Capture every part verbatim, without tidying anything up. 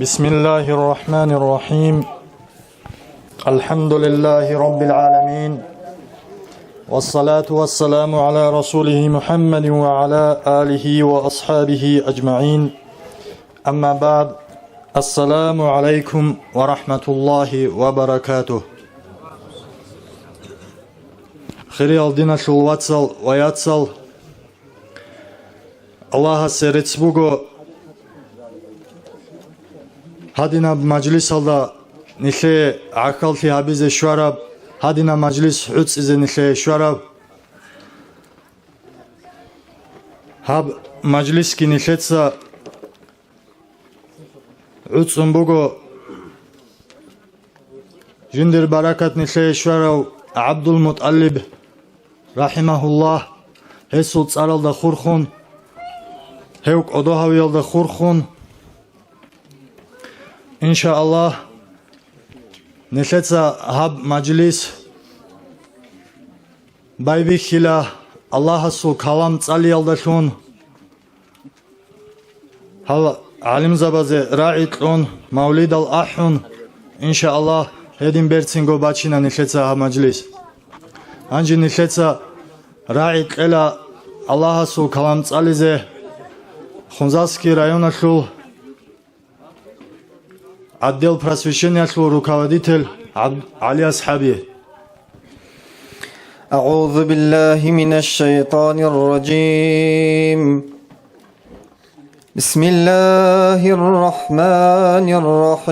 بسم الله الرحمن الرحيم. الحمد لله رب العالمين. والصلاة والسلام على رسوله محمد وعلى آله وأصحابه أجمعين. أما بعد. السلام عليكم ورحمة الله وبركاته. Хириял диналъул вацал ва яцал, Аллагьасе рецц буго гьадинаб мажлисалда нилъее гӀахьаллъи гьабизе щвараб, гьадинаб мажлис гӀуцӀизе нилъее щвараб. Гьаб мажлисги нилъеца гӀуцӀун буго. Жиндир баракат нилъее щварав ГӀабдул-МутӀалиб, рахӀимагьуллагь, гьесул цӀаралда хурхун, гьев кӀодо гьавиялда хурхун, иншааллагь, нилъеца гьаб мажлис байбихьила Аллагьасул калам цӀалиялдалъун. Гьал гӀалимзабазе рагӀи кьун, мавлидал ахӀун, иншааллагь, гьедин берцинго бачина нилъеца гьаб мажлис. Гьанже нилъеца рагӀи кьела Аллагьасул калам цӀализе Хунзахский районалъул отдел просвещениялъул руководитель ГӀаб-, ГӀали асхӀаби. أعوذ بالله من الشيطان الرجيم. بسم الله الرحمن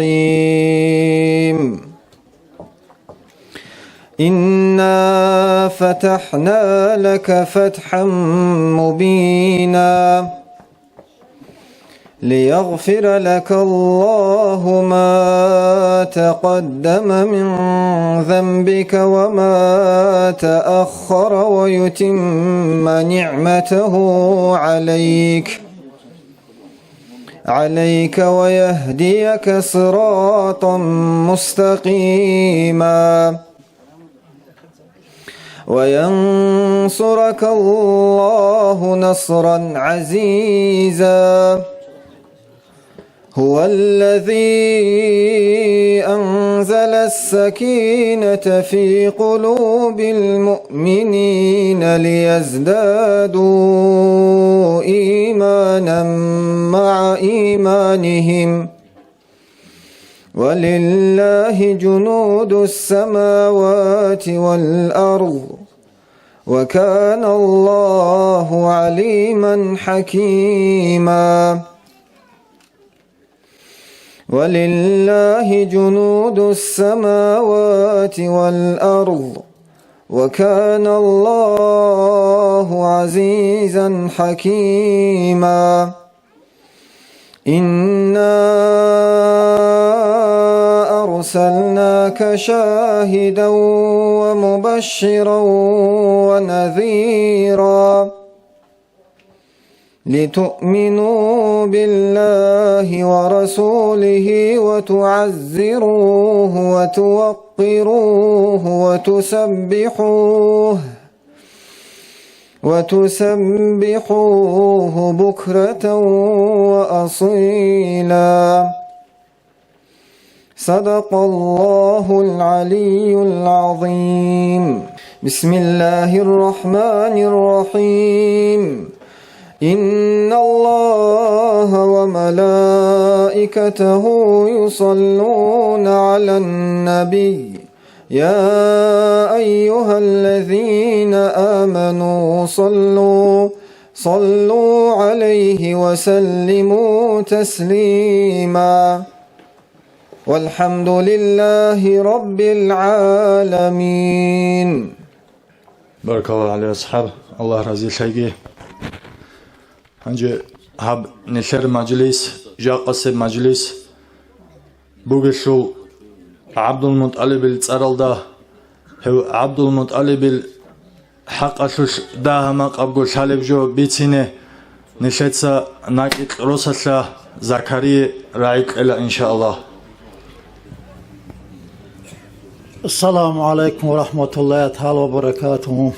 الرحيم. إنا فتحنا لك فتحا مبينا. ليغفر لك الله ما تقدم من ذنبك وما تأخر ويتم نعمته عليك، عليك ويهديك صراطا مستقيما. وينصرك الله نصرا عزيزا. هو الذي أنزل السكينة في قلوب المؤمنين ليزدادوا إيمانا مع إيمانهم، ولله جنود السماوات والأرض، وكان الله عليما حكيما. ولله جنود السماوات والأرض، وكان الله عزيزا حكيما. إنا أرسلناك شاهدا ومبشرا ونذيرا، لتؤمنوا بالله ورسوله وتعزروه وتوقروه وتسبحوه، وتسبحوه بكرة وأصيلا. صدق الله العلي العظيم. بسم الله الرحمن الرحيم. إن الله وملائكته يصلون على النبي، يا أيها الذين آمنوا صلوا، صلوا عليه وسلموا تسليما. والحمد لله رب العالمين. Баракалла, ГӀали асхӀаб, Аллагь разилъаги. Гьанже гьаб нилъер мажлис, жакъасеб мажлис бугелъул ГӀабдулмутӀалибил цӀаралда, гьев ГӀабдулмутӀалибил хӀакъалъулъ дагьа-макъабго лъалеб жо бицине, нилъеца накӀкӀ росалъа Закарие рагӀи кьела, иншааллагь. Ассаламу гӀалайкум ва рахӀматуллагьи тагӀала ва баракатугьу.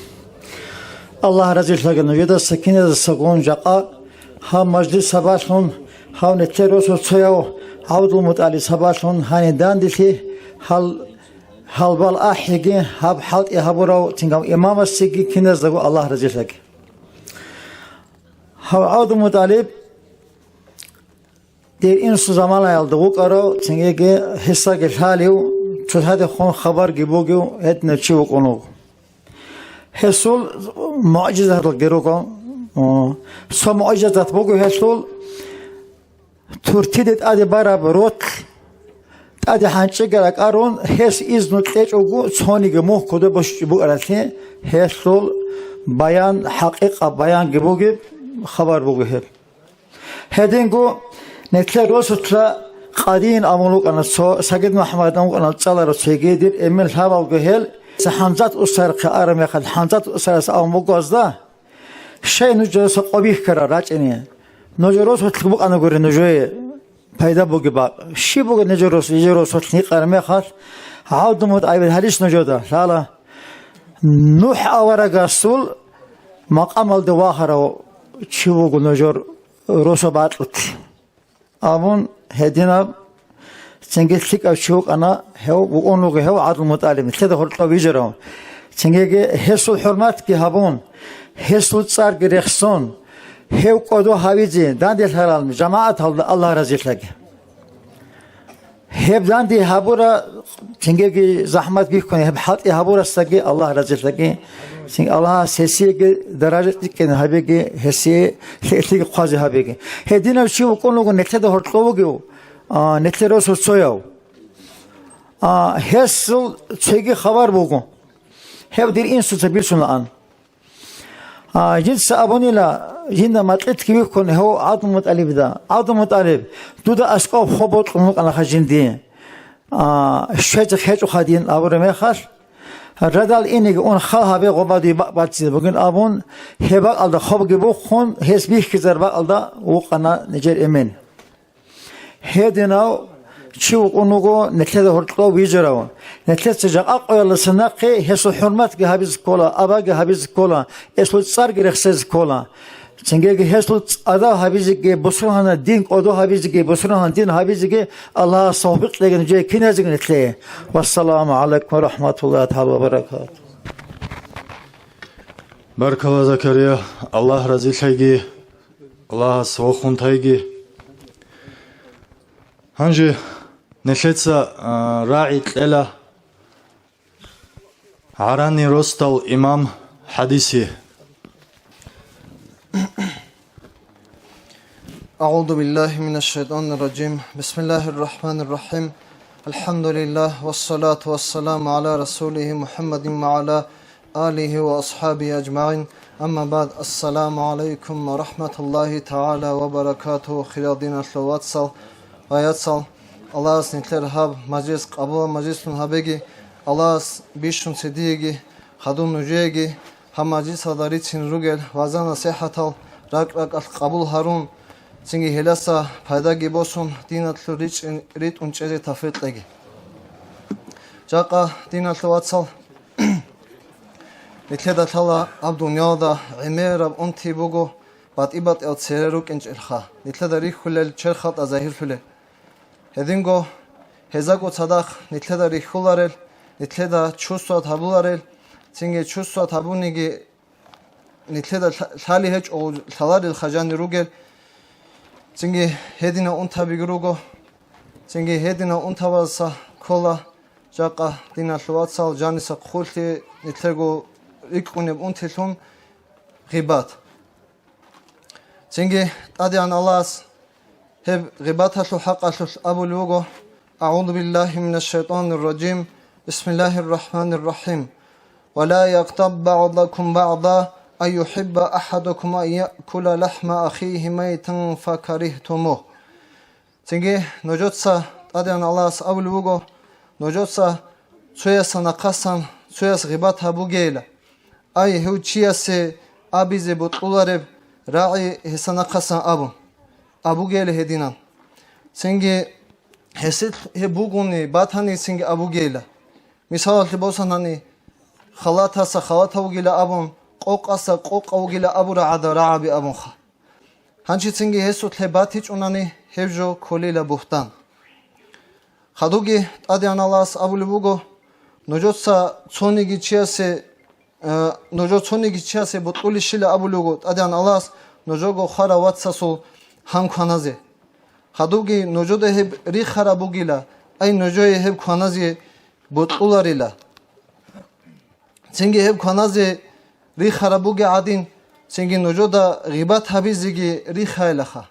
Аллагь разилъаги нужедаса киназасагун жакъа гьаб мажлис сабаблъун гьав нилъер росулъ цояв ГӀабдулмутӀалиб сабаблъун гьанин данделъи гьал, гьалбал ахӀиги, гьаб хӀалтӀи гьабурав цинги имамасеги киназдаго Аллагь разилъаги. Гьав ГӀабдулмутӀалиб дир инсу заманаялда вукӀарав, цинги гьесдаги лъалев, цоцадехун хабарги бугев гьединав чи вукӀун вуго. Гьесул мугӀжизаталги руго. О, цо мугӀжизат буго гьелъул, туртиде тӀаде бараб ротӀ тӀаде хӀанчӀиги ракӀарун, гьес изну кьечӀого цониги мухь кодоб бащичӀеб букӀаралъе, гьелъул баян, хӀакъикъа баянги бугеб хабар буго гьеб. Гьединго нилъер росулъа Къадиин абун вукӀана цо, Сагид МухӀаммад абун вукӀана цӀаларав цоги, дир эмен лъабалго гьел, ХӀамзат устарахъе араб мехалъ, ХӀамзат устарас абун буго гьазда: «Щай нужеца къо бихьарал рачӀине? Нужер росулъ букӀанагури нужее пайда бугеб бакӀ. Щиб буго нужер рос, нижер росулъ гьикъараб мехалъ, ГӀабдулмутӀалиб гьарищ нужеда лъала? НухӀ аварагасул макъамалде вахарав чи вуго нужер росаб бакьулъ», — абун, гьединаб цинги лъикӀав чи вукӀана, гьев вукӀун вуго гьев ГӀабдулмутӀалиб, нилъеда гьоркьов вижарав. Цинги гьесул хӀурматги гьабун, гьесул цӀарги рехсон, гьев кӀодо гьавизе данделъарал жамагӀаталда Аллагь разилъаги. Гьеб данде гьабура, цинги захӀмат бихьун, гьеб хӀалтӀи гьабурасдаги Аллагь разилъаги, цин Аллагьас гьесиеги даража тӀикӀкӀин гьабеги, гьесие лъикӀлъиги хъвазе гьабеги. Гьединав чи вукӀун вуго нилъеда гьоркьов вугев, а, нилъер росул цояв. А, гьесул цоги хабар буго. Гьев дир инсуца бицунаан. А, жинца абунила, жинда макьилъги вихьун гьев ГӀабдулмутӀалибда: «ГӀабдулмутӀалиб, дуда аскӀоб хоб бокьун вукӀанаха жинди. А, щвезе хечӀоха дин», — абураб мехалъ, «Радал инеги ун хал гьабе, гъоба дуе бакӀ бацӀцӀизе бугин», — абун, гьеб бакӀалда хобги буххун, гьес бихьизар бакӀалда вукъана нижер эмен. Гьединав чи вукӀун вуго нилъеда гьоркьов вижарав. Нилъеца жакъа къоялдаса нахъе гьесул хӀурматги гьабизе ккола, абаги гьабизе ккола, гьесул цӀарги рехсезе ккола. Цинги гьесул цӀадаб гьабизеги, бусургьанас дин кӀодо гьабизеги, бусургьанас дин гьабизеги Аллагьас тавфикъ кьеги нужее киназеги нилъее. Вассаламу гӀалайкум ва рахӀматуллагьи тагӀала ва баракатугь. Баркалла, Закария, Аллагь разилъайги. Аллагьас вохун тайги. Гьанже нилъеца, а, рагӀи кьела гӀарани росдал имам хӀадисе. أعوذ بالله من الشيطان الرجيم. بسم الله الرحمن الرحيم. الحمد لله والصلاة والسلام على رسوله محمد وعلى آله وأصحابه أجمعين. أما بعد. السلام عليكم ورحمة الله تعالى وبركاته. Хириял диналъул вацал ва яцал, Аллагьас нилъер гьаб мажлис къабулаб мажлислъун гьабеги, Аллагьас бищун цедиеги, хадуб нужееги гьаб мажлисалда рицин ругел вагӀза-насихӀатал ракӀ-ракӀалъ къабул гьарун, цинги гьелдаса пайдаги босун, диналъул ричӀин-, ритӀун чӀезе тавфикъ кьеги. Жакъа, диналъул вацал, нилъеда лъала гьаб дуниялда гӀемераб унти буго, батӀи-батӀиял цере рукӀинчӀелха, нилъеда рихьулел, черхалда загьирлъулел. Гьединго гьездаго цадахъ нилъеда рихьуларел, нилъеда чувствовать гьабуларел, цинги чувствовать гьабуниги нилъеда лъа-, лъалеб гьечӀого лъаларел хъажани ругел, цинги гьединал унтабиги руго, цинги гьединал унтабаздаса ккола жакъа, диналъул вацал, жаниса хъулъи, нилъего рикӀкӀунеб унтилъун гъибат. Цинги ТӀадегӀан Аллагьас гьеб гъибаталъул хӀакъалъулъ абулеб буго: أعوذ بالله من الشيطان الرجيم. بسم الله الرحمن الرحيم. ولا يغتب بعضكم بعضا أيحب أحدكم أن يأكل لحم أخيه ميتا فكرهتموه. Цинги нужеца, ТӀадегӀан Аллагьас абулеб буго, нужеца цоясда нахъасан цояс гъибат гьабугейилан. Ай, гьев чиясе абизе бокьулареб рагӀи гьесда нахъасан абун, абугейилан гьединан. Цинги гьесилъ гьеб бугони батани, цинги абугейилан. Мисалалъе босанани, халатаса халат вугила абун, къокъаса къокъ вугила абураб гӀадал рагӀаби абунха. Гьанчи цинги гьесулъ гьеб батичӀунани, гьеб жо кколила бугьтан. Хадуги ТӀадегӀан Аллагьас абулеб буго, нужеца цониги чиясе, э, нужер цониги чиясе бокьулищила абулеб буго ТӀадегӀан Аллагьас, нужерго хварав вацасул гьан кваназе. Хадуги нужеда гьеб рихараб бугила, ай нужее гьеб кваназе бокьуларила. Цинги гьеб кваназе рихараб бугеб гӀадин, цинги нужеда гъибат гьабизеги рихайилаха.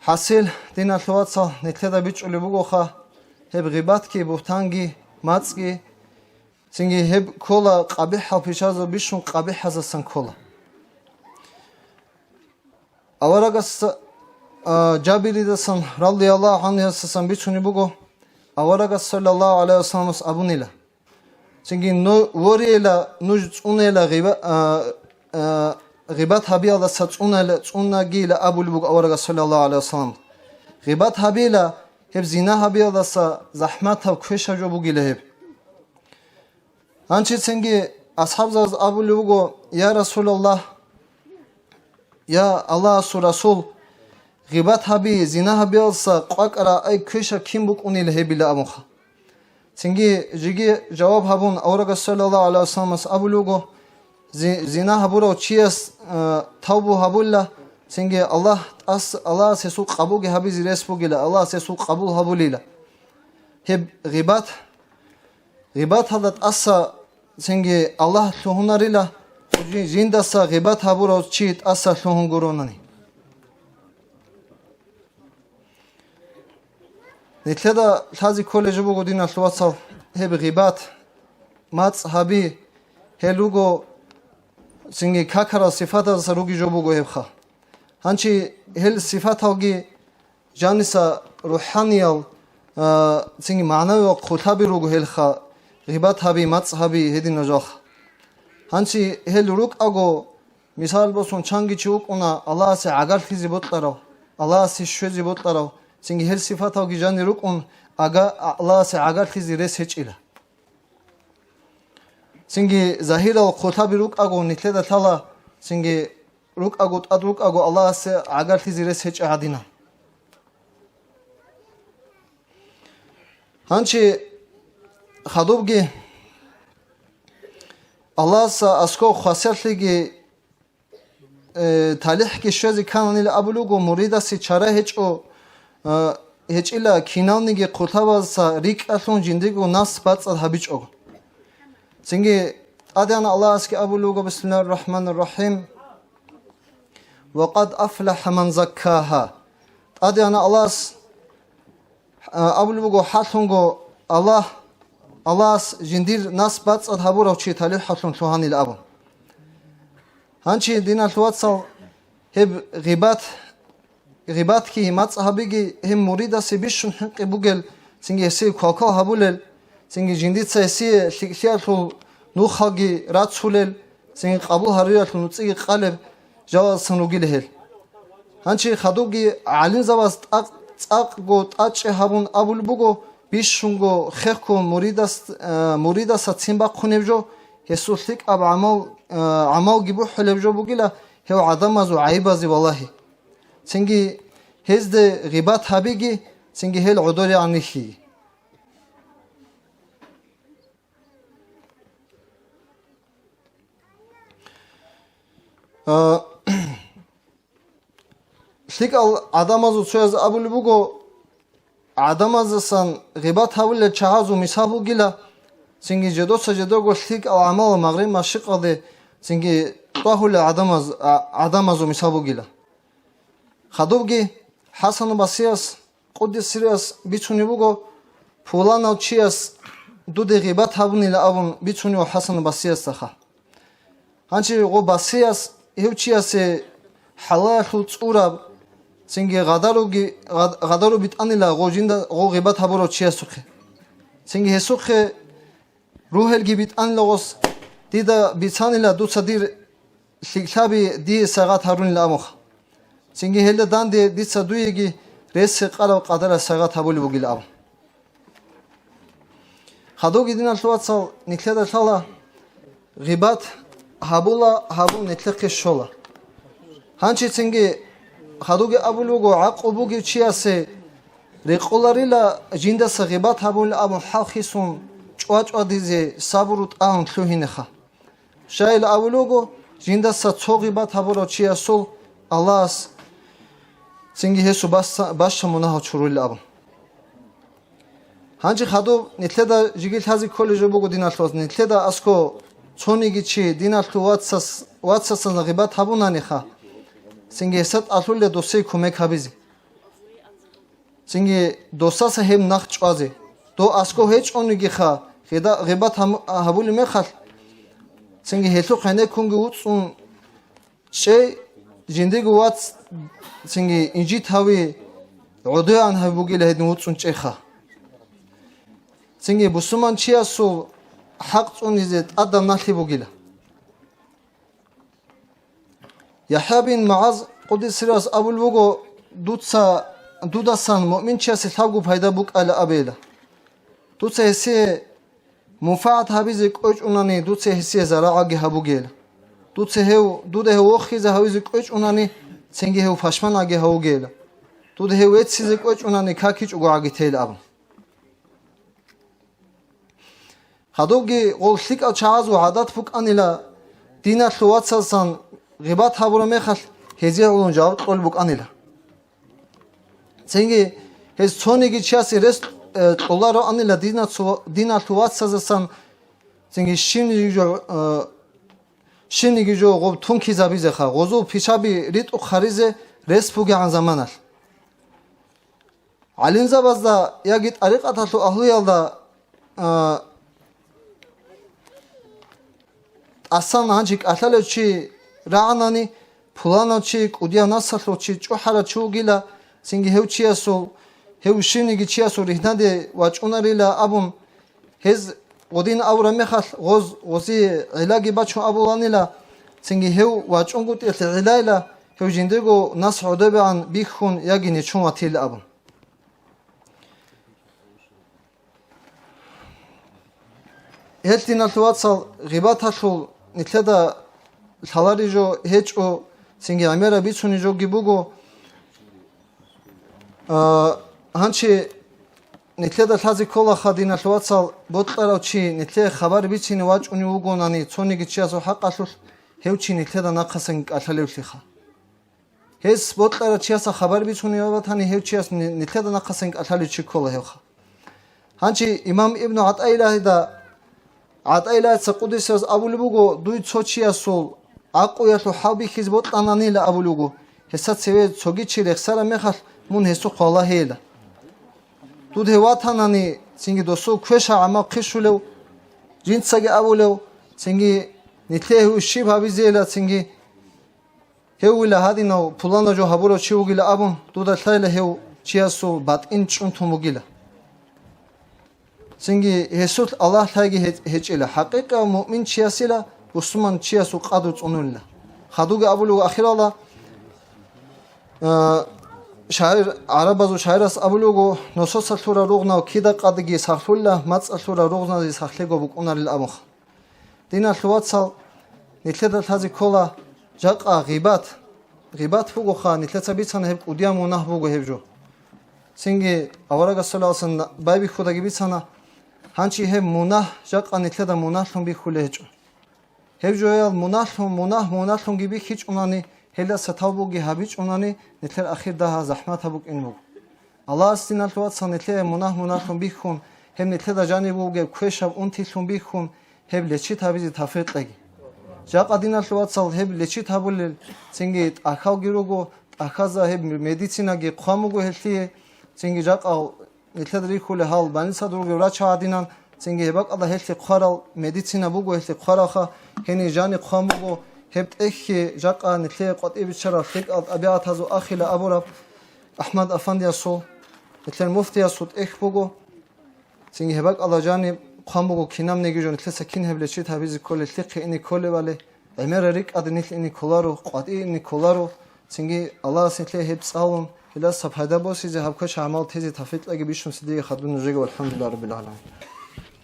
ХӀасил, диналъул вацал, нилъеда бичӀчӀулеб бугоха, гьеб гъибатги, бугьтанги, мацӀги, цинги гьеб ккола къабихӀал пишазул бищун къабихӀазасан ккола. Аварагас, а, Жабиридасан, радияллагьу гӀанхуясасан бицунеб буго, аварагас, саллаллагьу гӀалайгьи вассаламас, абунила. Цинги ну-, ворейила, нуж цӀунейила гъиба-, а, а, гъибат гьабиялдаса цӀунайила, цӀунагийила абулеб буго аварагас, саллаллагьу гӀалайгьи вассалам. Гъибат гьабила, гьеб зина гьабиялдаса захӀматаб, квешаб жо бугила гьеб. Гьанчи цинги асхӀабзабаз абулеб буго, я Расулаллагь, я Аллагьасул Расул, гъибат гьаби, зина гьабиялдаса къвакӀара ай квеша кин букӀунила гьебила абунха. Цинги жеги жаваб гьабун, аварагас саллаллагьу гӀалайгьи вассаламас абулеб буго, зи-, зина гьабурав чияс, э, тавбу гьабула, цинги Аллагь тӀас-, Аллагьас гьесул къабулги гьабизе рес бугила, Аллагьас гьесул къабул гьабулила. Гьеб гъибат, гъибаталда тӀаса цинги Аллагь лъугьунарила, жи-, жиндаса гъибат гьабурав чи тӀаса лъугьун гуронани. Нилъеда лъазе кколеб жо буго, диналъул вацал, гьеб гъибат, мацӀ гьаби, гьел руго цинги какарал сифатаздаса ругеб жо буго гьебха. Гьанчи гьел сифаталги жаниса рухӀаниял, а, цинги магӀнавиял хъулъаби руго гьелха, гъибат гьаби, мацӀ гьаби гьединал жалха. Гьанчи гьел рукӀаго, мисал босун, чанги чи вукӀуна Аллагьасе гӀагарлъизе бокьарав, Аллагьасе щвезе бокьарав, цинги гьел сифаталги жанир рукӀун, ага-, Аллагьасе гӀагарлъизе рес гьечӀила. Цинги загьирал хъулъаби рукӀаго нилъеда лъала, цинги рукӀаго, тӀад рукӀаго Аллагьасе гӀагарлъизе рес гьечӀеб гӀадинал. Гьанчи хадубги Аллагьас аскӀов хвасарлъиги, э, талихӀги щвезе ккананила абулеб буго, муридасе чара гьечӀо, э, гьечӀила киналниги хъулъабазаса рикӀкӀалъун жиндирго нас бацӀцӀад гьабичӀого. Цинги ТӀадегӀанав Аллагьасги абулеб буго, бисмиллагьир рахӀманир рахӀим, «Ва къад афлахӀа ман заккагьа». ТӀадегӀанав Аллагьас а, абулеб буго, хӀалъунго Аллагь, Аллагьас жиндир нас бацӀцӀад гьабурав чи талихӀаллъун лъугьанил абун. Гьанчи, диналъул вацал, гьеб гъибат, гъибатги, мацӀ гьабиги гьеб муридасе бищун хӀинкъи бугел, цинги гьесие квалквал гьабулел, цинги жиндица гьесие лъикӀлъиялъул нухалги рацулел, цинги къабул гьаруялъул нуцӀиги къалеб жалаздасан ругила гьел. Гьанчи хадубги гӀалимзабаз тӀакъ-, цӀакъго тӀачӀи гьабун абулеб буго, бищунго хехго муридас-, э, муридасда ццин бахъунеб жо, гьесул лъикӀаб гӀамал, э, гӀамалги бухӀулеб жо бугила гьев гӀадамазул гӀайибазе валагьи. Цинги гьезде гъибат гьабиги, цинги гьел гӀодорегӀан рихьиги. А, лъикӀал гӀадамазул цояз абулеб буго, гӀадамаздасан гъибат гьабулел чагӀазул мисал бугила, цинги жидеца жидерго лъикӀал гӀамал магъриб-машрикъалде цинги тӀагьулел гӀадамаз-, а, гӀадамазул мисал бугила. Хадубги ХӀасану Басрияс, къуддиса сирругьу, бицунеб буго, пуланав чияс дуде гъибат гьабунила абун бицунеб ХӀасану Басриясдаха. Гьанчи гъо Басрияс гьев чиясе хӀалалалъул цӀураб, цинги гъадаруги-, гъад-, гъадару битӀанила гъо жинда гъо гъибат гьабурав чиясухъе. Цинги гьесухъе ругьелги битӀанила гъос, дида бицанила дуца дир лъикӀлъаби дие сайгъат гьарунила абунха. Цинги гьелда данде дица дуеги рес-рекъараб къадаралъ сайгъат гьабулеб бугила абун. Хадубги, диналъул вацал, нилъеда лъала, гъибат гьабула, гьабун нилъехъе щола. Гьанчи цинги хадубги абулеб буго, гӀакълу бугев чиясе Рекъоларила жиндаса гъибат гьабула абун хӀал хисун чӀвачӀвадизе сабру тӀагьун лъугьинеха. Щайила абулего, жиндаса цо гъибат гьабурав чиясул Аллагьас цинги гьесул баса-, баща мунагьал чурулел абун. Гьанже хадуб нилъеда жиги лъазе кколей жо буго, диналъул вацал, нилъеда аскӀо цониги чи диналъул вацас-, вацасда гъибат гьабунаниха, цинги гьесда тӀалъулел досие кумек гьабизе. Цинги досаса гьеб нахъ чӀвазе. Дов аскӀо гьечӀонигиха, гъида-, гъибат гьам-, гьабулеб мехалъ, цинги гьелъухъ гьенеккунги вуцӀцӀун чӀей, жиндиего вац цинги инжит гьави, гӀодоян гьави бугила гьедин вуцӀцӀун чӀейха. Цинги бусурманчиясул хӀакъ цӀунизе тӀадаб налъи бугила. ЯхӀя бин МугӀаз къуддиса сирругьу абулеб буго, дуца, дудасан муъминчиясе лъабго пайда букӀайилан абейила. Дуца гьесие мунфагӀат гьабизе кӀвечӀунани, дуца гьесие зарагӀалги гьабугейила. Дуца гьев, дуда гьев вохизе гьавизе кӀвечӀунани, цинги гьев пашманабги гьавугейила. Дуда гьев веццизе кӀвечӀунани, какичӀого гӀаги тейила абун. Гьадубги гъол лъикӀал чагӀазул гӀадат букӀанила, диналъул вацасан гъибат гьабураб мехалъ гьезие гӀоло жаваб кьолеб букӀанила. Цинги гьез цониги чиясе рес, э, кьолароанила динацу-, диналъул вацасдасан, цинги щибниги жо, э, щибниги жо гъоб тункизабизеха, гъозул пишаби ритӀухъ гьаризе рес бугегӀан заманалъ. ГӀалимзабазда яги тӀарикъаталъул агьлуялда, а, тӀасан гьанже кӀалъалев чи рагӀанани, пуланав чи, кӀудияв наслуялъул чи, чӀухӀарав чи вугила, цинги гьев чиясул, гьев щивниги чиясул ригьнаде вачӀунарила абун, гьез гъодин абураб мехалъ, гъоз, гъозие гӀиллаги бачун абуланила, цинги гьев вачӀунгутӀиялъе гӀилайила, гьев жиндирго нас гӀодобегӀан бихьун яги нечун ватила абун. Гьел, диналъул вацал, гъибаталъул нилъеда лъаларей жо гьечӀо, цинги гӀемераб бицуней жоги буго. А, гьанчи нилъеда лъазе кколаха, диналъул вацал, бокьарав чи нилъее хабар бицине вачӀунев вугонани цониги чиясул хӀакъалъулъ, гьев чи нилъеда нахъасан кӀалъалевлъиха. Гьес бокьарав чиясда хабар бицунев ватани, гьев чияс ни-, нилъеда нахъасан кӀалъалев чи ккола гьевха. Гьанчи имам Ибну ГӀатӀаиллагьида, ГӀатӀаиллагьица къуддиса сирругьу абулеб буго, дуй цо чиясул гӀакъуялъул хӀал бихьизе бокьананила абулеб буго, гьесда цеве цоги чи рехсараб мехалъ, мун гьесухъ валагьейила. Дуд гьев ватанани, цинги досул квеша гӀамал хъищулев, жинцаги абулев, цинги нилъее гьев щиб гьабизейила, цинги гьев вугила гьадинав пуланав жо гьабурав чи вугила абун, дуда лъайла гьев чиясул батӀин чӀунтун бугила. Цинги гьесулъ Аллагь лъайги гье-, гьечӀила. ХӀакъикъав муъмин чиясила бусурман чиясул къадру цӀунулила. Хадуги абулев ахиралда, а, шагьир, гӀарабазул шагьирас абулего, носоца лъурал ругънал кида къадги сахлъула, мацӀа лъурал ругъназе сахлъего букӀунарил абунха. Диналъул вацал, нилъеда лъазе ккола жакъа гъибат. Гъибат бугоха, нилъеца бицана гьеб кӀудияв мунагь буго гьеб жо. Цинги аварагас саллаллагьу гӀалайгьи вассаллам байбихьудаги бицана, гьанчи гьеб мунагь, жакъа нилъеда мунаглъун бихьулеб гьечӀо. Гьеб жоял мунаглъун, мунагь мунаглъунги бихьичӀунани, гьелдаса тавбуги гьабичӀунани, нилъер ахир дагьа захӀматаб букӀин буго. Аллагьас, диналъул вацал, нилъее мунагь мунаглъун бихьун, гьеб нилъеда жаниб бугеб квешаб унтилъун бихьун, гьеб лечит гьабизе тавфикъ кьеги. Жакъа, диналъул вацал, гьеб лечит гьабулел, цинги тӀахьалги руго, тӀахьазда гьеб медицинаги хъван буго гьелъие, цинги жакъа нилъеда рихьулел гьал больницада ругел врачал гӀадинан, цинги гьеб бакӀалда гьелъие хъварал медицина буго, гьелъие хъваралха, гьенир жаниб хъван буго, гьеб тӀехьги жакъа нилъее къватӀибе биччарал лъикӀал тӀабигӀатазул ахила абураб АхӀмад Афандиясул, нилъер муфтиясул тӀехь буго. Цинги гьеб бакӀалда жаниб хъван буго, кинабниги жо нилъеца кин гьеб лечит гьабизе кколел, лъихъе ине кколебали, гӀемерал рикӀкӀаде нилъ ине кколаро, къватӀи ине кколаро. Цинги Аллагьас нилъее гьеб цӀалун, гьелдаса пайда босизе, гьаб квеш гӀамал тезе тавфикъ кьеги бищун цинги хадуб нужееги, валхӀамдулиллагьи раббил гӀаламин.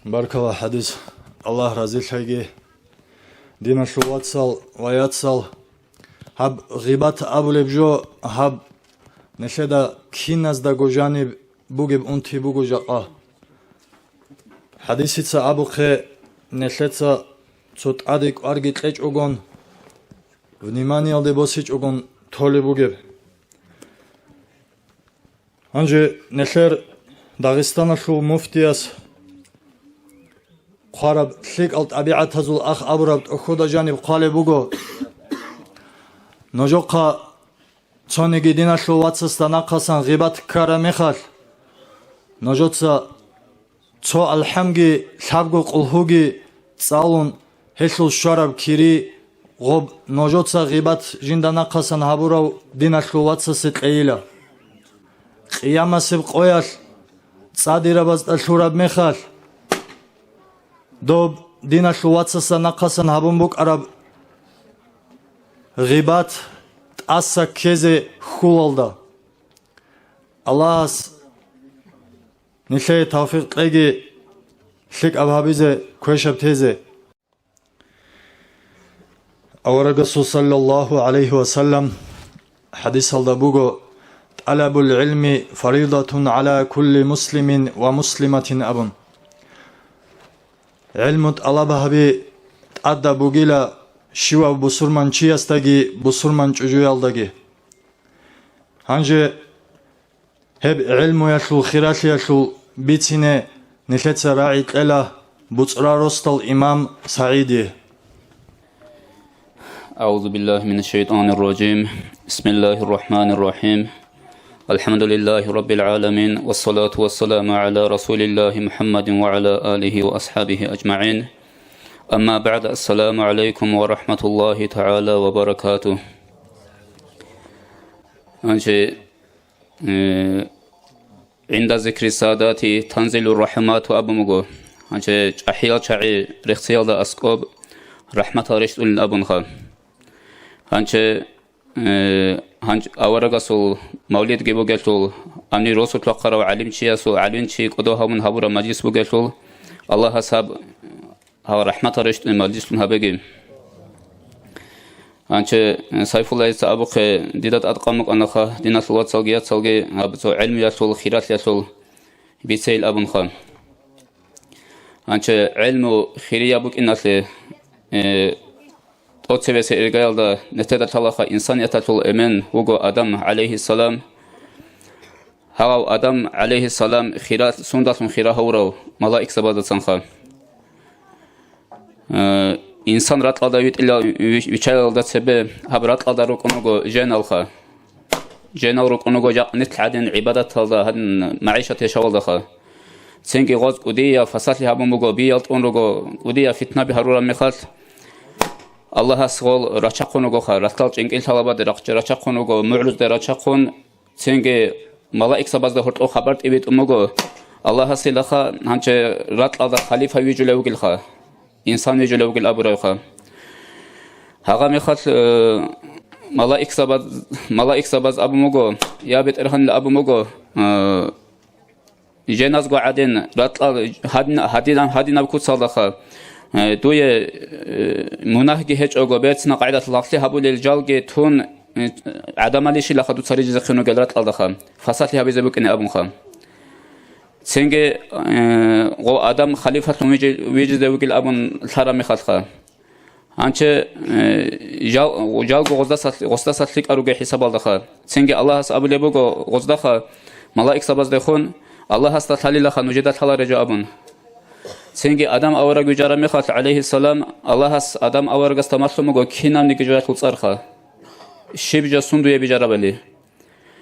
Баркала, хӀадис. Аллагь разилъаги. Диналъул вацал ва яцал, гьаб гъибат абулеб жо, гьаб нилъеда киназдаго жаниб бугеб унти буго жакъа. ХӀадисица абухъе, нилъеца цо тӀаде кӀварги кьечӀогон, вниманиялде босичӀогон толеб бугеб. Гьанже нилъер Дагъистаналъул муфтияс хъвараб лъикӀал тӀабигӀатазул ах абураб тӀохьода жаниб хъвалеб буго: нужухъа цониги диналъул вацасда нахъасан гъибат ккараб мехалъ, нужеца цо алхӀамги лъабго къулгьуги цӀалун, гьелъул щвараб кири гъоб нужеца гъибат жинда нахъасан гьабурав диналъул вацасе кьейила. Къиямасеб къоялъ цӀадирабазда лъураб мехалъ, доб диналъул вацасда нахъасан гьабун букӀараб гъибат тӀаса ккезе хьулалда. Аллагьас нилъее тавфикъ кьеги лъикӀаб гьабизе, квешаб тезе. Аварагасул саллаллагьу гӀалайгьи ва саллам хӀадисалда буго: «ТӀалабул гӀилми фаридатун гӀала кулли муслимин ва муслиматин», – абун. ГӀилму тӀалаб гьаби тӀадаб бугила щивав бусурманчиясдаги бусурман чӀужуялдаги. Гьанже гьеб гӀилмуялъул хиралъиялъул бицине нилъеца рагӀи кьела БуцӀра росдал имам СагӀидие. أعوذ بالله من الشيطان الرجيم. بسم الله الرحمن الرحيم. الحمد لله رب العالمين، والصلاة والسلام على رسول الله محمد وعلى آله وأصحابه أجمعين. أما بعد، السلام عليكم ورحمة الله تعالى وبركاته. Гьанже, э, «ГӀинда зикри садати танзилур рахӀмату» абун буго. Гьанже чӀахӀиял чагӀи рехсиялда аскӀоб рахӀматал рещтӀулин абунха. Гьанже, э, гьанж-, аварагасул мавлидги бугелъул, амни росулъ вахъарав гӀалимчиясул, гӀалимчи кӀодо гьавун гьабураб мажлис бугелъул, Аллагьас гьаб гьав рахӀматал рещтӀунеб мажлислъун гьабеги. Гьанже, э, Сайфуллагьица абухъе, дида тӀадкъан букӀанаха диналъул вацалги яцалги гьаб цо гӀелмуялъул, хиралъиялъул бицейил абунха. Гьанже гӀелму хирияб букӀиналъе, э, тӀоцебесеб иргаялда нилъеда лъалаха инсанияталъул эмен вуго Адам гӀалайгьиссалам. Гьав Адам гӀалайгьиссалам хира, сундалъун хира гьавурав малаикзабаздацанха. Э, инсан ракьалда витӀила-, ви-, виччалалда цебе гьаб ракьалда рукӀун руго женалха. Женал рукӀун руго жакъа нилъ гӀадин гӀибадаталда, гьадин магӀишат яшавалдаха. Цинги гъоз кӀудияб фасалъи гьабун буго, биял тӀун руго, кӀудияб фитнаби гьарураб мехалъ, Аллагьас гъол рачахъун ругоха, ралъдал чӀинкӀил лъалабаде рахъ-, рачахъун руго, мугӀрузде рачахъун, цинги малаикзабазда гьоркьов хабар тӀибитӀун буго, Аллагьасилаха гьанже ракьалда халифа вижулев вугилха, инсан вижулев вугил абуравха. Гьагъа мехалъ, э, малаикзабаз, малаикзабаз абун буго, я БетӀергьанил абун буго, э, женазго гӀадин, ракьал гьадин-, гьадинаб, гьадинаб куцалдаха, э, дуе, э, мунагьги гьечӀого, берцина къагӀидалъ лагълъи гьабулел жалги тун, э, гӀадамалищилаха дуца рижизехъин ругел ракьалдаха, фасалъи гьабизе букӀине абунха. Цинги, э, гъо Адам халифалъун вижи-, вижизе вугил абун лъараб мехалъха. Гьанже, э, жал-, жалго гъоздаса-, гъоздаса лъикӀал ругел хӀисабалдаха. Цинги Аллагьас абулеб буго гъоздаха, малаикзабаздехун, Аллагьасда лъалилаха нужеда лъалареб жо абун. Цинги Адам авараг вижараб мехалъ, гӀалайгьиссалам, Аллагьас Адам аварагасда малъун буго кинабниги жоялъул цӀарха, щиб жо сундуе бижарабали.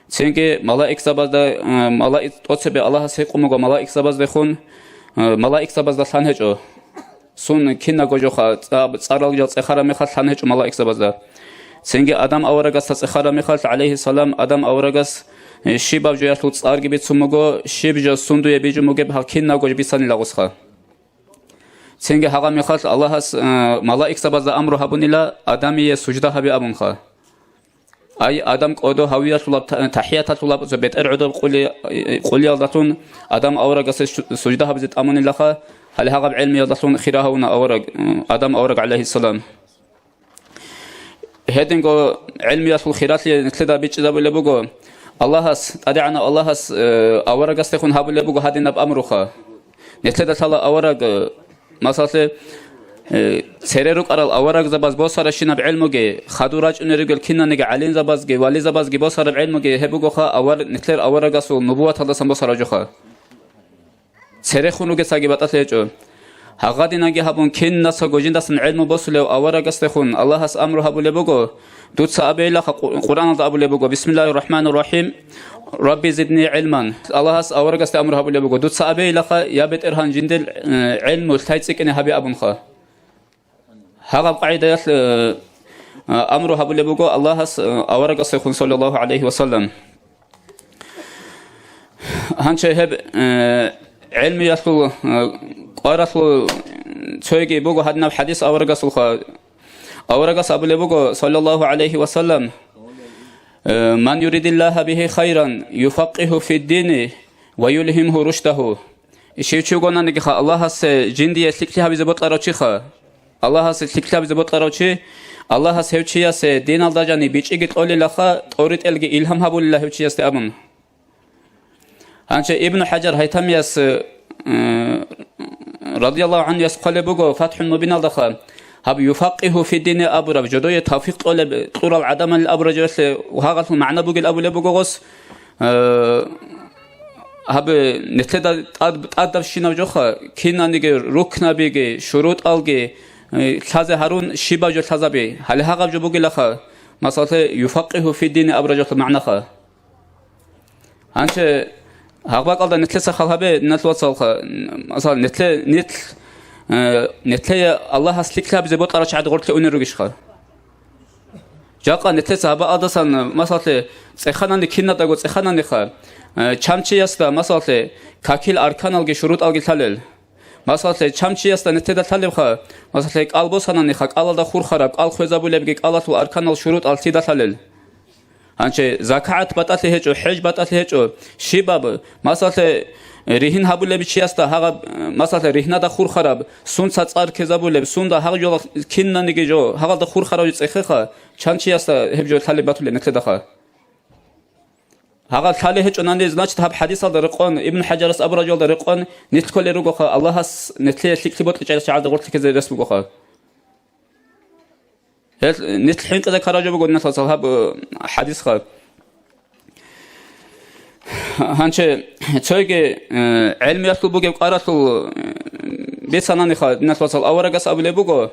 Цинги малаикзабазда, э, малаик-, тӀоцебе Аллагьас гьикъун буго малаикзабаздехун, э, малаикзабазда лъан гьечӀо. Сун кинаго жоха цӀа-, цӀарал жал цӀехараб мехалъ лъан гьечӀо малаикзабазда. Цинги Адам аварагасда цӀехараб мехалъ, гӀалайгьиссалам, Адам аварагас, э, щибаб жоялъул цӀарги бицун буго, щиб жо сундуе бижун бугеб гьал кинабго бицанила гъосха. Цинги гьагъа мехалъ Аллагьас, э, малаикзабазда амру гьабунила Адамие сужда гьабе абунха. Ай, Адам кӀодо гьавиялъулаб та-, тахӀияталъулаб цо бетӀер гӀодоб къули-, къулиялдалъун Адам аварагасе су-, сужда гьабизе тӀамунилаха, гьале гьагъаб гӀелмиялдалъун хира гьавуна авараг, Адам авараг, гӀалайгьиссалам. Гьединго гӀелмиялъул хиралъи нилъеда бичӀчӀизабулеб буго, Аллагьас, ТӀадегӀанав Аллагьас, э, аварагасдехун гьабулеб буго гьадинаб амруха. Нилъеда лъала авараг, э, масалалъе, э, цере рукӀарал аварагзабаз босаращинаб гӀелмуги, хадур рачӀунел ругел кинаниги гӀалимзабазги, вализабазги босараб гӀелмуги гьеб бугоха авар-, нилъер аварагасул нубуваталдасан босараб жоха. Церехун ругецаги батӀалъи гьечӀо. Гьагъадинаги гьабун, кинасаго жиндасан гӀелму босулев аварагасдехун Аллагьас амру гьабулеб буго, дуца абейилаха, Къу-, Къуръаналда абулеб буго: «Бисмиллагьир рахӀманир рахӀим, Рабби зидни гӀилман». Аллагьас аварагасде амру гьабулеб буго, дуца абейилаха, я БетӀергьан, жиндир, э, гӀелму лъай цӀикӀкӀине гьабе абунха. Гьагъаб къагӀидаялъ, э, амру гьабулеб буго Аллагьас, э, аварагасдехун, саллаллагьу гӀалайгьи ва саллам. Гьанже гьеб, э, гӀелмиялъул, э, кӀваралъул цоги буго гьадинаб хӀадис аварагасулха. Аварагас абулеб буго, саллаллагьу гӀалайгьи ва саллам, э: «Ман юридиллагьа бигьи хайран, юфаккигьу фиддини ва юлгьимгьу рушдагьу». Щив чи вугонаниги ха, Аллагьасе жиндие лъикӀлъи гьабизе бокьарав чиха. Аллагьасе лъикӀлъи гьабизе бокьарав чи, Аллагьас гьев чиясе диналда жаниб бичӀчӀиги кьолилаха, тӀоритӀелги илгьам гьабулила гьев чиясде абун. Гьанже Ибну ХӀажар Гьайтамияс, э, радияллагьу гӀанхуяс хъвалеб буго ФатхӀул Мубиналдаха, гьаб «юфаккигьу фиддини» абураб, жодое тавфикъ кьолеб, кьурал гӀадамалил абураб жоялъе гьагъалъул магӀна бугел абулеб буго гъос, э, гьаб нилъеда тӀад-, тӀадабщинаб жоха, кинаниги рукнабиги, шурутӀалги, э, лъазе гьарун, щибаб жо лъазаби, гьале гьагъаб жо бугилаха, масалалъе, «юфаккигьу фиддини» абураб жоялъул магӀнаха. Гьанже гьагъ бакӀалда нилъеца хал гьабе, диналъул вацалха, масала, нилъе-, нилъ-, э, нилъее Аллагьас лъикӀлъи гьабизе бокьарав чагӀи гъорлъе унел ругищха? Жакъа нилъеца гьабаалдасан, масалалъе, цӀеханани кинадаго цӀехананиха, э, чан чиясда, масалалъе, какил арканалги шурутӀалги лъалел. Масалалъе, чан чиясда нилъеда лъалебха, масалалъе, кӀал босананиха, кӀалалда хурхараб, кӀал хвезабулебги кӀалалъул арканал шурутӀал лъида лъалел. Гьанже закагӀат батӀалъи гьечӀо, хӀеж батӀалъи гьечӀо, щибаб, масалалъе, ригьин гьабулеб чиясда гьагъаб, масалалъе, ригьнада хурхараб, сунца цӀар ккезабулеб, сунда гьагъ жо кинаниги жо, гьагъалда хурхарав цӀехеха, чан чиясда гьеб жо лъалеб батулеб нилъедаха. Гьагъаб лъалеб гьечӀонани, значит, гьаб хӀадисалда рекъон, Ибн ХӀажарас абураб жоялда рекъон, нилъ кколел ругоха, Аллагьас нилъее лъикӀлъи бокьичӀеб чагӀазда гъорлъе ккезе рес бугоха. Гьел нилъ хӀинкъизе ккараб жо буго, диналъул вацал, гьаб, э, хӀадисха. Гьанже цоги, э, гӀелмиялъул бугеб кӀваралъул, э, бицананиха, диналъул вацал, аварагас абулеб буго: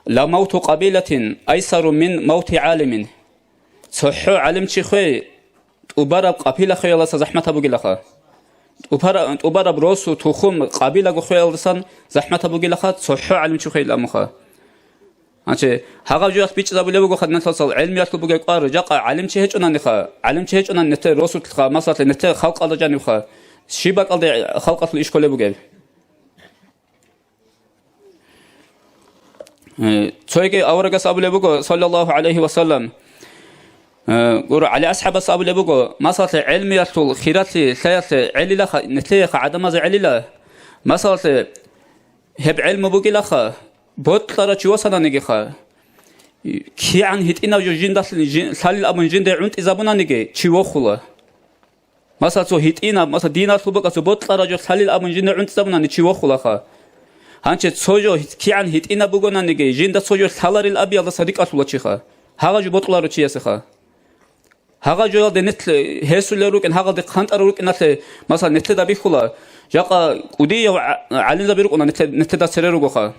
«Ламавту къабилатин айсару мин мавти гӀалимин». ЦохӀо гӀалимчи хвей, тӀубараб къапила хвеялдаса захӀматаб бугилаха. ТӀубара-, тӀубараб росу, тухум, къабилаго хвеялдасан захӀматаб бугилаха, цохӀо гӀалимчи хвейил амуха. Гьанже гьагъаб жоялъ бичӀчӀизабулеб бугоха, диналъул вацал, гӀелмиялъул бугеб кӀвар, жакъа гӀалимчи гьечӀонаниха, гӀалимчи гьечӀонани нилъер росулъха, масалалъе, нилъер халкъалда жанибха, щиб бакӀалде халкъалъул иш кколеб бугеб? Э, цоги аварагас абулеб буго, саллаллагьу гӀалайгьи ва саллам, э, гуро, ГӀали асхӀабас абулеб буго, масалалъе, гӀелмиялъул хиралъи лъаялъе гӀелилаха, нилъееха гӀадамазе гӀелила, масалалъе, гьеб гӀелму бугилаха, бокьарав чи васананигиха, кигӀан гьитӀинав жо жиндалъ-, жи-, лъалил абун жинде гӀунтӀизабунаниги, чи вохула. Масала, цо гьитӀинаб, масала, диналъул бакӀалъ цо бокьарав жо лъалил абун жинда гӀунтӀизабунани чи вохулаха. Гьанже цо жо кигӀан гьитӀинаб бугонаниги, жинда цо жо лъаларил абиялдаса рикӀкӀалъула чиха. Гьагъа жо бокьуларо чиясеха. Гьагъа жоялде нилъ гьесулел рукӀин, гьагъалде хъантӀарал рукӀиналъе, масала, нилъеда бихьула, жакъа кӀудияв гӀа-, гӀалимзаби рукӀуна нилъе-, нилъеда цере ругоха.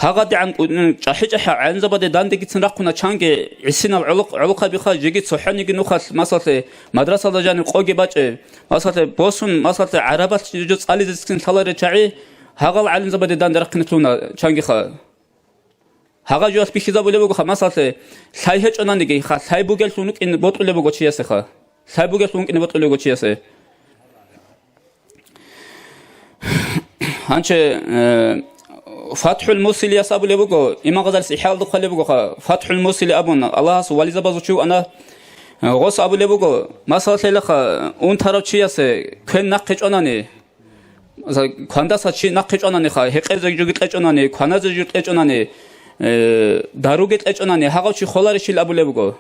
ГьагъадигӀан кӀу-, чӀахӀи-чӀахӀал гӀалимзабаде дандегицин рахъуна чанги гӀисинал гӀолохъ-, гӀолохъабиха, жеги цохӀониги нухалъ, масалалъе, мадрасалда жаниб къоги бачӀеб, масалалъе, босун, масалалъе, гӀарабалъ жо цӀализецин лъаларел чагӀи, гьагъал гӀалимзабаде данде рахъине лъугьуна чангиха. Гьагъа жоялъ бихьизабулеб бугоха, масалалъе, лъай гьечӀонаниги, ха, лъай бугеллъун рукӀин бокьулеб буго чиясеха. Лъай бугеллъун рукӀин бокьулеб буго чиясе. Гьанже, э, ФатхӀул Мусилияс абулеб буго, Имам Гъазалис ИхӀяалда хъвалеб бугоха, ФатхӀул Мусили абун, Аллагьас вализабазул чи вуана, э, гъос абулеб буго, масалалъе, унтарав чиясе квен нахъе чӀванани, квандаса чи нахъе чӀвананиха, гьекъезе жоги кьечӀонани, кваназе жо кьечӀонани, э, даруги кьечӀонани, гьагъав чи холарищил абулеб буго.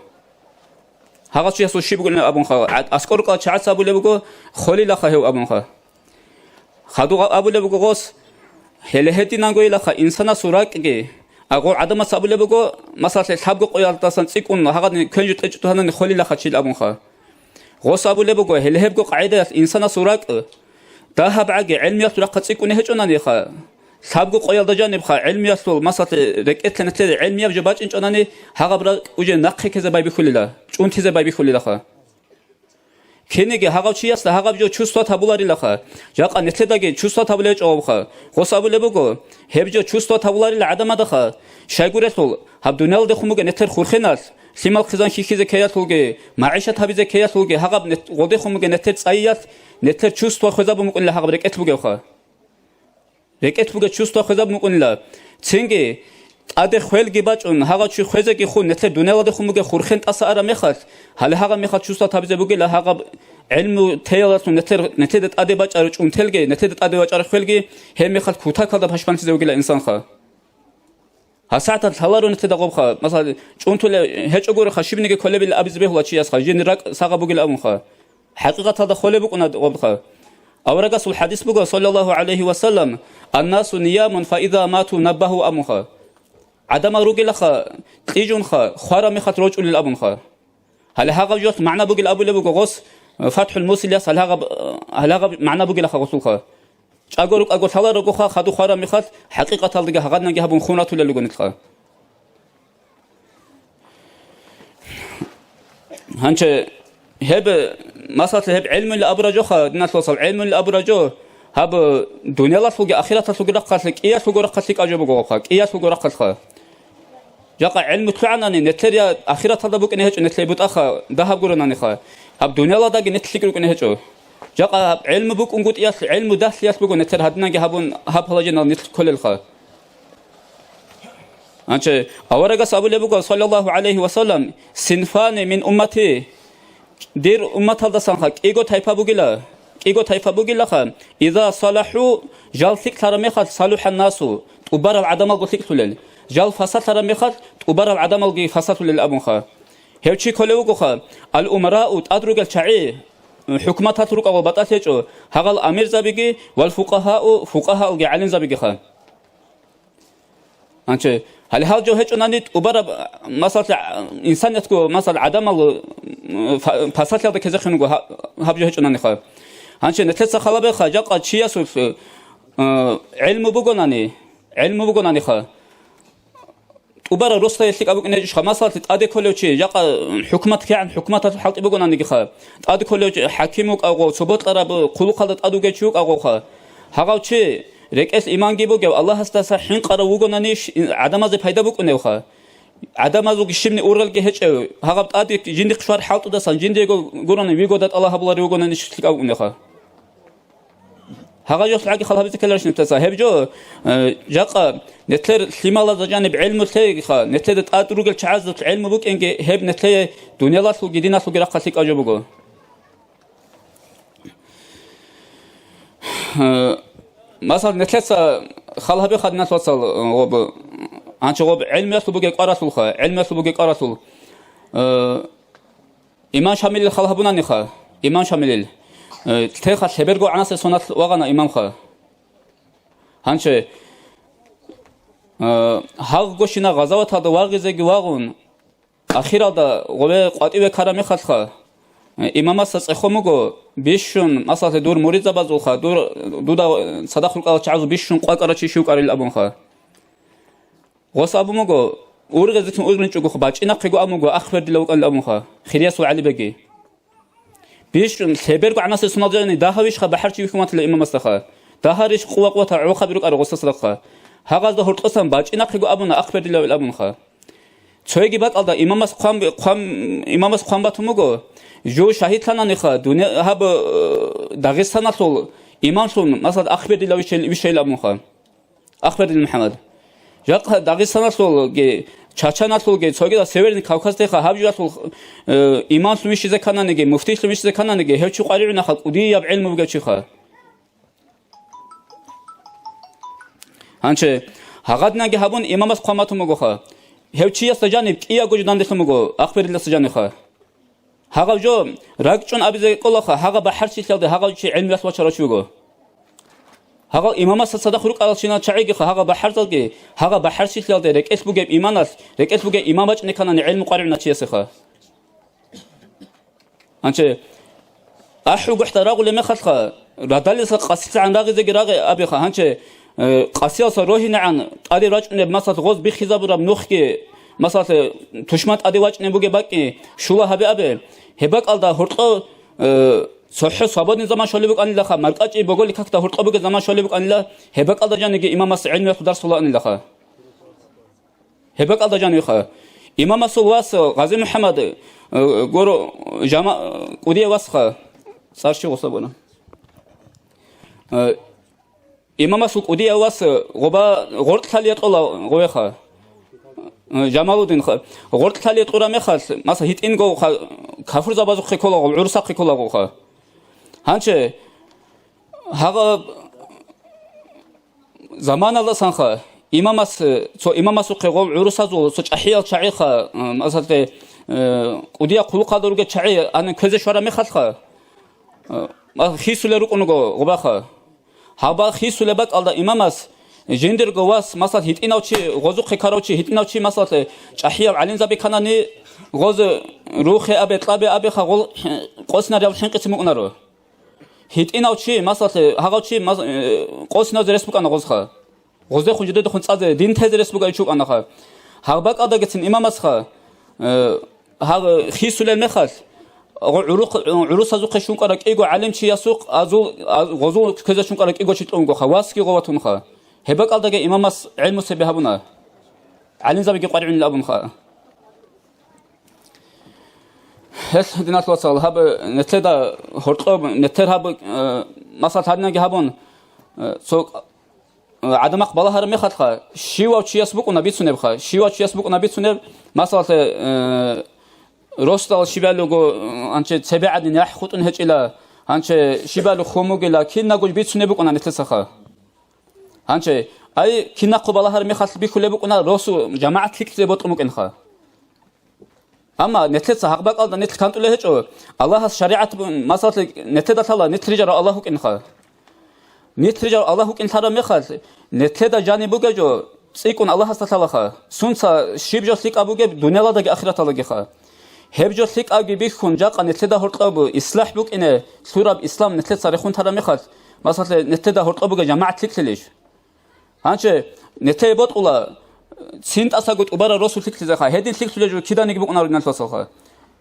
Гьагъав чиясул щиб бугилан абунха, гӀад-, аскӀор рукӀалда чагӀаца абулеб буго, холилаха гьев абунха. Хадув абулеб буго гъос, гьеле гьединангойилаха инсанасул ракӀги, агъо гӀадамаца абулеб буго, масалалъе, лъабго къоялдасан цӀикӀкӀун гьагъадин квен жо кьечӀого гьанани холилаха чил абунха. Гъос абулеб буго, гьеле гьебго къагӀидаялъ инсанасул ракӀ, дагьаб гӀаги гӀелмиялъул рахъа цӀикӀкӀуне гьечӀонаниха, лъабго къоялда жанибха гӀелмиялъул, масалалъе, рекӀелъа нилъеда гӀелмияб жо бачӀинчӀонани, гьагъаб ракӀ уже нахъе ккезе байбихьулила, чӀунтизе байбихьулилаха. Кинеги гьагъав чиясда гьагъаб жо чувствовать гьабуларилаха, жакъа нилъедаги чувствовать гьабулеб гьечӀо гьабха. Гъос абулеб буго, гьеб жо чувствовать гьабуларила гӀадамадаха, щайгурелъул, гьаб дуниялалдехун бугеб нилъер хурхеналъ, лъимал хъизан хьихьизе ккеялъулги, магӀишат гьабизе ккеялъулги, гьагъаб нет-, гъодехун бугеб нилъер цӀайиялъ, нилъер чувство хвезаб мукӀунила гьагъаб рекӀелъ бугевха. РекӀелъ бугеб чувство хвезаб мукӀунила. Цинги, тӀаде хвелги бачӀун, гьагъав чи хвезеги хун, нилъер дуниялалдехун бугеб хурхен тӀаса араб мехалъ, гьале гьагъаб мехалъ чувство гьабизе бугила гьагъаб гӀелму теялалъун нилъер, нилъеда тӀаде бачӀараб чӀунтелги, нилъеда тӀаде бачӀараб хвелги, гьеб мехалъ кутакалда пашманлъизе вугила инсанха. ГьасагӀаталъ лъаларо нилъеда гъобха, масала, чӀунтулеб гьечӀогуриха, щибниги кколебилан абизе бегьула чиясха, жиндир ракӀ сагъаб бугилан абунха. ХӀакъикъаталда холеб букӀуна гъобха. Аварагасул хӀадис буго, саллаллагьу гӀалайгьи ва саллам, «Аннасу ниямун фаиза мату наббагьу», абунха. ГӀадамал ругелаха, кьижунха, хвараб мехалъ рорчӀулел абунха. Гьале гьагъаб жоялъ магӀна бугел абулеб буго гъос, э, ФатхӀул Мусилияс гьале гьагъаб, э, гьале гьагъаб магӀна бугелаха гъосулха. ЧӀаго рукӀаго лъаларогоха, хадуб хвараб мехалъ, хӀакъикъаталдаги гьагъадинанги гьабун хун ратулел руго нилъха. Гьанже гьеб, масалалъе, гьеб гӀелмуйилан абураб жоха, диналъул вацал, гӀелмуйилан абураб жо, гьаб дуниялалъулги ахираталъулги рахъалъе, кӀиялъулго рахъалъ лъикӀаб жо буго гьабха, кӀиялъулго рахъалъха. Жакъа гӀелму лъугӀанани, нилъер я ахираталда букӀине гьечӀо нилъее бутӀаха, дагьаб гуронаниха. Гьаб дуниялалдаги нилъ лъикӀ рукӀине гьечӀо. Жакъа гьаб гӀелму букӀунгутӀиялъ, гӀелму дагьлъиялъ буго нилъер гьадинанги гьабун гьаб положениялда нилъ кколелха. Гьанже аварагас абулеб буго, саллаллагьу гӀалайгьи ва саллам, «Синфани мин уммати», дир умматалдасанха кӀиго тайпа бугила, кӀиго тайпа бугилаха, «иза салахӀу», жал лъикӀлъараб мехалъ, «салухӀан насу», тӀубарал гӀадамалго лъикӀлъулел, жал фасадлъараб мехалъ, тӀубарал гӀадамалги фасадлъулел абунха. Гьев чи кколев вугоха, «ал-умарау», тӀад ругел чагӀи, хӀукуматалъ рукӀарал батӀалъ гьечӀо, гьагъал амирзабиги, «вал-фукъагьау», фукъагьаалги гӀалимзабигиха. Гьанже, гьале гьал жо гьечӀонани тӀубараб, масалалъе, инсаниятго, масал, гӀадамал, м, фа-, фасалъиялда ккезехъин вуго гьа-, гьаб жо гьечӀонаниха. Гьанже нилъеца халабеха, жакъа чиясулъ, э, гӀелму бугонани, гӀелму бугонаниха. ТӀубараб росдае лъикӀаб букӀине гьечӀищха, масалалъе, тӀаде кколев чи, жакъа хӀукумат кигӀан хӀукуматалъул хӀалтӀи бугонанигиха, тӀаде кколев чи хӀаким вукӀавго, цо бокьараб хъулухъалда тӀад вугев чи вукӀавгоха. Гьагъав чи, рекӀелъ иманги бугев, Аллагьасдаса хӀинкъарав вугонанищ, гӀадамазе пайда букӀуневха. ГӀадамазулги щибни ургъелги гьечӀев, гьагъаб тӀаде жиндихъ щвар хӀалтӀудасан жиндиего гурони вигода тӀалаб гьабуларев вугонанищ лъикӀав вукӀуневха. Гьагъа жо лъаги хал гьабизе ккеларищ нилъеца? Гьеб жо, э, жакъа нилъер лъималазда жаниб гӀелму лъегиха, нилъеда тӀад ругел чагӀазда гӀелму букӀинги, гьеб нилъее дуниялалъулги диналъулги рахъалъ лъикӀав жо буго. Э, масал, нилъеца хал гьабиха, диналъ вацал, э, гъоб, гьанчи гъоб гӀелмиялъул бугеб кӀваралъулха, гӀелмиялъул бугеб кӀваралъул. Э, Имам Шамилил хал гьабунаниха, имам Шамилил. Э, теха лъеберго гӀанасеб соналъ вагъана имамха. Гьанчи, э, гьагъгощина гъазаваталда вагъизеги вагъун, ахиралда гъове къватӀиве ккараб мехалъха, э, имамасда цӀехон буго, бищун, масалалъе, дур муридзабазулха, дур, дуда цадахъ рукӀарал чагӀазул бищун къвакӀарав чи щив вукӀарил абунха. Гъос абун буго, ургъезецин ургъинчӀого бачӀинахъего абун буго, ахбердила вукӀанил абунха, хириясул ГӀалибеги. Бищун лъеберго гӀанасеб соналъ жаниб дагьавищха бахӀарчи вихьуматила имамасдаха? Дагьарищ къува-къуватал гӀолохъаби рукӀарал гъосасдахъа? Гьагъазда гьоркьосан бачӀинахъего абуна, ахбердила вукӀанил абунха. Цоги бакӀалда имамас хъван, хъван, имамас хъван батун буго, жо шагьидлъананиха, дуне-, гьаб, э, Дагъистаналъул имамлъун, масала, ахбердила вищел-, вищайил абунха. Ахбердил МухӀаммад. Жакъа Дагъистаналъулги, Чачаналъулги, цогидал Северный Кавказдеха гьаб жуялъул, э, имамлъун вищизе ккананиги, муфтийлъун вищизе ккананиги, гьев чи къваригӀунаха, кӀудияб гӀелму бугев чиха. Гьанчи, гьагъадинаги гьабун, имамас хъван батун бугоха. Гьев чиясда жаниб кӀиябго жо данделъун буго, ахбериласа жаниха. Гьагъав жо ракӀчӀун абизе кӀолаха, гьагъа бахӀарчилъалде гьагъав чи гӀелмуялъ вачарав чи вуго. Гьагъал имамасда цадахъ рукӀарал чинал чагӀигиха, гьагъа бахӀарзалги, гьагъа бахӀарчилъалде рекӀелъ бугеб иманалъ, рекӀелъ бугеб имам бачӀине кканани гӀелму къваригӀуна чиясеха. Гьанчи, ахӀул гохӀда рагъулеб мехалъха, радалиса къасилъагӀан рагъизеги рагъе абиха. Гьанчи, э, къасиялса рогьинегӀан тӀаде рачӀунеб, масалъ, гъоз биххизабураб нухги, масалъ, э, тушман тӀаде вачӀунеб бугеб бакӀги, щула гьабе абе. Гьеб бакӀалда гьоркьо, э, цохӀо свободный заман щолеб букӀанилаха, маркӀачӀей боголи какда гьоркьо бугеб заман щолеб букӀанила, гьеб бакӀалда жаниги имамас гӀелмуялъул дарс лъолаанилаха. Гьеб бакӀалда жанивха. Имамасул вас Гъази МухӀаммад, э, гуро, жама-, кӀудияв васха, цӀар щи гъуса буна. Э, имамасул кӀудияв вас гъоба гъоркьлъалие кьола гъовеха. Э, Жамалудинха. Гъоркьлъалие кьура мехалъ, маса, гьитӀинго ха-, кафурзабазухъе ккола гъов, гӀурусахъе ккола гъовха. Гьанчи, гьагъа заманалдасанха имамас, цо имамасухъе гъов гӀурусазул цо чӀахӀиял чагӀиха, э, масалде, э, кӀудиял хъулухъалда ругел чагӀи ана кквезе щвара мехалъха, э, ма-, хисулел рукӀунаго гъубаха. Гьабал хисулеб бакӀалда имамас жиндирго вас, масал, гьитӀинав чи, гъозухъе ккарав чи, гьитӀинав чи, масалде, чӀахӀиял гӀалимзаби кканани, гъоз рухе абе, кьабе абеха, гъол къосинариял хӀинкъицин букӀунаро. ГьитӀинав чи, масалъе, гьагъав чи мас-, э, къосиназе рес букӀана гъозха. Гъоздехун жидедехун цӀазе дин тезе рес бугай чукӀанаха. Гьаб бакӀалдагицин имамасха, э, гьаб хисулел мехалъ, гъо-, гӀурухъ-, гӀурусазухъе щункъара кӀиго гӀалимчиясухъ азул, а-, гъозул кквезе щункъара кӀиго чи кьунгоха, васги гъоватунха. Гьеб бакӀалдаги имамас гӀелму цебе гьабуна. ГӀалимзабиги къваригӀунил абунха. Гьел, диналъул вацал, гьаб нилъеда гьоркьоб, нилъер гьаб, э, масал гьадинаги гьабун, э, цо, э, гӀадамахъ балагьараб мехалъха, щивав чияс букӀуна бицунебха, щивав чияс букӀуна бицунеб, масалалъе, э, росдал щибали руго, э, гьанчи цебе гӀадин яхӀ хутӀун гьечӀила, гьанчи щибали хун бугила, кинабго бицунеб букӀуна нилъецаха. Гьанчи, ай, кинахъо балагьараб мехалъ бихьулеб букӀуна, росу жамагӀат лъикӀлъизе бокьун букӀинха. Амма нилъеца гьагъ бакӀалда нилъ кантӀулел гьечӀо, Аллагьас шаригӀат бу-, масалалъе, нилъеда лъала нилъ рижарав Аллагь вукӀинха. Нилъ рижарав Аллагь вукӀин лъараб мехалъ, нилъеда жаниб бугеб жо цӀикӀкӀун Аллагьасда лъалаха. Сунца щиб жо лъикӀаб бугеб дуниялалдаги ахираталдагиха. Гьеб жо лъикӀабги бихьун, жакъа нилъеда гьоркьоб ислахӀ букӀине лъураб ислам нилъеца рехун тараб мехалъ, масалалъе, нилъеда гьоркьоб бугеб жамагӀат лъикӀлъилищ? Гьанчи нилъее бокьула, цин тӀасаго тӀубараб росу лъикӀлъизеха, гьедин лъикӀлъулел жо киданиги букӀунаро, диналъул вацалха.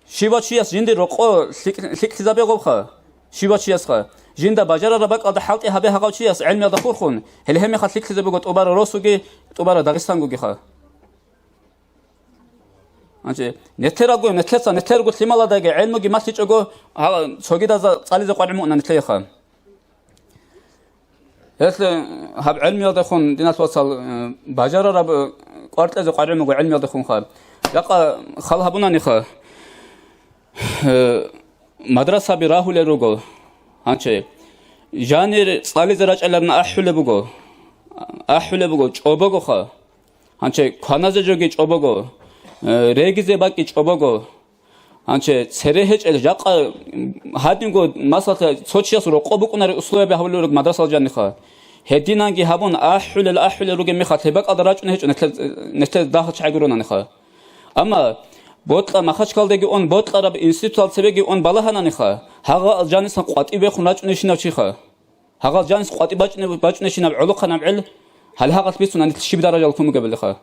Щивав чияс жиндир рокъо лъикӀ-, лъикӀлъизабе гъобха, щивав чиясха. Жинда бажарараб бакӀалда хӀалтӀи гьабе гьагъав чияс гӀелмиялда хурхун, гьеле гьеб мехалъ лъикӀлъизабего тӀубараб росуги, тӀубараб Дагъистангугиха. Гьанчи нилъералго, нилъеца, нилъерго лъималадаги гӀелмуги малъичӀого, гьа-, цогидазда цӀализе къваригӀун муъна нилъееха. Гьелъ гьаб гӀелмиялдехун, диналъул вацал, э, бажарараб, э, кӀвар кьезе къваригӀун буго гӀелмиялдехунха. Жакъа хал гьабунаниха, э, мадрасаби рагьулел руго. Гьанчи жанир цӀализе рачӀаларна ахӀулеб буго. АхӀулеб буго, чӀобогоха. Гьанчи кваназе жоги чӀобого, э, регизе бакӀги чӀобого. Гьанчи цере гьечӀел жакъа гьадинго, масалалъе, цо чияс рокъо букӀунари условияби гьабулел руго мадрасал жаниха. Гьединанги гьабун, ахӀулел, ахӀулел ругеб мехалъ, гьеб бакӀалда рачӀунел гьечӀо нилъер, нилъер дагьал чагӀи гуронаниха. Амма бокьа Махачкалдеги ун, бокьараб институтал цебеги ун балагьананиха, гьагъал жанисан къватӀиб бехун рачӀунебщинав чиха. Гьагъал жанис къватӀиб бачӀунеб-, бачӀунебщинаб гӀолохъанаб гӀел, гьале гьагъалъ бицуна нилъ щиб даражал ккун бугебалиха.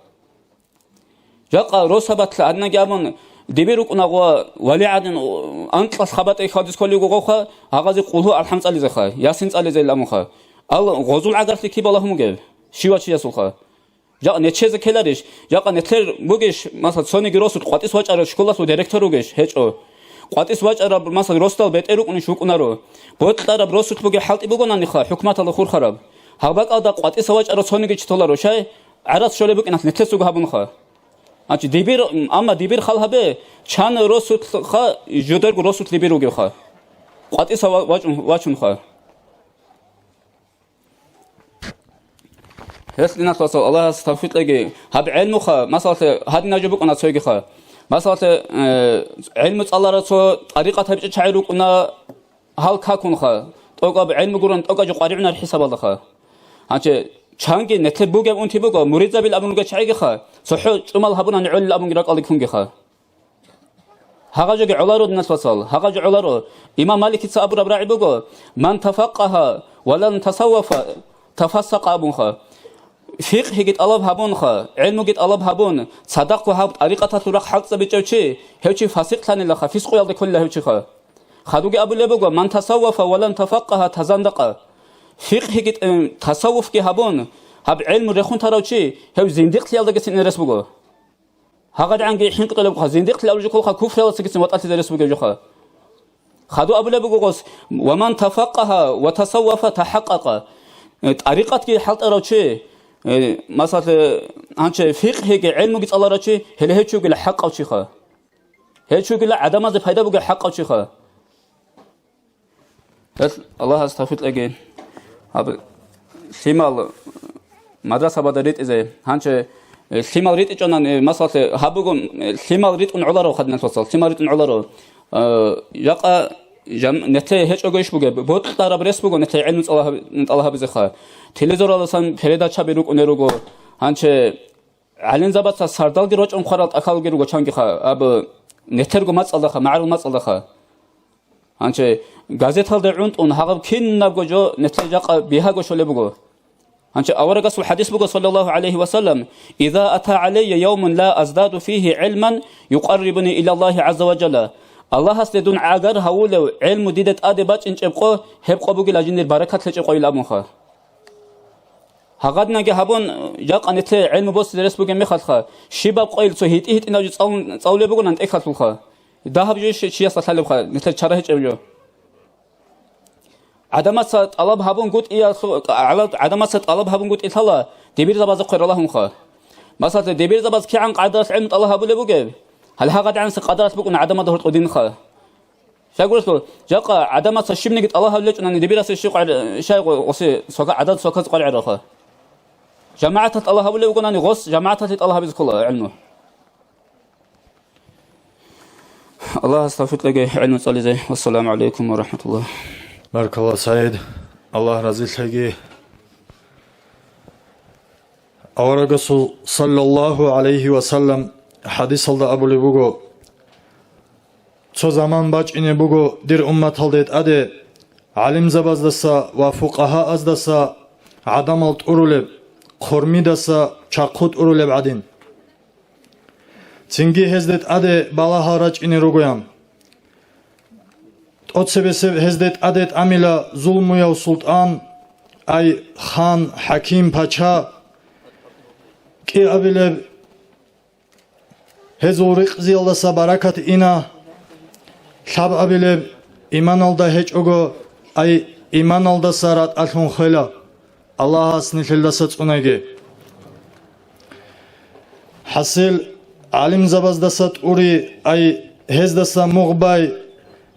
Жакъа росабалъ гьадинаги абун, дибир рукӀуна гъо вали гӀадин, анкьалъ хабатӀи хьвадиз кколев гъовха, гьагъазе къулгьу алхӀам цӀализеха, ясин цӀализе ламуха. Ал гъозул гӀагарлъи киб балагьун бугеб? Щивав чиясулха. Жакъа нечезе ккеларищ? Жакъа нилъер бугищ, масала, цониги росулъ къватӀис вачӀарав школалъул директор вугищ? ГьечӀо. КъватӀис вачӀараб, масала, росдал бетӀер рукӀунищ вукӀунаро. Бокьараб росулъ бугеб хӀалтӀи бугонаниха, хӀукуматалда хурхараб. Гьаб бакӀалда къватӀиса вачӀарав цониги чи толаро, щай? ГӀарац щолеб букӀиналъ нилъесаго гьабунха. Гьанчи дибир, амма дибир хал гьабе, чан росулъха, жодерго росулъ дибир ругевха. КъватӀиса ва-, вачӀун-, вачунха. Гьелъ, диналъул вацал, Аллагьас тавфикъ кьеги. Гьаб гӀелмуха, масалалъе, гьадинаб жо букӀана цойгиха. Масалалъе, э, гӀелму цӀаларал цо тӀарикъат гьабичӀел чагӀи рукӀуна гьал какунха, тӀокӀаб гӀелму гурун тӀокӀаб жо къваригӀунар хӀисабалдаха. Гьанчи чанги нилъер бугеб унти буго, муридзабил абун ругел чагӀигиха, цохӀо чӀумал гьабунани гӀолил абунги ракӀалде ккунгиха. Гьагъа жоги гӀоларо, диналъ вацал, гьагъа жо гӀоларо. Имам Маликица абураб рагӀи буго: «Ман тафаккъагьа ва лан тасаввафа, тафассакъа», абунха. Фикъгьиги тӀалаб гьабунха, гӀелмуги тӀалаб гьабун, цадахъго гьаб тӀарикъаталъул рахъ хӀалцӀабичӀев чи, гьев чи фасикълъанилаха, фискъуялда кколила гьев чиха. Хадуги абулеб буго: «Ман тасаввафа ва лан тафаккъагьа тазандакъа». Фикъгьиги, э, тасаввуфги гьабун, гьаб гӀелму рехун тарав чи, гьев зиндикълъиялдаги синерес буго. ГьагъадигӀанги хӀинкъулеб бугоха, зиндикълъи абулеб жо кколха, куфриялдасагицин ватӀалъизе рес бугеб жоха. Хадур абулеб буго гъос: «Ва ман тафаккъагьа ва тасаввафа тахӀаккъакъа». Э, тӀарикъатги хӀалтӀарав чи, э, масала, гьанчи фикъгьиги гӀелмуги цӀаларав чи, гьеле гьев чи вугила хӀакъав чиха. Гьев чи вугила гӀадамазде пайда бугев хӀакъав чиха. Гьел Аллагьас тавфикъ кьеги. Гьаб лъимал мадрасабада ритӀизе. Гьанчи, э, лъимал ритӀичӀонан, э, масалалъе, гьаб буго, э, лъимал ритӀун гӀоларо хадиналъ вацал, лъимал ритӀун гӀоларо. Э, жакъа жам-, нилъее гьечӀого иш бугеб, бокьараб рес буго нилъее гӀелму цӀала гьаб-, тӀалаб гьабизеха. Телевизораласан передачаби рукӀунел руго. Гьанчи ГӀалимзабаца сардалги рочӀун хъварал тӀахьалги руго чангиха, аб нилъерго мацӀалдаха, магӀарул мацӀалдаха. Гьанчи газеталда гӀунтӀун гьагъаб кинабго жо нилъер жакъа бигьаго щолеб буго. Гьанчи аварагасул хадис буго, саллаллагьу гӀалайгьи ва саллам: «Иза ата гӀалайя явмун ла аздаду фигьи гӀилман юкъаррибуни илаллагьи гӀазза ва жалла». Аллагьасде дун гӀагар гьавулев гӀелму дида тӀаде бачӀинчӀеб къо, гьеб къо бугила жиндир баракат лъечӀеб къойил абунха. Гьагъадинаги гьабун, жакъа нилъее гӀелму босизе рес бугеб мехалха, щибаб къойил цо гьитӀи-гьитӀинав жо цӀалун-, цӀалулеб бугонан тӀехьалъулха. Дагьаб жо щ-, чиясда лъалебха, нилъер чара гьечӀеб жо. ГӀадамаца тӀалаб гьабунгутӀиялъу-, гӀала-, гӀадамаца тӀалаб гьабунгутӀилъала дибирзабазухъе ралагьунха. Масала, дибирзабаз кигӀан къадаралъ гӀелму тӀалаб гьабулеб бугеб? Гьале гьагъадигӀанасеб къадаралъ букӀуна гӀадамазда гьоркьоб динха. Щайгурелъул, жакъа гӀадамаца щибниги тӀалаб гьабулечӀунани дибирасе щи къваригӀ-, щай гъо-, гъоси сока-, гӀадад соказ къваригӀаралха? ЖамагӀаталъ тӀалаб гьабулев вугонани гъос, жамагӀаталъе тӀалаб гьабизе ккола гӀелму. Аллагьас тавфикъ кьеги гӀелму цӀализе. Вассаламу гӀалайкум ва рахӀматуллагь. Баркалла, СагӀид. Аллагь разилъеги. Аварагасул саллаллагьу гӀалайгьи ва саллам хӀадисалда абулеб буго: «Цо заман бачӀине буго дир умматалде тӀаде гӀалимзабаздаса ва фукъагьааздаса гӀадамал тӀурулеб, хъурмидаса чахъу тӀурулеб гӀадин. Цинги гьезде тӀаде балагьал рачӀине ругоян. ТӀоцебесеб гьезде тӀаде тӀамила зулмуяв султӀан, ай хан, хӀаким, пача, кӀиабилеб гьезул ризкъиялдаса баракат ина, лъабабилеб иманалда гьечӀого, ай иманалдаса ратӀалъун хвела». Аллагьас нилъелдаса цӀунаги. ХӀасил, гӀалимзабаздаса тӀури, ай гьездаса мугъ бай,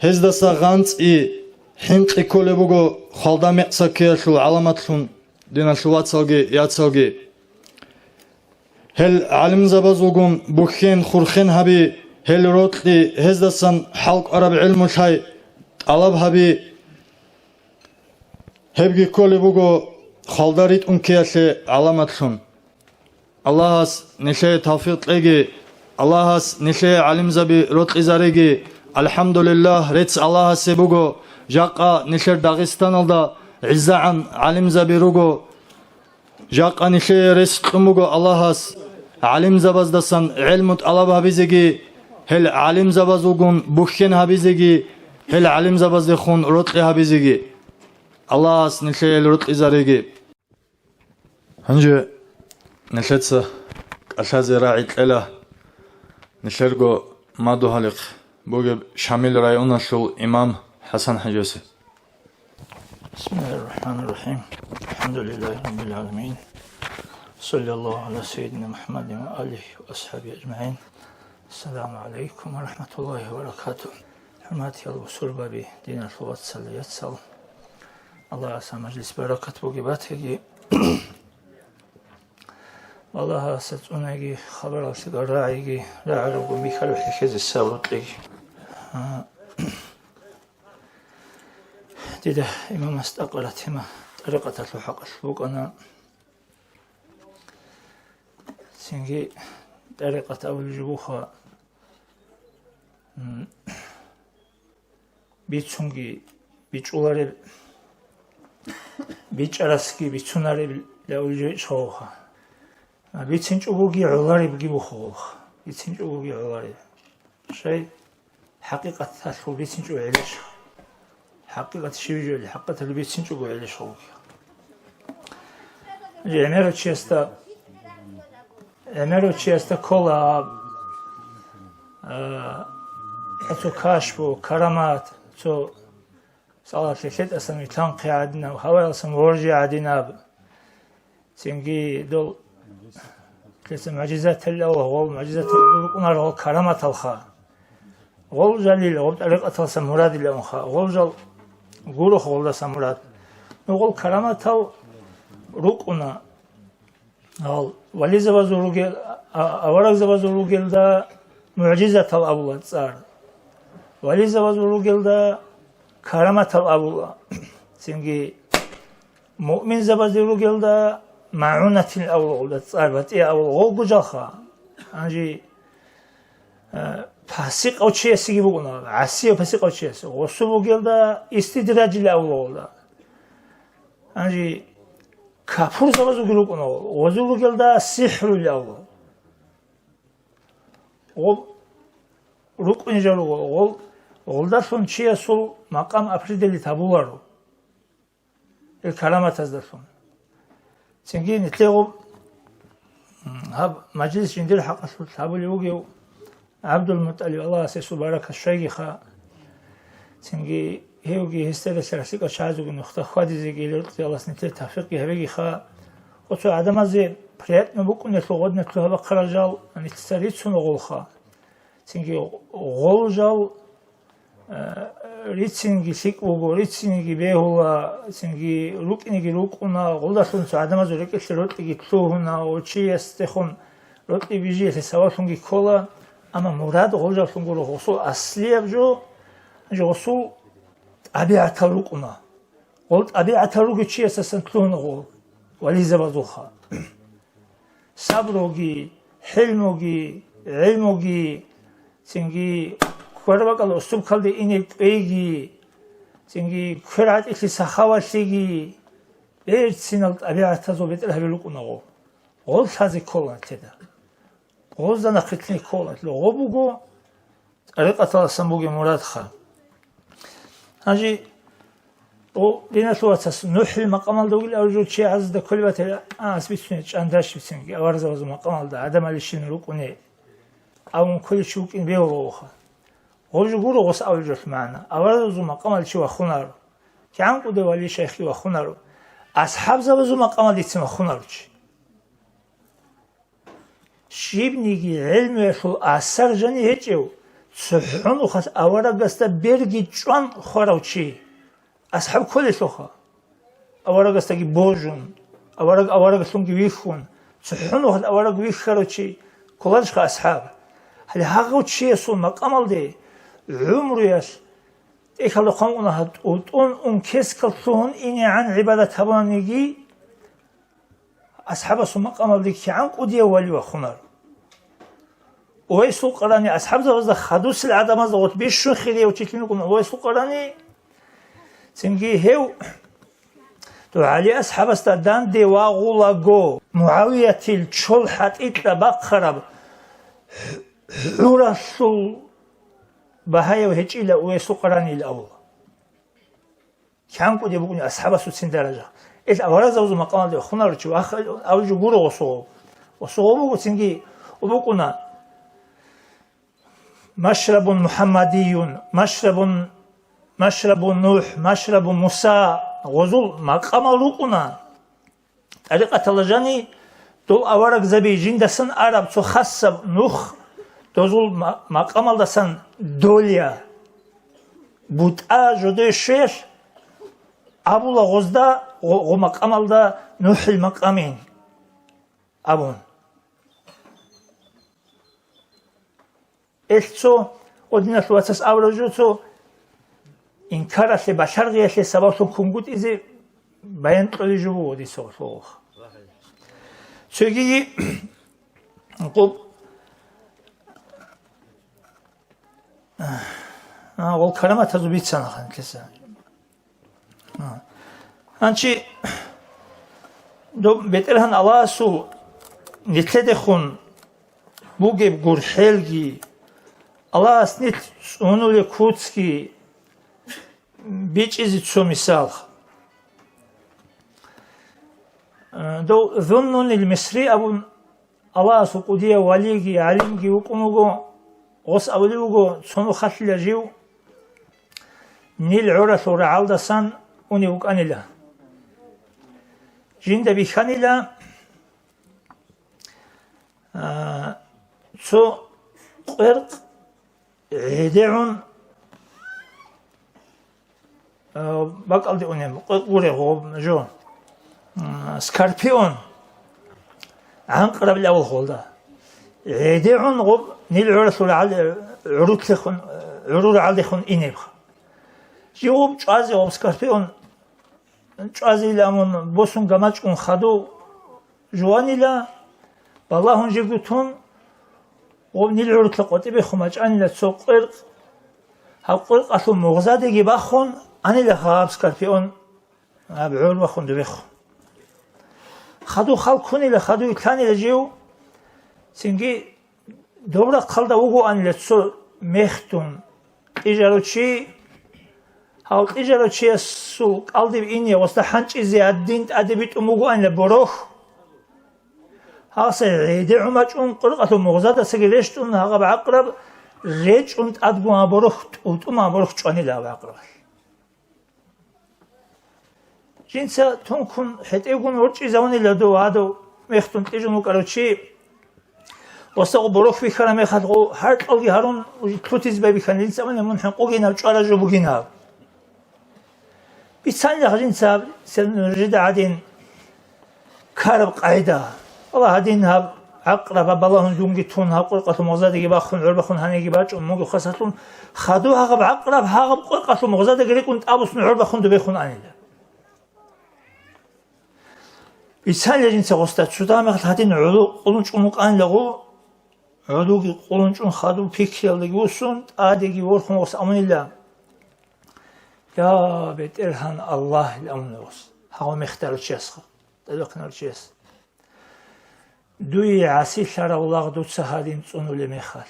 гьездаса гъанцӀи, хӀинкъи кколеб буго хвалда мекъсаккиялъул гӀаламатлъун, диналъул вацалги яцалги. Гьел гӀалимзабазулгун бухьен-хурхен гьаби, гьел рокьи, гьездасан хӀалкӀвараб гӀелму лъай тӀалаб гьаби. Гьебги кколеб буго хвалда ритӀун ккеялъе гӀаламатлъун. Аллагьас нилъее тавфикъ кьеги, Аллагьас нилъее гӀалимзаби рокьизареги. АлхӀамдулиллагь, рецц Аллагьасе буго, жакъа нилъер Дагъистаналда гӀиззагӀан гӀалимзаби руго. Жакъа нилъее рес кьун буго Аллагьас гӀалимзабаздасан гӀелму тӀалаб гьабизеги, гьел гӀалимзабазулгун бухьен гьабизеги, гьел гӀалимзабаздехун рокьи гьабизеги. Аллагьас нилъее гьел рокьизареги. Гьанже нилъеца кӀалъазе рагӀи кьела нилъерго мадугьалихъ бугеб Шамил районалъул имам ХӀасан-хӀажасе. بسم الله الرحمن الرحيم. الحمد لله رب العالمين. صلى الله على سيدنا محمد وآله وأصحابه أجمعين. السلام عليكم ورحمة الله وبركاته. ХӀурматиял бусурбаби, диналъул вацал, яцал. Аллагьас гьаб мажлис баракат бугеб батиги. Аллагьасда цӀунаги, хабаралъе рагӀиги, рагӀарабго бихьараб хӀехьезе сабурлъиги. А, дида имамас тӀакъараб тема тӀарикъаталъул хӀакъалъулъ букӀана. Цинги тӀарикъат абулеб жо буха, м, бицунги бичӀчӀулареб, бичӀчӀарасги бицунареб лаулжечӀ гъовха. БицинчӀого гӀоларебги бухъ гъовха. БицинчӀого гӀолареб. Щай? ХӀакъикъаталъул бицинчӀого гӀелищ. ХӀакъикъат щиб жо, хӀакъикъаталъул бицинчӀого гӀелищ гъовха. ГӀемерав чиясда, гӀемерав чиясда ккола, а, цо кашфу, карамат, цо салат лъелъетӀасан вилълъанхъи гӀадинаб, гьаваялсан воржи гӀадинаб. Цинги дол лъеца мугӀжизатал, гъол мугӀжизатал рукӀунар гъол караматалха. Гъол жалил, гъоб тӀарикъаталса мурадилаунха, гъол жал гурухъ гъолдаса мурад. Ну, гъол караматал рукӀуна. Гьал вализабазул ругел, а, аварагзабазул ругелда мугӀжизатал абула цӀар. Вализабазул ругелда караматал абула. Цинги муъминзабазе ругелда магӀунатил абула гъолда цӀар, батӀи абула гъолго жалха. Гьанже, а, пасикъав чиясеги бугуна, гӀасияв пасикъав чиясе. Гъосу бугелда истидражил абула гъолда. Гьанже капурзабазулги рукӀуна, гъозул ругелда сихӀрулев. Гъоб рукӀунел жал руго, гъол, гъолдалъун чиясул макъам определить гьабуларо, ил караматаздалъун. Цинги нилъее гъоб, м, гьаб мажлис жиндир хӀакъалъулъ гьабулев вугев, ГӀабдулмутӀалиб, Аллагьас гьесул баракат щвейгиха. Цинги гьевги гьесда релълъаралъикӀал чагӀазулги нухда хьвадизеги рокьи Аллагьас нилъее тавфикъги гьабегиха. Оцо гӀадамазе приятно букӀунелъул гъодинлъун гьабахъарал жал нилъеца рицун гъолха. Цинги гъол жал, э, рицинги лъикӀ буго, рицинги бегьула, цинги рукӀинги рукӀуна, гъолдалъун цо гӀадамазул рекӀелъе рокьиги лъугьуна, ва чиясдехун рокьи бижилъе савалъунги ккола. Амма мурад гъолжаллъун гуро, гъосул аслияб жо, гъосул тӀабигӀатал рукӀуна. Гъол тӀабигӀатал ругев чиясасан лъугьуна гъол вализабазулха. Сабруги, хӀилмуги, гӀилмуги, цинги квербакӀал уступкалде ине кӀвейги, цинги квер гӀатӀилъи сахавалъиги, берцинал тӀабигӀатазул бетӀергьабил рукӀуна гъол. Гъол лъазе ккола нилъеда. Гъозда нахъе лъей ккола, гъо буго тӀарикъаталасан бугеб мурадха. Гьанже, о, диналъул вацас, НухӀил макъамалда вугил абулев чи гӀазазда кколеб батила, а, ас бицунеб чӀандашевцинги, аварзабазул макъамалда гӀадамалищин рукӀуне, абун кколев чи вукӀин бегьулаха. Гъов жо гуро гъос абулев жоялъ магӀна, аварзабазул макъамалда чи вахунаро, кигӀан кӀудев вали шайхги вахунаро, асхӀабзабазул макъамалдицин вахунаро чи. Щибниги гӀелмуялъул асар жани гьечӀев, цохӀо нухалъ аварагасда берги чӀван хварав чи, асхӀаб кколелъулха. Аварагасдаги божун, авараг авараглъунги вихьун, цохӀо нухалъ авараг вихьарав чи кколарищха асхӀаб? Гьале гьагъав чиясул макъамалде гӀумруялъ тӀехьалда хъван уна гьатӀутӀун ун кескал лъугьун инегӀан гӀибадат гьабунаниги, асхӀабасул макъамалде кигӀан кӀудияв вали вахунар. Увайсул Къарани асхӀабзабазда хадусел гӀадамазда гъот бищун хирияв чи лъун вукӀун Увайсул Къарани, цинги гьев дов ГӀали асхӀабасда данде вагъулаго, МугӀавиятил чол хӀатӀикьа бахъараб хӀуралъул багьаяв гьечӀила Увайсул Къаранил авла. КигӀан кӀудеб букӀуни асхӀабасул цин даража. Ил аваразабазул макъамалде вахунаро чи, вахъ-, абулеб жо гуро гъосо гъов. Гъосо гъов буго цинги, гъов букӀуна: «Машрабун Мухаммадиюн, машрабун, машрабу Нух, машрабу Муса», гъозул макъамал рукӀуна. ТӀарикъаталда жани дол аварагзаби жиндасан араб цо хасаб нух, дозул ма-, макъамалдасан долия, бутӀа жодое щвеялъ абула гъозда, гъо-, гъо макъамалда НухӀил макъамин абун. Эл цо, гъодиналъул вацас абураб жо цо, инкаралъе, балъаргъиялъе сабаблъун кунгутӀизе баян кьолеб жо буго дица гъолъулха. Цогиги гъоб, а, гъол караматазул бицана ханлъиса. А. Гьанчи доб БетӀергьан Аллагьасул нилъедехун бугеб гурхӀелги, Аллагьас нилъ цӀунулеб куцги бичӀчӀизе цо мисал. Э, дов Зуннунил Мисри абун Аллагьасул кӀудияв валиги гӀалимги вукӀун вуго, гъос абулев вуго, цо нухалъила жив Нил гӀоралъул рагӀалдасан унев вукӀанила. Жинда бихьанила, а, цо къеркъ гӀедегӀун, а, бакӀалде унеб, къеркъ гуреб гъоб жо, а, скорпион, гӀанкъарабил авал холда. ГӀедегӀун гъоб Нил гӀоралъул рагӀал-, гӀурулъехун, гӀурул рагӀалдехун инебха. Жив гъоб чӀвазе, гъоб скорпион чӀвазейилан босун гамачӀун хадув жуванила, балагьун жего тун, гъоб Нил гӀурулъа къватӀибехун бачӀанила цо къеркъ, гьаб къеркъалъул мугъзадеги бахун, анила гьаб скорпион, гьаб гӀор бахун дубехун. Хадув хал ккунила, хадув итлъанила жив, цинги доб рахъалда вугоанила цо мехтун кьижарав чи, гьав кьижарав чиясул кӀалдиб ине гъосда хӀанчӀизе гьадин тӀаде битӀун бугоанила борохь. Гьалса гӀеде гӀумачӀун къуркъалъул мугъзадасаги рещтӀун гьагъаб гӀакъраб речӀун тӀадгун гьаб борохь тӀутӀун гьаб борохь чӀванила гьаб гӀакърабалъ. Жинца тункун хӀетӀевгун ворчӀизавунила дов гьадав мехтун кьижун вукӀарав чи. Ва сагъу борохь бихьараб мехалъ гъо гьаркьалги гьарун лъутизе байбихьана, жинца абуна, мун хӀинкъугинав чӀвараб жо бугин гьаб. Бицанилаха жинца гьаб, сен нужеда гӀадин. Ккараб къагӀида. Аллагь, гьадин гьаб гӀакъраб гьаб балагьун жунги тун, гьаб къуркъалъул мугъзадеги бахун, гӀур бахун гьанеги бачӀун, мунги хвасарлъун, хадув гьагъаб гӀакъраб гьагъаб къуркъалъул мугъзадеги рекӀун тӀабуссун гӀур бахун дубехун анила. Бицанила жинца гъосда цо дагьаб мехалъ гьадин гӀоло къулун чӀун вукӀанилаго, гӀологи къулун чӀун хадув пикриялдаги вуссун, тӀадеги ворхун гъос абунила: «Я, БетӀергьан Аллагь», — ил абуна гъос, гьагъав мехтарав чиясха. ТӀадехъинав чияс: «Дуе гӀасилъарав лагъ дуца гьадин цӀунулеб мехалъ,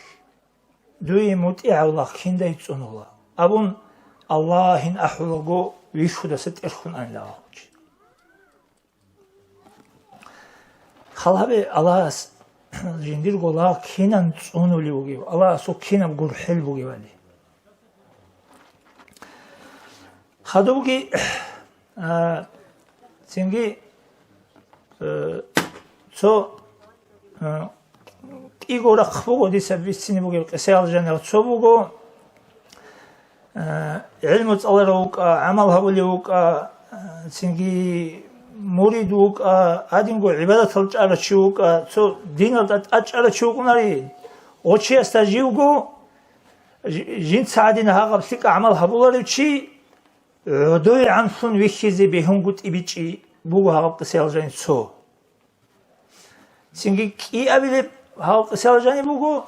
дуе мутӀигӀав лагъ киндай цӀунула», — абун, Аллагьин ахӀулаго вихьудаса тӀерхьун анила гьав чи. Хал гьабе Аллагьас жиндирго лагъ кинан цӀунулев вугев, Аллагьасул кинаб гурхӀел бугевали. Хадубги, а, цинги, э, цо, э, кӀиго рахъ буго дица бицине бугеб къисаял жанир. Цо буго, э, гӀилму цӀаларав вукӀа, гӀамал гьабулев вукӀа, э, цинги мурид вукӀа, гьадинго гӀибадатал чӀарав чи вукӀа, цо диналда тӀад чӀарав чи вукӀунари. Гъочиясда живго, жи-, жинца гьадин гьагъаб лъикӀа гӀамал гьабуларев чи, гӀодой гӀанлъун вихьизе бегьунгутӀи бичӀчӀи буго гьаб къисаял жанир цо. Цинги кӀиабилеб гьаб къисаял жанир буго,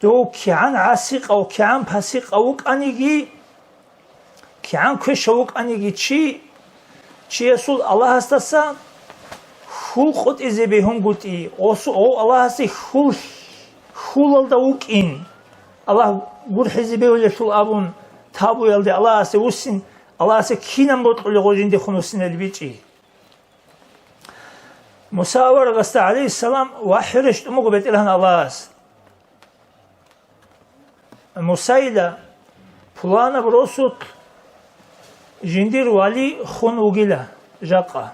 дов кигӀан гӀасикъав, кигӀан пасикъав вукӀаниги, кигӀан квешав вукӀаниги чи, чиясул Аллагьасдаса хьул къотӀизе бегьунгутӀи, осу-, ов Аллагьасе хьул-, хьулалда вукӀин, Аллагь гурхӀизе бегьулелъул абун, табуялде Аллагьасе вуссин, Аллагьасе кинан бокьулеб гъо жиндехун вуссинали бичӀчӀи. Муса аварагасда, гӀалайгьиссалам, вахӀю рещтӀун буго БетӀергьан Аллагьас. Мусайила пуланаб росулъ жиндир вали хун вугила жакъа.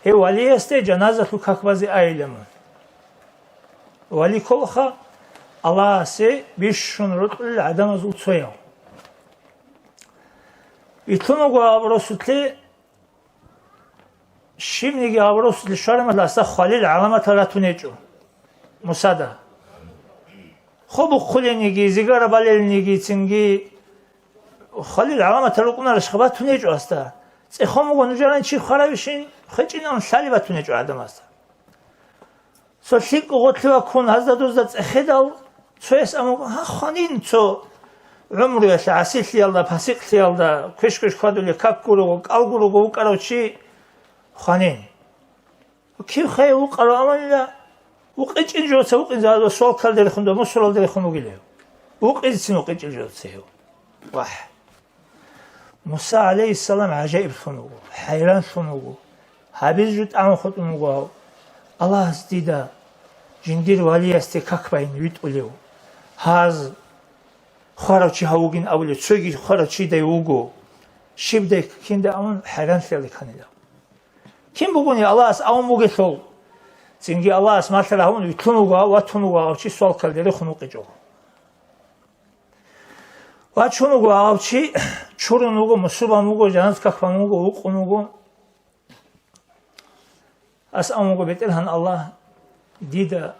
Гьев валиясде жаназалъул как базе айила мун. Вали кколаха Аллагьасе бищун рокьулел гӀадамазул цояв. Вилълъун вуго гьаб росулъе, щибниги гьаб росулъе щвараб мехалъ гьасда хвалил гӀаламатал ратун гьечӀо Мусада. Хо бухъулениги, зигара балелниги, цинги хвалил гӀаламатал рукӀунарищха батун гьечӀо гьасда. ЦӀехон буго нужеран чи хваравищин, хвечӀинан лъали батун гьечӀо гӀадамазда. Цо лъикӀго гъотлъи ваккун гьазда-дузда цӀехедал, цояс амуго, гьа, хванин цо гӀумруялъ гӀасилъиялда, пасикълъиялда, квеш-квеш хьвадулев, как гурого, кӀал гурого вукӀарав чи хванин. Кив хай вукъарав аманила, вукъичӀин жоца вукъинзабазда, свалкалде рехун, мусоралде рехун вугилев. Вукъизецин вукъичӀел жоца гьев. Вагь! Муса гӀалайгьиссалам гӀажаиблъун вуго, хӀайранлъун вуго. Гьабизе жо тӀамун хутӀун вуго гьав. Аллагьас дида жиндир валиясде как байин витӀулев. Гьаз хварав чи гьав вугин абулев, цоги хварав чидай вуго. Щибдай кинда абун хӀайранлъиялде кканила. Кин бугони Аллагьас авун бугелъул, цинги Аллагьас малъа рагьун витлъун вуго гьав, ватун вуго гьав чи свалкалде рехун вукъичӀого. Вачун вуго гьав чи, чурун вуго, мусубан вуго, жаназ как бан вуго, вукъун вуго. Ас авун вуго, БетӀергьан Аллагь, дида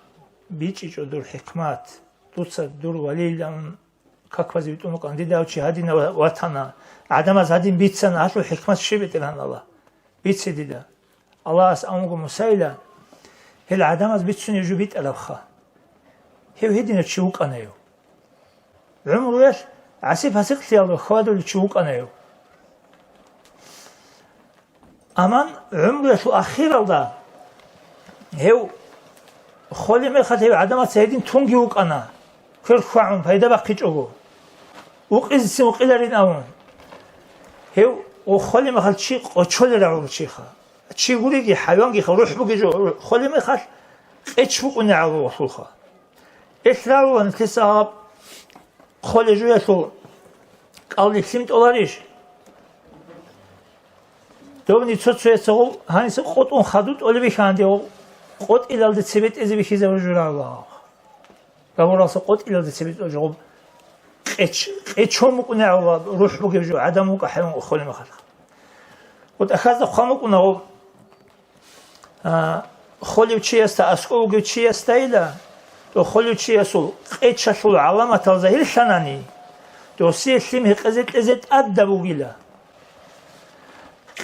бичӀчӀичӀо дур хӀикмат, дуца дур валилан как базе витӀун вукӀана, дида гьав чи гьадинав ватана, гӀадамаз гьадин бицана, гьалъул хӀикмат щиб, БетӀергьан Аллагь? Бице дида. Аллагьас амуго Мусайила, гьел гӀадамаз бицунеб жо битӀарабха. Гьев гьединав чи вукӀана гьев. ГӀумруялъ гӀаси-пасикълъиялда хьвадулев чи вукӀана гьев. Аман гӀумруялъул ахиралда гьев холеб мехалъ гьев гӀадамаца гьедин тунги вукӀана, квер хьвагӀун пайда бахъичӀого. Вукъизецин вукъиларин абун. Гьев холеб мехалъ чи къочолел рагӀул чиха. Чи гуриги, хӀайвангиха, рухӀ бугеб жо, холеб мехалъ къеч букӀунегӀан вугелъулха. Ил ралулан лъиса гьаб холеб жоялъул кӀалдиб лъим тӀоларищ? Добни цо-цояцагъул гьаниса къотӀун хаду тӀолеб бихьанде, къотӀилалде цебетӀезе бихьизабур жураллагь. Габуралса къотӀилалде цебетӀо жо къеч-, къечон букӀунегӀан ва рухӀ бугеб жо гӀадам вукӀа хӀайван холеб мехалъ. ГъутӀахьазда хъван букӀуна гъоб, а, холев чиясда, аскӀов вугев чиясдайила, то холев чиясул къечалъул гӀаламатал загьирлъанани, досие лъим гьекъезе кьезе тӀадаб бугила.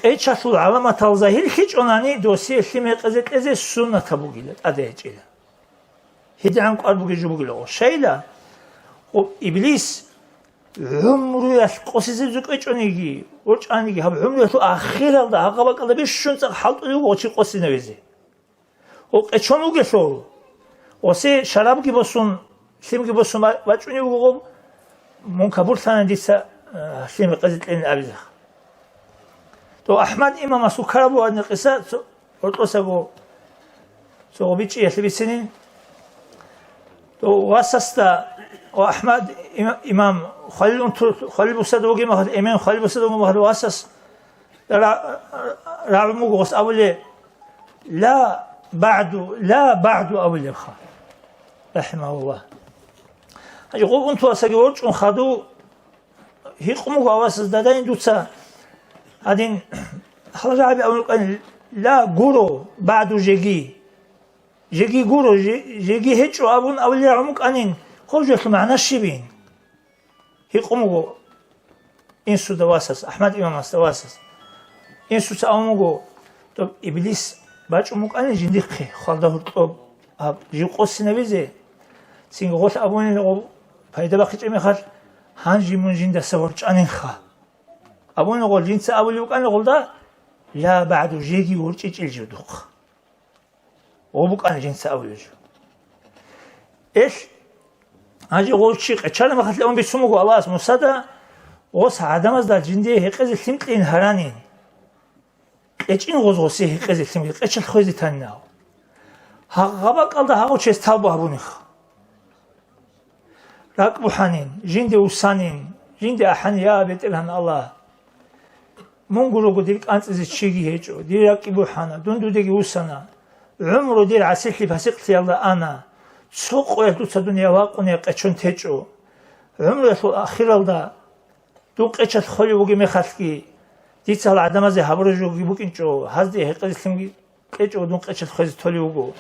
Къечалъул гӀаламатал загьирлъичӀонани, досие лъим гьекъезе кьезе суннатаб бугила, тӀаде гьечӀила. ГьедигӀан кӀвар бугеб жо бугила гъо. Щайила, гъо, Иблис гӀумруялъ къосизе кӀвечӀониги, ворчӀаниги, гьаб гӀумруялъул ахиралда гьагъа бакӀалда бищун цӀакъ хӀалтӀулев вуго чи къосинавизе. Гъо, къечон вугелъул, гъосе шарабги босун, лъимги босун ва-, вачӀунев вуго гъо, мун кабурлъана дица, а, лъим гьекъезе кьенин абизеха. То АхӀмад имамасул ккараб бугӀадни къиса, цо-, гьоркьосаго цо гъобичӀиялъе бицинин. То васасда, о, АхӀмад има-, имам, хвалил унту-, хвалил бусада вугеб мехалъ, эмен хвалил бусада вугеб мехалъ, васас ра-, ра-, рагӀун буго гъос абулеб, «Ла багӀду, ла багӀду», абулебха, рахӀимагьуллагь. Гьанже гъоб унтуласаги ворчӀун хадув, гьикъун буго авасаз, дадайин дуца гьадин гьал рагӀаби абун рукӀанин, ла гуро, багӀду жеги. Жеги гуро, же-, жеги гьечӀо абун абулел рагӀун букӀанин, гъов жоялъул магӀна щибин? Гьикъун буго инсуда васас, АхӀмад имамасда васас. Инсуца абун буго, доб Иблис бачӀун букӀанин жиндихъе, хвалда гьоркьоб гьаб жив къосинавизе, цинги гъолъ абунин гъоб пайда бахъичӀеб мехалъ, гьанже мун жиндаса ворчӀанинха. Абуни гъол жинца абулеб букӀана гъолда, ла багӀду жеги ворчӀичӀел жив духъ. Гъо букӀана жинца абулеб жо. Эл, гьанже гъол чи къечараб мехалъ абун бицун буго Аллагьас Мусада, гъос гӀадамазда жиндие гьекъезе лъим кьейин гьаранин. КьечӀин гъоз гъосе гьекъезе лъим, къечалъ хвезе танин гьав. Гьагъа бакӀалда гьагъав чияс талбу гьабуниха. РакӀ бухӀанин, жинде вуссанин, жинде ахӀанин, я БетӀергьан Аллагь! Мун гурого дир кӀанцӀизе чиги гьечӀо, дир ракӀги бухӀана, дун дудеги вуссана. ГӀумру дир гӀасилъи-пасикълъиялда ана, цо къоялъ дуца дуниял вакъуне къечон течӀо. ГӀумруялъул ахиралда дун къечалъ холев вугеб мехалъги, дица гьал гӀадамазе гьабураб жоги букӀинчӀо, гьазде гьекъезе лъимги кьечӀого дун къечалъ хвезе толев вуго.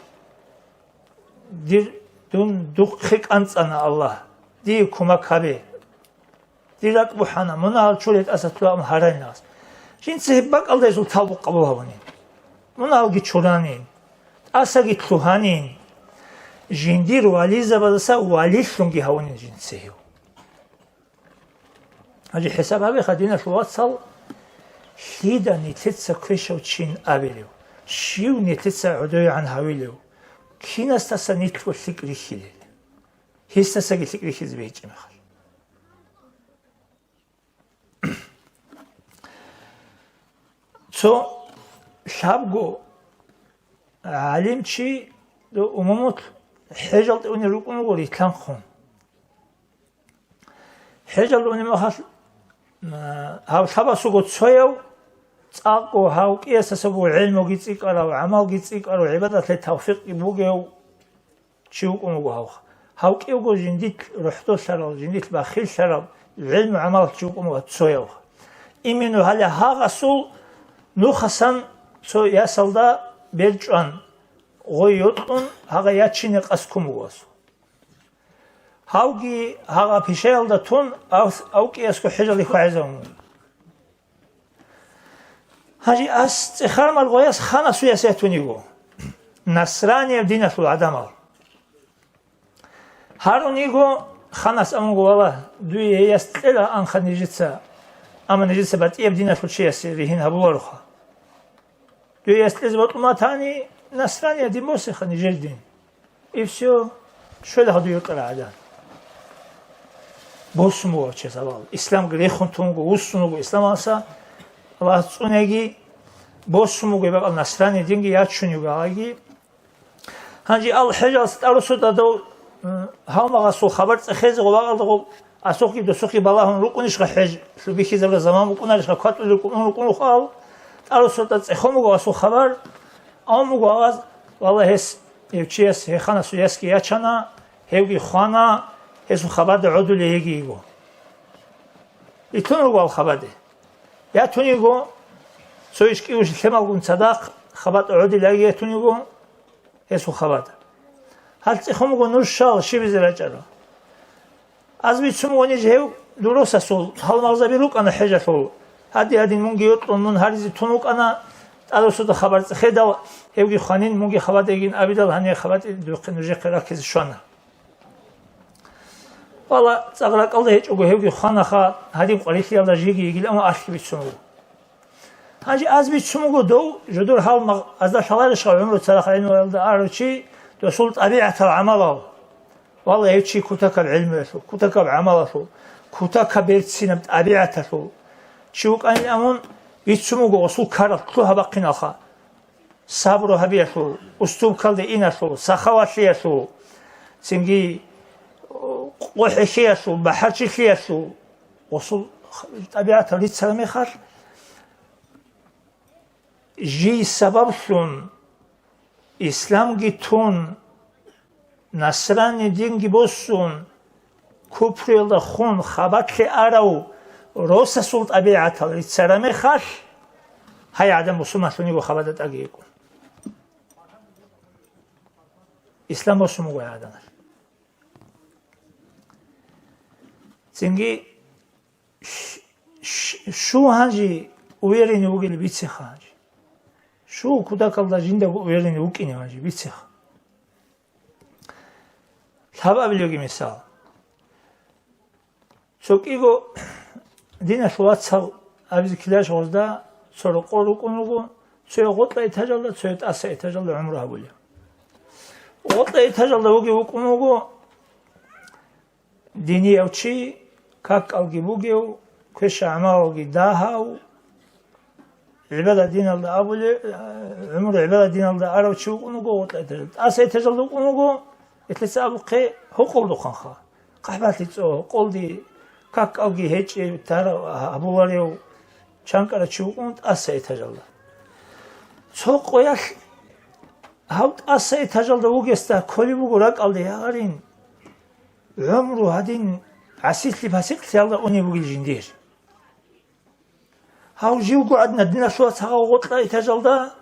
Дир Дун духъе кӀанцӀана, Аллагь, дие кумек гьабе. Дир ракӀ бухӀана, мунагьал чуре тӀаса лъугьа абун гьарайнас. Жинца гьеб бакӀалда гьезул тавбу къабул гьабунин. Мунагьалги чуранин. ТӀасаги лъугьанин. Жиндир вализабаздаса валилъунги гьавунин жинца гьев. Гьанже хӀисаб гьабеха, диналъул вацал, лъида нилъеца квешав чин абилев, щив нилъеца гӀодовегӀан гьавилев, кинасдаса нилъго лъикӀ рихьилел? Гьесдасаги лъикӀ рихьизе бегьичӀеб мехалъ. Цо лъабго гӀалимчи умумулъ хӀежалде унел рукӀун вуго рилълъанхъун. ХӀежалде унеб мехалъ, а, гьав лъабасулго цояв, цӀакъго гьав кӀиясдаса буго гӀелмуги цӀикӀкӀарав, гӀамалги цӀикӀкӀарав, гӀибадатлъи тавфикъги бугев чи вукӀун вуго гьавха. Гьав кӀиявго жиндилъ рухӀдолъарал, жиндилъ бахиллъарал, гӀелму-гӀамалалъ чи вукӀун вуго цоявха. Именно гьале гьагъасул нухасан цо ясалда бер чӀван, гъой йокьун, гьагъа ячине къасд ккун вуго асул. Гьавги гьагъа пишаялда тун, ав-, авкӀиясго хӀежалде хьвагӀизавун. Гьанже ас цӀехармал гъояс ханасул яс ятун йиго, насранияб диналъул гӀадамал. Гьарун йиго ханас абунго: «Валлагь, дуе гьей яс кьела анха нижеца, амма нижеца батӀияб диналъул чиясе ригьин гьабулароха. Дуе яс кьезе бокьун батани, насрания дин босеха, нижер дин». И всё, щвела гьадуй йокьарал гӀадан. Босун буго гьав чияс авал. Исламги рехун тун вуго, вуссун вуго исламалдаса, Аллагьас цӀунаги, босун буго гьеб бакӀал насрани динги, ячун йиго гьагъаги. Гьанже ал хӀежалъ тӀарусудадав, м, гьалмагъасул хабар цӀехезе гъо бакӀалда гъо асухъги досухъги балагьун рукӀунищха, хӀеж лъубихьизабураб заман букӀунарищха, кватӀулел рукӀун рукӀунухъал, тӀарусуда цӀехон буго асул хабар, амма буго аваз, валлагь, гьес, гьев чияс гьеханасул ясги ячана, гьевги хвана, гьесул хабарда гӀодулей гьеги йиго. Итун руго ал хабаде. Ятун йиго, цо иш кӀиго лъемалгун цадахъ, хабатӀа гӀодилаги ятун йиго, гьесул хабада. Гьал цӀехун буго нуж щал щибизе рачӀарал. Аз бицун буго ниж гьев дурусасул, гьалмагъзаби рукӀана хӀежалъул. Гьади-гьадин мунги йокьун мун гьаризе тун вукӀана, тӀадусуда хабар цӀехедал, гьевги хванин, мунги хабадайгин абидал, гьанир хабатӀи духъе нужехъе раккизе щвана. Вала, цӀакъ ракӀалда гьечӀого гьевги хванаха, гьадин къварилъиялда жеги йигила, амма алъи бицун вуго. Гьанже аз бицун вуго дов, жодор гьалмагъ азда лъаларищха гӀумру цадахъ гӀелмуялда арав чи, досул тӀабигӀатал гӀамалал. Вала, гьев чи кутакаб гӀелмуялъул, кутакаб гӀамалалъул, кутакаб берцинаб тӀабигӀаталъул чи вукӀанин амун бицун вуго, гъосул ккарал лъугьа бахъиналха. Сабру гьабиялъул, уступкалде иналъул, сахаватлъиялъул, цинги къо-, хӀехьеялъул, бахӀарчилъиялъул, гъосул тӀабигӀатал рицараб мехалъ, жий сабаблъун исламги тун, насрани динги босун, купруялда хун хабалъе арав росасул тӀабигӀатал рицараб мехалъ, гьай гӀадан бусурманлъун йиго хабада тӀаги йикӀун. Ислам босун буго гьай гӀаданалъ. Цинги щ-, щ-, щу гьанжи уверенный вугел бицеха гьанжи. Щу кутакалда жиндаго уверенный вукӀине гьанжи бицеха. Лъабабилеги мисал. Цо кӀиго диналъул вацал абизе ккеларищ гъозда цо рокъор рукӀун руго, цояв гъотӀа этажалда, цояв тӀаса этажалда гӀумру гьабулев. ГъотӀа этажалда вугев вукӀун вуго динияв чи, какалги бугев, квеша-гӀамалалги дагьав, гӀибадат диналда абулев, гӀумру гӀибадат диналда арав чи вукӀун вуго гъотӀа этажалда. ТӀаса этажалда вукӀун вуго, гьелъица абухъе гьукъулдухъанха. ХъахӀбалъи цо, гьукъулди, какалги гьечӀев, тарав гьабуларев, чанкӀарав чи вукӀун тӀаса этажалда. Цо къоялъ гьав тӀаса этажалда вугесда кколеб буго ракӀалде, ягъарин, гӀумру гьадин гӀасилъи-пасикълъиялда унеб бугел жиндир. Гьав живго гӀадин, диналъул вац, гьав гъотӀа этажалда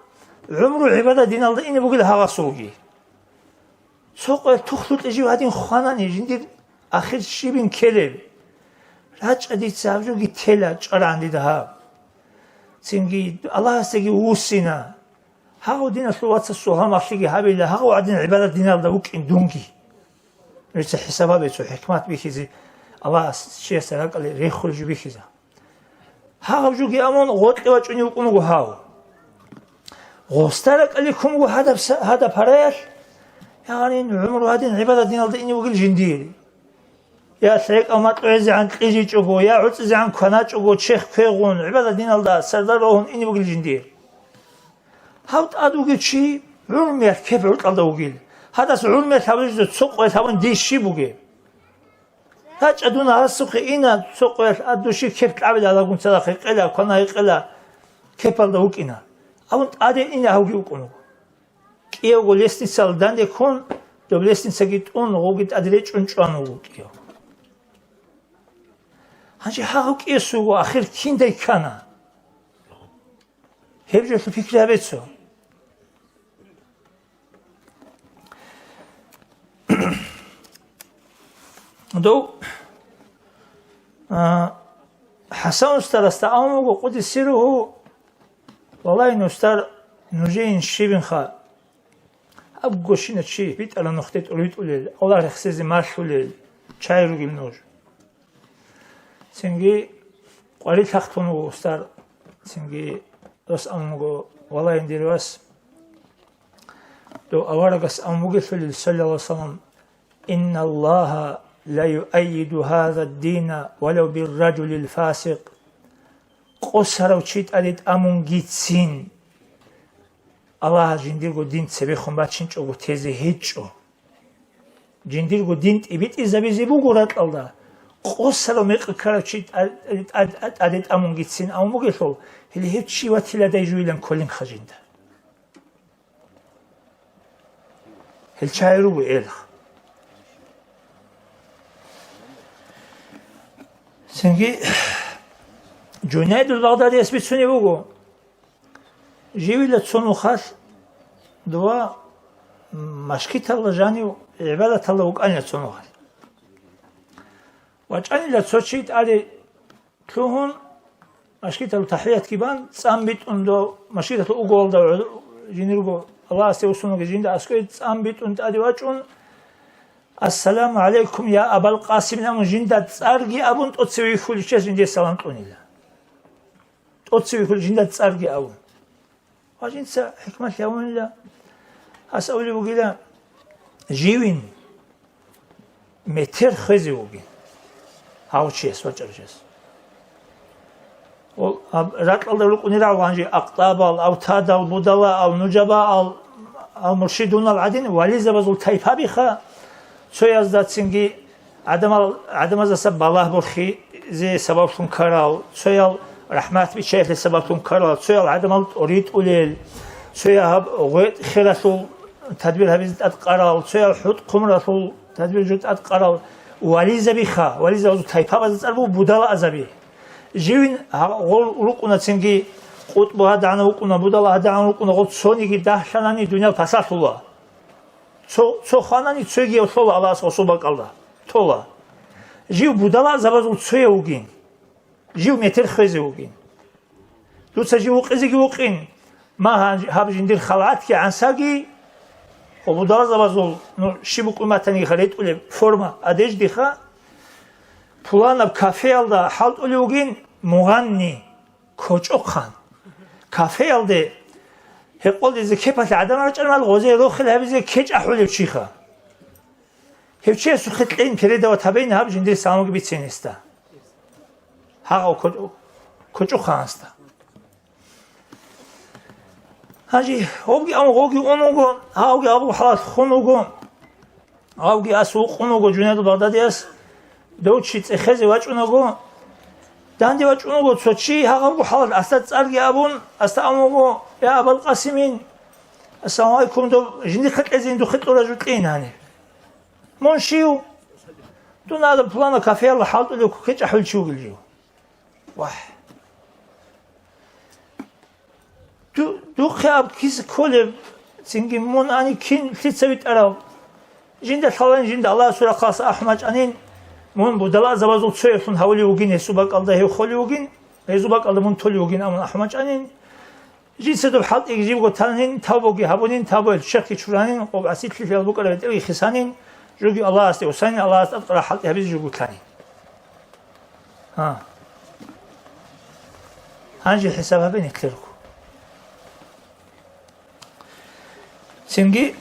гӀумру гӀибадат диналда ине бугел гьагъасулги. Цо къоялъ тухлъукье жив гьадин хванани, жиндир ахир щибин ккелеб? РачӀа дица гьаб жоги тела чӀварагӀан дида гьаб. Цинги Аллагьасдаги вуссина. Гьагъав диналъул вацасул гьамалъиги гьабила, гьагъав гӀадин гӀибадат диналда вукӀин дунги. Гьеца хӀисаб гьабе, цо хӀикмат бихьизе Аллагьас чиясда ракӀалде рехулеб жо бихьизе. Гьагъаб жоги амун гъоркье вачӀунев вукӀун вуго гьав. Гъосда ракӀалде ккун вуго гьадаб са-, гьадаб гьараялъ, ягъанин гӀумру гьадин гӀибадат диналда ине вугил жиндир. Я лъегӀкӀал макьугӀезегӀан кьижичӀого, я гӀуцӀизегӀан кваначӀого, чехь квегъун, гӀибадат диналда сардал рогьун ине вугил жиндир. Гьав тӀад вугев чи гӀурмиялъ кеп гӀуркьалда вугил. Гьадас гӀурмиялъ гьабулеб жо цо къоялъ гьабун дие щиб бугеб? РачӀа дун гьасухъе ина, цо къоялъ а души кеп кьабила, алагун цадахъ гьекъела, квана гьекъела, кепалда вукӀина. Абун тӀаде ине гьавги вукӀун вуго. КӀиявго лестницал данде ккун, доб лестницаги тӀун, гъоги тӀаде речӀчӀун чӀван вуго кӀияв. Гьанже гьагъав кӀиявсуго ахир киндай ккана? Гьеб жолъун пикри гьабе цо. Дов, а, ХӀасан устарасда абун буго, къуддиса сирругьу, валлагь, устар, нужеян щибинха, абго щинав чи битӀараб нухде тӀуритӀулел, Аллагь рехсезе малъулел чагӀи ругел нуж. Цинги къварилъ ахтун вуго устар, цинги дос абун буго, валлагь, дир вас, дов аварагас абун бугелъулил, саллаллагьу гӀалайгьи ва саллам: «Инналлагьа ла юайиду гьаза ддина валав бирражулил фасикъ». Къосарав чи тӀаде тӀамунгицин Аллагьас жиндирго дин цебехун бачинчӀого тезе гьечӀо. Жиндирго дин тӀибитӀизабизе буго ракьалда, къосарав мекъи ккарав чи тӀа-, тӀа-, тӀа-, тӀаде тӀамунгицин абун бугелъул, гьеле гьев чи ватиладай жуйилан кколинха жинда. Гьел чагӀи руго элх. Цинги Жунайдул Багъдадияс бицунеб буго, живила цо нухалъ дова машгиталда жанив гӀибадаталда вукӀанила цо нухалъ. ВачӀанила цо чи тӀаде лъугьун, машгиталда тахӀиятги бан, цӀан битӀун дов машгиталда уголалда гӀур-, жиндирго Аллагьасде вуссунаги жинда аскӀове цӀан битӀун тӀаде вачӀун, «Ассаламу гӀалайкум, я Абал Къасим», – абун, жинда цӀарги абун, тӀоцеве вихьулев чияс жиндие салам кьунила. ТӀоцеве вихьулев жинда цӀарги абун. Ва жинца хӀикмат гьавунила, гьас абулеб бугила, живин метер хвезе вугин гьав чияс, вачӀарав чияс. Гьаб ракьалда рукӀунел гьанже акътӀабал, автадал, будалаал, нужабаал, ал-муршидунал гӀадин вализабазул тайпабиха, цояздацинги гӀадамал, гӀадамаздаса балагь борхизе сабаблъун ккарал, цоял рахӀмат биччаялъе сабаблъун ккарал, цоял гӀадамал тӀоритӀулел, цоял гьаб гъветӀ хералъул тадбир гьабизе тӀадкъарал, цоял хӀутӀ-хъумралъул тадбир жо тӀадкъарал вализабиха, вализабазул тайпабазда цӀар буго будалаазаби. Живин гьа-, гъол рукӀуна цинги, къутӀбу гьадагӀанав вукӀуна, будала гьадагӀанав вукӀуна, гъол цониги дагьлъанани дуниял пасалъула. Цо, цо хванани цоги лъола Аллагьас гъосул бакӀалда. Тола. Жив будалаазабазул цояв вугин. Жив метер хвезе вугин. Дуца жив вукъизеги вукъин, ма гьан-, гьаб жиндир халгӀатги гӀансаги, гъо будалазабазул, ну, щиб букӀун батаниги ха ретӀулеб форма, одеждиха, пуланаб кафеялда хӀалтӀулев вугин мугъанни, кочӀохъан. Кафеялде гьекъолдизе кепалъе гӀадан рачӀарал, гъозе рохел гьабизе кечӀ ахӀулев чиха. Гьев чиясухъе кьейин передавать гьабейин гьаб жиндир саламги бицин гьесда. Гьагъав кочӀо-, кочӀохъан гьасда. Гьанже гьавги ан гъоги ун вуго, гьавги абу хӀалат хун вуго, гьавги ас вукъун вуго Жунайдул Багъдадияс, дов чи цӀехезе вачӀунаго, данде вачӀун вуго цо чи, гьагъабго хӀалат асда цӀарги абун, асда ан вуго: «Я Абал Къасимин, ассаламу гӀалайкум, доб жиндихъе кьезин духъе тӀура жукьин гьаниб». Мун щив? Дун гьадаб пулана кафеялда хӀалтӀулев кечӀ ахӀулев чи вугев жив. Вагь. Ду-, духъе аб киса кколеб, цинги мун ани кин лъица витӀарав? Жинда лъалаан, жинда Аллагьасул рахъалъа ахӀун бачӀанин, мун будалазабазул цоялъун гьавулев вугин, гьесул бакӀалда гьев холев вугин, гьезул бакӀалда мун толев вугин, амма ахӀун бачӀанин. Жинца доб хӀалтӀиги живго танин, тавбуги гьабунин, тавбуялъ чехги чуранин, къо гӀасилъи лъел букӀараб бетӀерги хисанин, жуги Аллагьасде усанин, Аллагьас тӀадкъараб хӀалтӀи гьабизе жугьутанин. Гьа. Гьанже хӀисаб гьабе нилъерго. Цинги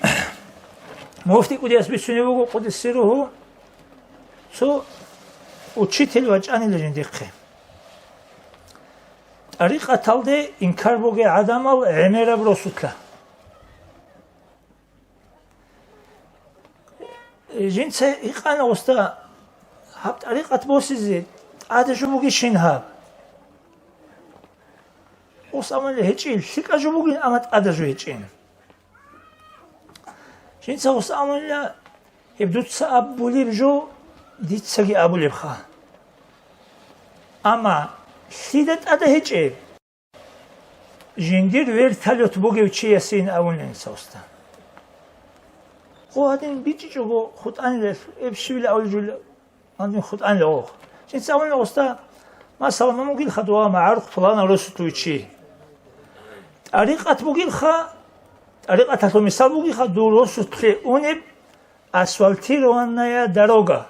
муфти кӀудияс бицунеб буго къуддиса сирругьу, цо учитель вачӀанила жиндихъе. ТӀарикъаталде инкар бугей гӀадамал гӀемераб росулъа. Жинца гьикъана, уста, гьаб тӀарикъат босизе тӀаде жо бугищин гьаб? Ус амалила гьечӀин, лъикӀа жо бугин, амма тӀада жо гьечӀин. Жинца ус амалила, гьеб дуца абулеб жо дицаги абулебха. Амма лъида тӀада гьечӀеб? Жиндир вертолет бугев чиясин абуна жинца, уста. Гъо гьадин бичӀчӀичӀого хутӀанилелъ, эб щивила авлижула гьадин хутӀанила гъо. Жинца абуна, уста, масала, мун бугилха дова магӀарухъ толана росулъ чи. ТӀарикъат бугилха, тӀарикъаталъул мисал бугиха, дур росулъе унеб асфальтированная дорога.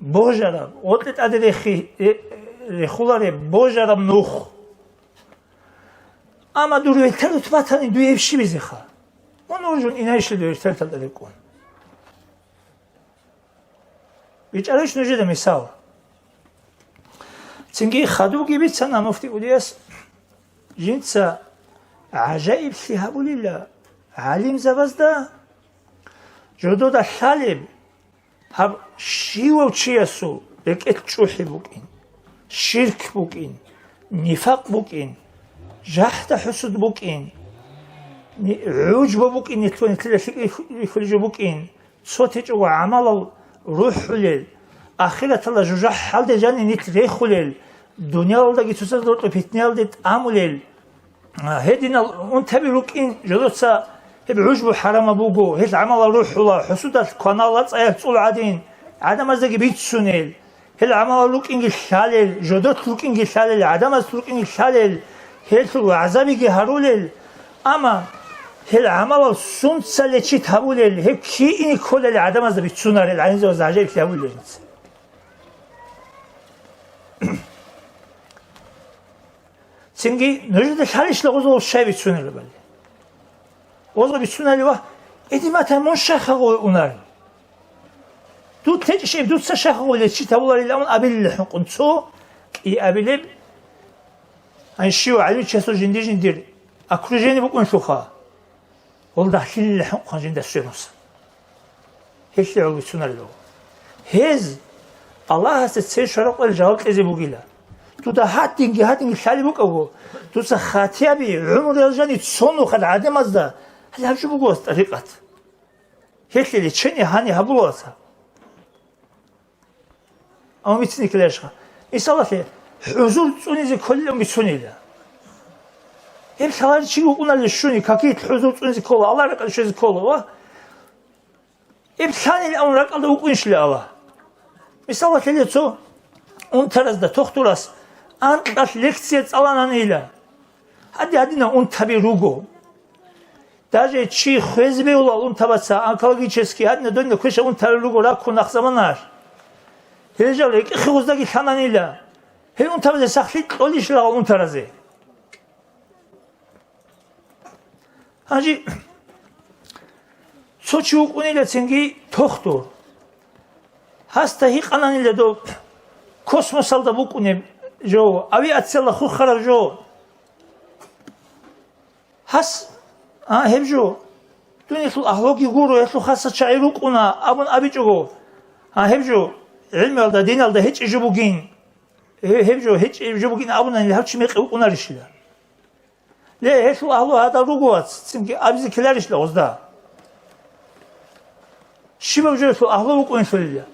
Божараб, гъоркье тӀаде рехи-, ре-, рехулареб божараб нух. Амма дур вертолет батани, дуе гьеб щибизеха? Мун уржун инайищила дур вертолеталда рекӀун? БичӀарищ нужеда мисал? Цинги хадубги бицана муфти кӀудияс, жинца гӀажаиблъи гьабулила гӀалимзабазда, жодода лъалеб, гьаб щивав чиясул рекӀелъ чӀухӀи букӀин, ширк букӀин, нифакъ букӀин, жахӀда-хӀусуд букӀин, ни-, гӀужба букӀин, нилъго-нилъеда лъикӀ рихьулеб жо букӀин, цо течӀого гӀамалал рухӀулел, ахираталда жужахӀалде жаниб нилъ рехулел, дуниялалдаги цоцазда рокьоб питнаялде тӀамулел, А, гьединал унтаби рукӀин, жодоца гьеб гӀужбу хӀарамаб буго, гьел гӀамалал рухӀула, хӀусудалъ кванал лацӀаялъ цӀул гӀадин, гӀадамаздаги бицунел, гьел гӀамалал рукӀинги лъалел, жодолъ рукӀинги лъалел, гӀадамаз рукӀинги лъалел, гьелъул гӀазабиги гьарулел, амма гьел гӀамалал сунца лечит гьабулел, гьеб киине кколел гӀадамазда бицунарел гӀалимзабаз гӀажаиблъи гьабулел гьеница. Цинги нужеда лъалищ лагъузул щай бицунелабали? Оза бицунали ва, эди мата мун шахагъуе унар. Дуд течӀищ эб дуца шахагъуе лечи тавуларилан абилила хӀункъун цо кӀиабилеб. Ай щив гӀалимчиясул жинди-жиндир окружение букӀунлъуха. Гьел дагьлъилила хӀинкъун жинда сверуса. Гьелъие гьел бицунарила. Гьез Аллагьасда цей щвараб къоялъ жаваб кьезе бугила. Дуда гьадинги, гьадинги лъалеб букӀаго, дуца хатияби гӀумруялъ жани цо нухалъ гӀадамазда гьале гьаб жо буго ас тӀарикъат. Гьелъие лечение гьани гьабулаца. Амма бицинеги ккеларищха? Мисалалъе, хӀузур цӀунизе кколилан бицунила. Гьеб лъаларев чи вукӀуналли щуни, какие-то хӀузур цӀунизе ккола, Аллагь ракӀалде щвезе ккола, ва гьеб лъанилан ракӀалда вукӀунищила Аллагь? Мисалалъе, цо унтаразда, тухтурас анкьалъ лекция цӀалананила. Гьади-гьадинал унтаби руго. Даже чи хвезе бегьулал унтабаца, онкологический, гьадинал додинал квешал унтарал руго раккун нахъ заманалъ. Гьел жал рекӀехъе гъуздаги лъананила. Гьел унтабазе сахлъи кьолищ лагъал унтаразе? Гьанже цо чи вукӀунила цинги тохтур. Гьасда гьикъананила доб космосалда букӀунеб жо, авиациялда хурхараб жо. Гьас, а, гьеб жо, дунялъул агьлуги гуро, гьелъул хасал чагӀи рукӀуна абун абичӀого, а, гьеб жо, гӀилмуялда, диналда гьечӀеб жо бугин, гье-, гьеб жо, гьечӀеб жо бугин абунани гьав чи мекъи вукӀунарищила? Ле, гьелъул агьлу гьадал руго, вац, цинги абизе ккеларищ лагъузда? Щибаб жоялъул агьлу вукӀунелъулила.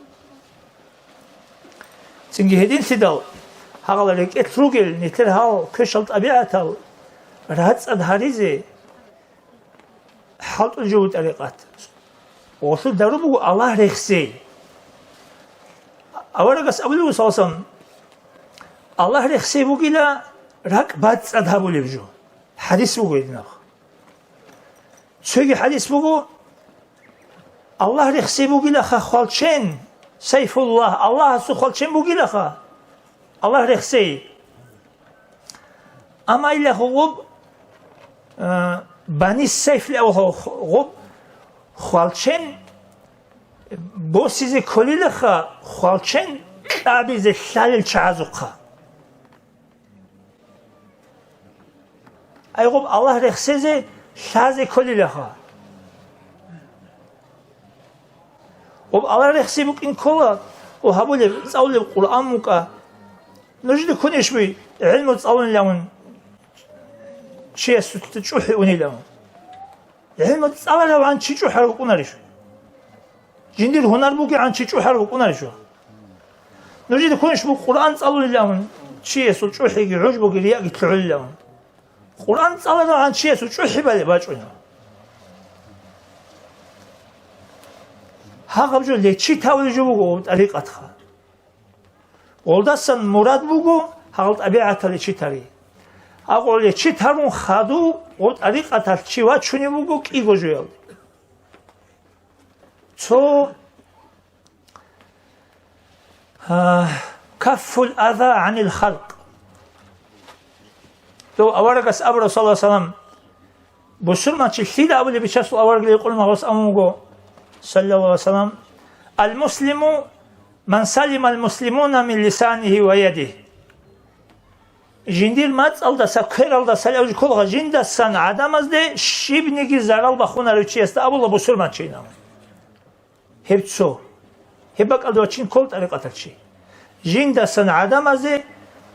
Цинги гьединлъидал, гьагъал рекӀелъ ругел нилъер гьал квешал тӀабигӀатал рацӀцӀад гьаризе хӀалтӀул жо бу тӀарикъат. Гъолъул дару буго Аллагь рехсей. Аварагас абулеб буго, саллаллагьу гӀалайгьи ва саллам, Аллагь рехсей бугила ракӀ бацӀцӀад гьабулеб жо. ХӀадис буго гьединаб. Цоги хӀадис буго, Аллагь рехсей бугилаха хвалчен, Сайфуллагь, Аллагьасул хвалчен бугилаха, Аллагь рехсей. Амма илла гъуб, э, Бани Сайф лъавгъуб хвалчен босизе кколилаха, хвалчен кьабизе лъалел чагӀазухъа. Ай, гъуб Аллагь рехсезе лъазе кколилаха. Гъуб Аллагь рехси букӀин ккола, о, гьабулеб, цӀалулеб Къуръан мукӀа. Нужеда ккунищ буй, гӀилму цӀалунилан чиясулъ чӀухӀи унилан? ГӀилму цӀаларавгӀан чи чӀухӀарав вукӀунарищ? Жиндир гьунар бугегӀан чи чӀухӀарав вукӀунарищ? Нужеда ккунищ буй Къуръан цӀалулилан чиясул чӀухӀиги, гӀужбуги, рияги лъугӀулилан? Къуръан цӀаларавгӀан чиясул чӀухӀи балеб бачӀуна. Гьагъаб жо лечи тавулеб жо буго тӀарикъатха. Гъолдасан мурад буго гьал тӀабигӀаталичи тари. Агъоличи тарун хадув гъо тӀарикъаталъ чи вачунев вуго кӀиго жоялде. Цо, а, каффул аза гӀанил халкъ. Дов аварагас абура, саллаллагьу гӀалайгьи ва саллам, бусурманчи лъида абулеб бичасул аварагли къулмагъас амун вуго, саллаллагьу гӀалайгьи ва саллам, «Ал-муслиму ман салимал муслимуна мин лисанигьи ва ядигьи». Жиндир мацӀалдаса, квералдаса лъавж кколха жиндасан гӀадамазде щибниги зарал бахунарев чиясда абула бусурманчи инав. Гьеб цо. Гьеб бакӀалда вачин ккол тӀарикъатал чи. Жиндасан гӀадамазе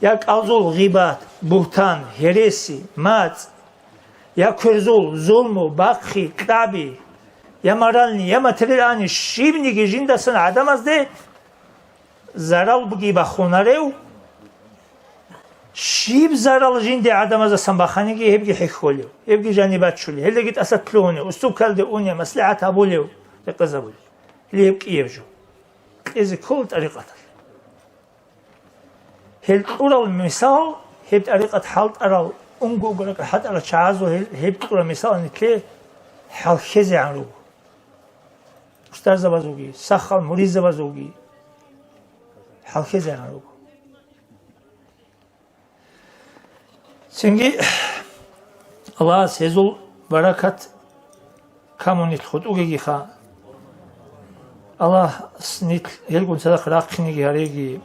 я кӀалзул гъибат, бугьтан, гьереси, мацӀ, я кверзул, зулму, бахъи, кьаби, я моральный, я материальный, щибниги жиндасан гӀадамазде зарал буги бахунарев, щиб зарал жинде гӀадамазасан баханиги, гьебги хӀехьолев, гьебги жаниб бачулев, гьелдаги тӀаса лъугьунев, устукалде унев, маслихӀат гьабулев, рекъезабулев. Гьеб кӀияб жо. Кьезе ккола тӀарикъаталъ. Гьел кьурал мисал, гьеб тӀарикъат хӀалтӀарал, унго-унго ракӀ хӀалтӀарал чагӀазул гьел, гьеб кьурал мисал нилъее хӀалхьезегӀан руго. Устарзабазулги, сахал муридзабазулги хӀалхьезегӀан руго. Цинги Аллагьас гьезул баракат камун нилъ хутӀугегиха. Аллагьас нилъ гьелгун цадахъ рахъинеги гьареги.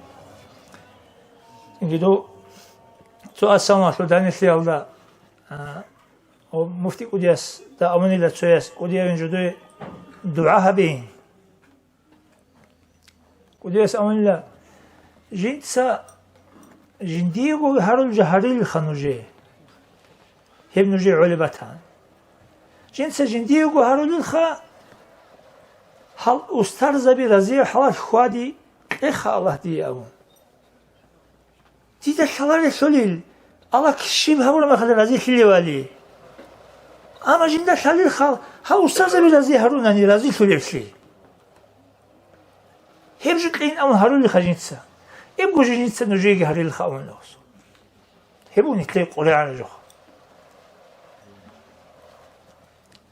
Цинги дов цо ассаламалъул данделъиялда, а, муфти кӀудиясда абунила цояс, кӀудиявин жидее дугӀа гьабейин. КӀудияс абунила, жинца жиндиего гьарулел жо гьарилелха нужее. Гьеб нужее гӀолеб батани. Жинца жиндиего гьарулелха, гьал устарзаби разияб хӀалалъ хьвади кьеха Аллагь дие абун. Дида лъаларелъулил, Аллагь щиб гьабураб мехалда разилъилевали. Амма жинда лъалилха, гьав устарзаби рази гьарунани разилъулеблъи. Гьеб жо кьейин абун гьарулелха жинца. Гьебго жо жинца нужееги гьарилелха абун лагъас. Гьеб нилъее къваригӀараб жо.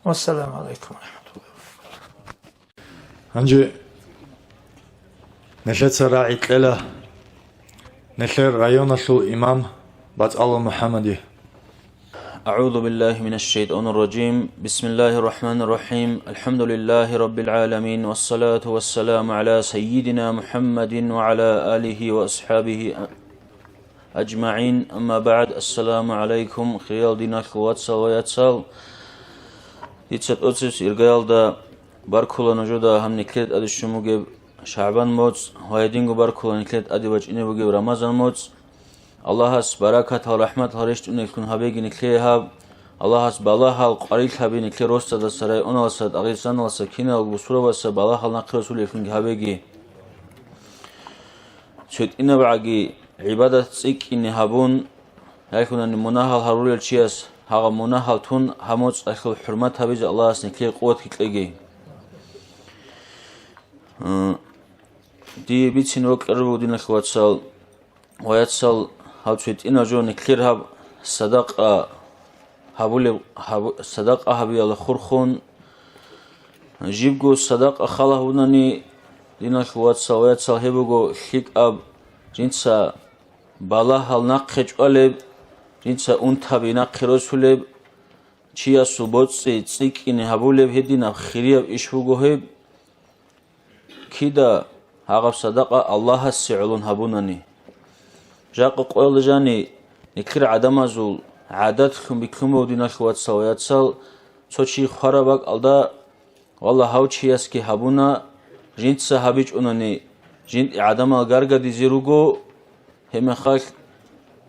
Вассаламу гӀалайкум ва рахӀматуллагь. Гьанже нилъеца рагӀи кьела нилъер районалъул имам БацӀалул МухӀаммаде. أعوذ بالله من الشيطان الرجيم. بسم الله الرحمن الرحيم. الحمد لله رب العالمين. والصلاة والسلام على سيدنا محمد وعلى آله وأصحابه أجمعين. أما بعد. السلام عليكم. Хириял диналъул вацал ва яцал. Дица тӀоцебесеб иргаялда баркула нужеда гьаб нилъер тӀаде щун бугеб ШагӀбан моцӀ ва гьединго баркула нилъер тӀаде бачӀине бугеб Рамазан моцӀ. Аллагьас баракатал, рахӀматал рещтӀунеллъун гьабеги нилъее гьаб. Аллагьас балагьал къварилъаби нилъер росдаса, районалдаса, Дагъистаналдаса, киналго бусурбабаса балагьал нахъе росулеллъунги гьабеги. ЦетӀинабгӀаги гӀибадат цӀикӀкӀине гьабун, яхӀунани мунагьал гьарулел чияс гьагъаб мунагьал тун гьаб моцӀалъул хӀурмат гьабизе Аллагьас нилъее къуватги кьеги. Э, дие бицин рокьараб буго, диналъ вацал, ва яцал, гьав цо гьитӀинав жо нилъер гьаб садакъа гьабулеб, гьабу-, садакъа гьабиялда хурхун, жибго садакъа хал гьабунани, диналъ вацал ва яцал, гьеб буго лъикӀаб, жинца балагьал нахъе чӀвалеб, жинца унтаби нахъе росулеб, чиясул боцӀи цӀикӀкӀине гьабулеб гьединаб хирияб иш буго гьеб. Кида гьагъаб садакъа Аллагьасе гӀолон гьабунани. Жакъа къоялда жани, нилъер гӀадамазул гӀадатлъун бихьун буго, диналъ вацал ва яцал, цо чи хвараб бакӀалда, валла, гьав чиясги гьабуна, жинца гьабичӀунани, жинда гӀадамал гаргадизе руго, гьебмехалъ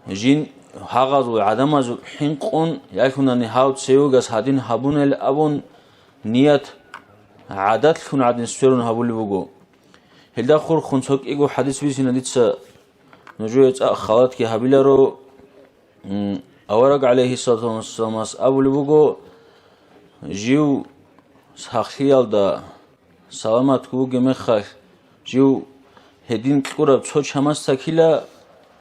жин гьагъазул гӀадамазул хӀинкъун, ялъунани гьав цевегас гьадин гьабунел абун, ният гӀадатлъун гӀадин сверун гьабулеб буго. Гьелда хурхун цо кӀиго хӀадис бицина дица, нужее цӀакъ халатги гьабиларо. М, авараг гӀалайгьиссалату вассаламас абулеб буго, жив сахлъиялда саламатго вугеб мехалъ, жив гьедин кьураб цо чамасдакила,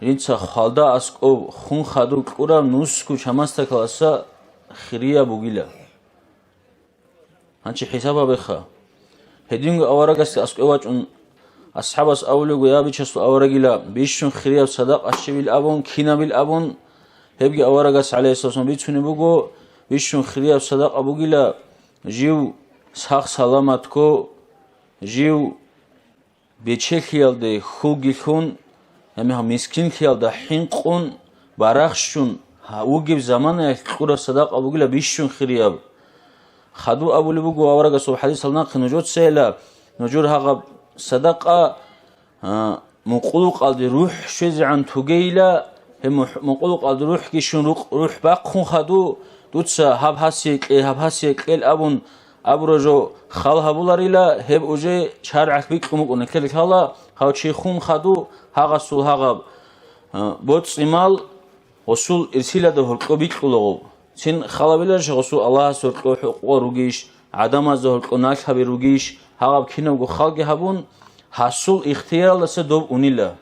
жинца хвалда аскӀоб хун хадур кьураб нусго чамасдакаласа хирияб бугила. Гьанчи хӀисаб гьабеха. Гьединго аварагасде аскӀов вачӀун, асхӀабас абулего: «Я бичасул аварагила, бищун хирияб садакъа щибил абун, кинабил абун?» Гьебги аварагас, гӀалайгьиссалам, бицунеб буго, бищун хирияб садакъа бугила, жив сах-саламатго, жив бечелъиялде хьулги лъун, гьебмехалъ мискинлъиялда хӀинкъун, барахщун, гьа, вугеб заманаялъ кьураб садакъа бугила бищун хирияб. Хадуб абулеб буго аварагасул хӀадисал нахъе нужецайила, нужер гьагъаб садакъа, а, мукъулукъалде рухӀ щвезегӀан тугейила, гьеб мухь-, мукъулукъалде рухӀги щун рукъ-, рухӀ бахъун хаду, дуца гьаб гьасие кье, гьаб гьасие кьел абун, абура жо хал гьабуларила, гьеб уже шаргӀалъ бикьун букӀун, нилъер лъала, гьав чи хун хаду, гьагъасул гьагъаб, а, боцӀи-мал гъосул ирсилада гьоркьо бикьулаго. Цин халабиларищ гъосул Аллагьас гьоркьо хӀукъугъа ругищ, гӀадамазда гьоркьо налъаби ругищ, гьагъаб кинабго халги гьабун, гьасул ихтияралдаса доб унила.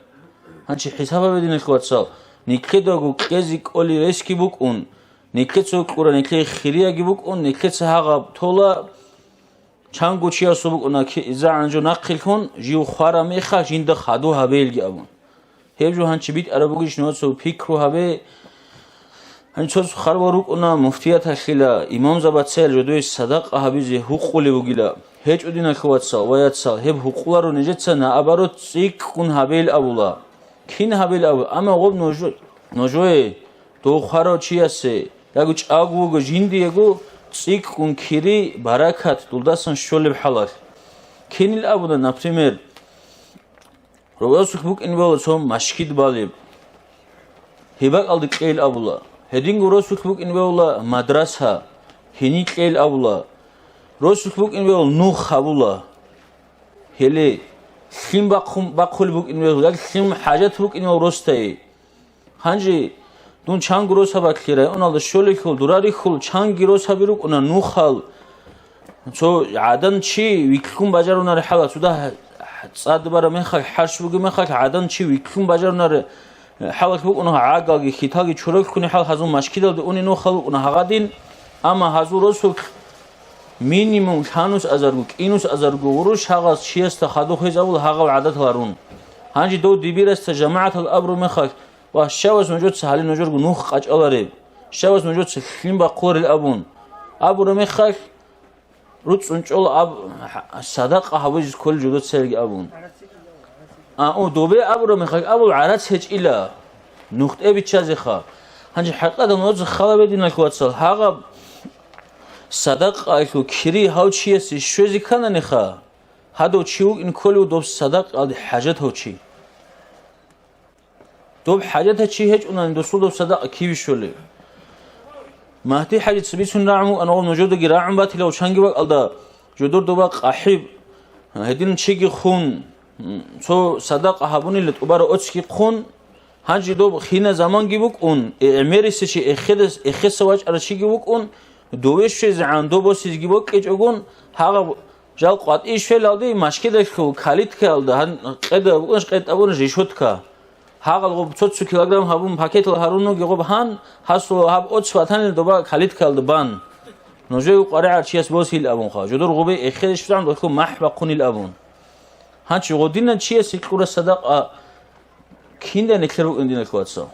Гьанчи хӀисаб гьабе, диналъ вацал, нилъедаго кьезе кӀолей ресги букӀун, нилъеца кьура нилъее хирияги букӀун, нилъеца гьагъаб тола, чанго чиясул букӀуна ки-, изагӀан жо нахъилъун, жив хвараб мехалъ жинда хадув гьабейилги абун. Гьеб жо гьанчи битӀараб бугищ, нужецаго пикру гьабе. Гьанчи цо харбал рукӀуна муфтияталъила, имамзабацаял жодое садакъа гьабизе гьукъулеб бугила. ГьечӀо, диналъ вацал ва яцал, гьеб гьукъуларо нижеца, наоборот, цӀикӀкӀун гьабейил абула. Кин гьабил абу, амма гъоб нуж-, нужее, дов хварав чиясе, яги чӀаго вуго жиндиего цӀикӀкӀун кири, баракат дулдасан щолеб хӀалалъ. Кинил абуна, например, росулъ букӀин бегьула цо машгид балеб, гьеб бакӀалде кьейил абула. Гьединго росулъ букӀин бегьула мадраса, гьениб кьейил абула. Росулъ букӀин бегьула нух гьабула. Гьеле лъим бахъун-, бахъулеб букӀин вегьул, яги лъим хӀажат букӀинал росдае. Гьанже дун чанго росабаклъи районалда щолелъул, дурарихьул чанги росаби рукӀуна нухал. Цо гӀадан чи вилълъун бажарунарехӀала, цо дагь цӀад бараб мехалъ, хӀарщ бугеб мехалъ, гӀадан чи вилълъун бажарунарехӀала букӀуна, гӀагалги хьиталги чураллъунехӀал гьазул машгидалде унел нухал рукӀуна гьагъадин, амма гьазул росулъ Минимум лъанус азарго, кӀинус азарго гъурущ гьагъас чиясда хадув хвезабула гьагъал гӀадатал гьарун. Гьанже дов дибирасда жамагӀатал абураб мехалъ, ва щавас нужеца гьале нужерго нух къачӀалареб, щавас нужеца лъим бахъуларел абун, абураб мехалъ, руцӀцӀун чӀола аб-, садакъа гьабизе кколел жодоцаялги абун. А, о, добе абураб мехалъ абул гӀарац гьечӀила, нухтӀе биччазеха. Гьанже хӀакъадан ва халабе, диналъ вацал, гьагъаб садакъаялъул кири гьав чиясе щвезе ккананиха, гьадав чи вукӀин кколев доб садакъаялде хӀажатав чи. Доб хӀажатав чи гьечӀунани досул доб садакъа киве щолеб? Магьди-хӀажица бицун рагӀун вукӀана, гъов нужедаги рагӀун батилав чанги бакӀалда, жодор доба къахӀиб, гьедин чиги хун, цо садакъа гьабунила тӀубараб оцги хъун, гьанже доб хина заманги букӀун, э, гӀемерисечи эхедас-, эхеса вачӀарав чиги вукӀун, дове щвезегӀан доб босизеги бокьичӀогун, гьагъаб Жал къватӀи щвелалде машгидалъул калиткаялда гьан къеда букӀунаш къетӀабун решетка. Гьагъал гъоб цо-цо килограмм гьабун пакетал гьарунуги гъоб гьан, гьасул гьаб оц ватанил доба калиткаялда бан. Нужее къваригӀар чияс босил абунха. Жодор гъубе эхедеш бан дохъу махӀ бахъунил абун. Гьанчи гъодинан чиясе кьура садакъа кинда нилъер букӀин диналъул вацал.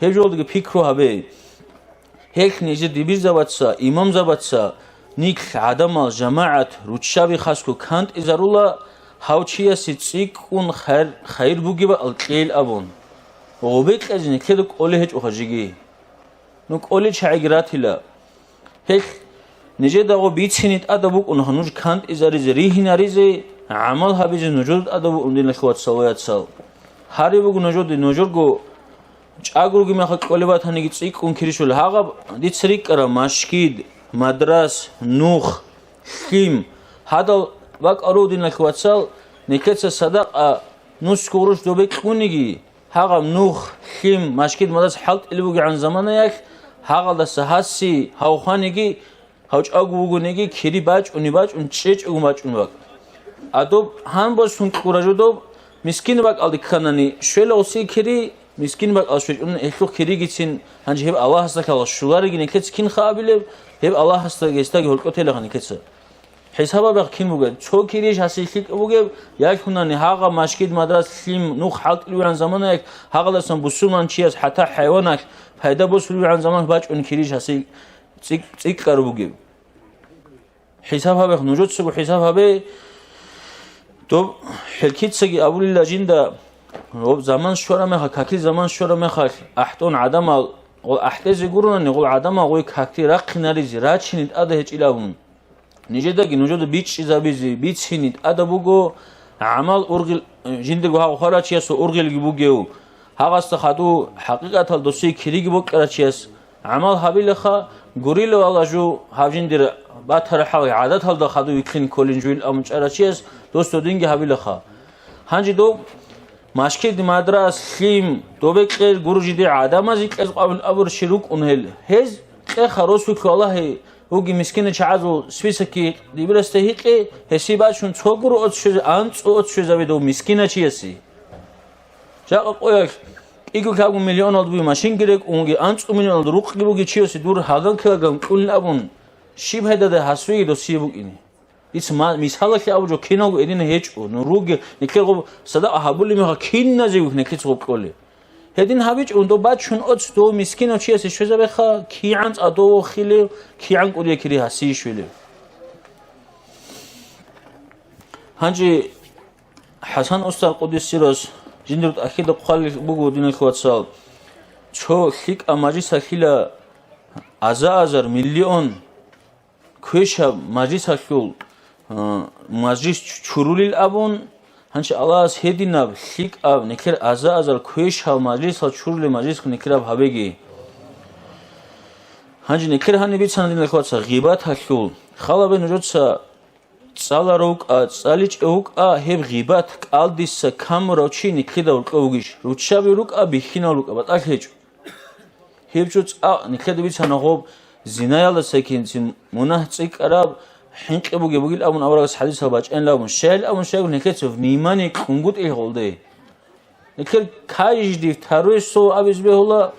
Гьеб жолдиги пикру гьабе. Гьелъ нижер дибирзабаца, имамзабаца, нилъ гӀадамал, жамагӀат, руччаби хасго кантӀизарула, гьав чиясе цӀикӀкӀун хайр, хайр бугеб алкьейил абун. Гъубе кьезе нилъеда кӀолей гьечӀоха жеги. Ну кӀолей чагӀиги ратила. Гьелъ, нижедагъо бицине тӀада букӀунаха нуж кантӀизаризе, ригьинаризе, гӀамал гьабизе нужеда тӀада букӀун диналъул вацал ваяцал. Гьари буго нужеде, нужерго чӀаг руги меха кьолеб батаниги цӀикӀкӀун киришул гьагъаб дица рикӀкӀара машгид, мадрас, нух, лъим. Гьадал бакӀару диналъул вацал, нилъеца садакъа нусго гъурущ добе кьуниги, гьагъаб нух, лъим, машгид, мадрас хӀалтӀили бугегӀан заманаялъ, гьагъалдаса гьаси гьав хваниги, гьав чӀаго вугониги, кири бачӀуни бачӀун, чӀечӀого бачӀун бакӀ. Адоб гьан босун кьура жо доб, мискин бакӀалде кканани, щвела гъуси кири, мискин бакӀал щвечӀун гьелъухъ киригицин, гьанже гьеб Аллагьасда ккала щулариги нилъеца кинха абилеб, гьеб Аллагьасда гьесдаги гьоркьотелаха нилъеца. ХӀисаб гьабех кин бугеб? Цо кириш гьасил лъикӀ бугеб, ялъунани гьагъа машгид, мадрас, лъим, нух хӀалтӀилвигӀан заманаялъ, гьагъалдасан бусурман чияс хӀатта хӀайваналъ пайда босулвигӀан заман бачӀун кириш гьасил цӀикӀ-, цӀикӀкӀар бугеб. ХӀисаб гьабех, нужецаго хӀисаб гьабе, доб хӀелкицаги абулила жинда, гъоб заман щвара мехалъ, какил заман щвара мехалъ, ахӀтӀун гӀадамал, гъол ахӀтӀезе гуронани, гъол гӀадамал гъой какил рахъинаризе, рачине тӀада гьечӀилабун. Нижедаги нужеда бичӀчӀизабизе бицине тӀада буго, гӀамал ургъил, жиндирго гьав хварав чиясул ургъелги бугев, гьагъасда хадув хӀакъикъатал досие кириги бокьарав чияс гӀамал гьабилаха, гурилавала жо гьав жиндир батарахӀал гӀадаталда хадув вихьин кколин жуил амун чӀарав чияс дос додинги гьабилаха. Гьанже дов машгид, мадрас, лъим, добе кьер гуржиде гӀадамазе кьез къабул абурщи рукӀун гьел. Гьез кьеха росулъ валагьи, Гьуги мискина чагӀазул списокги дибирасда гьикъе, гьесие бачун цо гуро оц щвезе-, анцӀу оц щвезабе дов мискиначиясе. Жакъа къоялъ кӀиго-лъабго миллионалда бугеб машинги рекӀун вуги, анцӀу миллионалда рукъги буги чиясе дур гьалдан килограмм кьулин абун, щиб гьедада гьасуеги досие букӀине. Дица ма-, мисалалъе абу жо киналго эдина гьечӀо, ну руги, никлер гъоб садакъа гьабулеб меха киназе вихь никлица гъоб кьолеб. Гьедин гьабичӀо, дов бачун оц дов мискинав чиясе щвезабеха, кигӀан цӀадов вохилев, кигӀан кӀудияй кири гьасие щвелев. Гьанже ХӀасан устар къуддиса сирругьу жиндир тӀахьида хъвалел буго, диналъул вацал, цо лъикӀаб мажлисалъила аза-азар, миллион квешаб мажлисалъул, а, мажлис чу-, чурулил абун, гьанчи Аллагьас гьединаб лъикӀаб, никлер аза-азар квешал мажлисал чурулел мажлис никлераб гьабеги. Гьанже никлер гьаниб бицана, диналъул вацал, гъибаталъул. Халабе нужеца цӀаларав вукӀа, цӀаличӀев вукӀа, гьеб гъибат кӀалдиса камурав чи никлида гьоркьов вугищ? Руччаби рукӀа, бихьинав рукӀа, батӀалъ гьечӀо. Гьеб жо цӀакъ, никледа бицана гъоб, зинаялдаса кинцин мунагь цӀикӀкӀараб хӀинкъи бугеб бугил абун аварагас хӀадисал бачӀанил абун, щайил абун щайгун никлеца внимание кьунгутӀил гъолде. Никлер кайжди второй слово абиз бегьула,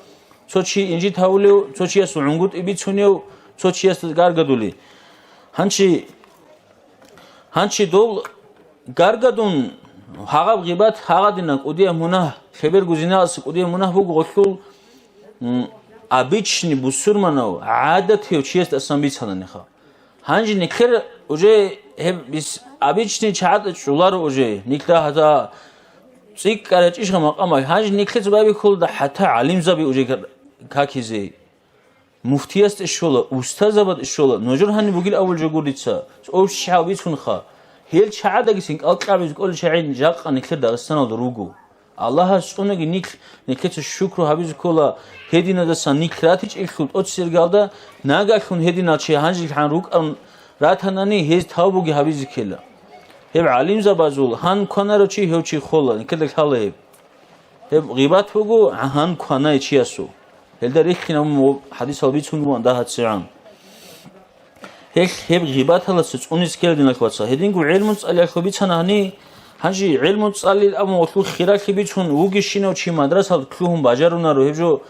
цо чи инжит гьавулев, цо чиясул гӀунгутӀи бицунев, цо чиясда гаргадули. Гьанчи Гьанчи дов гаргадун, гьагъаб гъибат гьагъадина кӀудияб мунагь, лъеберго зиналъ кӀудияб мунагь буго гъолъул, м, обычный бусурманав, гӀадатияв чиясдасан бицананиха. Гьанже никлер уже гьеб бис-, обычный чагӀазда чӀоларо уже, никла гьаза цӀикӀкӀарачӀищха макъамал, гьанже никлеца байбихьулда хӀатта гӀалимзаби уже ка-, какизе. Муфтиясде щола, устазабазде щола, нужер гьаниб бугил авал жо гур дица, цӀов щиб бицунха. Гьел чагӀадагицин кӀалкӀабизе кӀолел чагӀи жакъа никлер Дагъистаналда руго. Аллагьас цӀунаги никл-, никлеца шукру гьабизе ккола, гьединадасан никл ратичӀелъул тӀоцергалда, нагагьлъун гьединал чи гьанжелъан рукӀан ратанани, гьез тавбуги гьабизе ккела. Гьеб гӀалимзабазул гьан кванарав чи гьев чи хола, никледа лъала гьеб. Гьеб гъибат буго гьан кванай чиясул. Гьелда риххинаб хӀадисал бицун буган дагьацигӀан. Гьелъ гьеб гъибаталдаса цӀунис ккела, диналъ вацал. Гьединго гӀелму цӀалиялъул бицана гьани, гьанже гӀелму цӀалил абун гъолъул хиралъи бицун вугищинав чи мадрасалда лъугьун бажарунаро, гьеб жо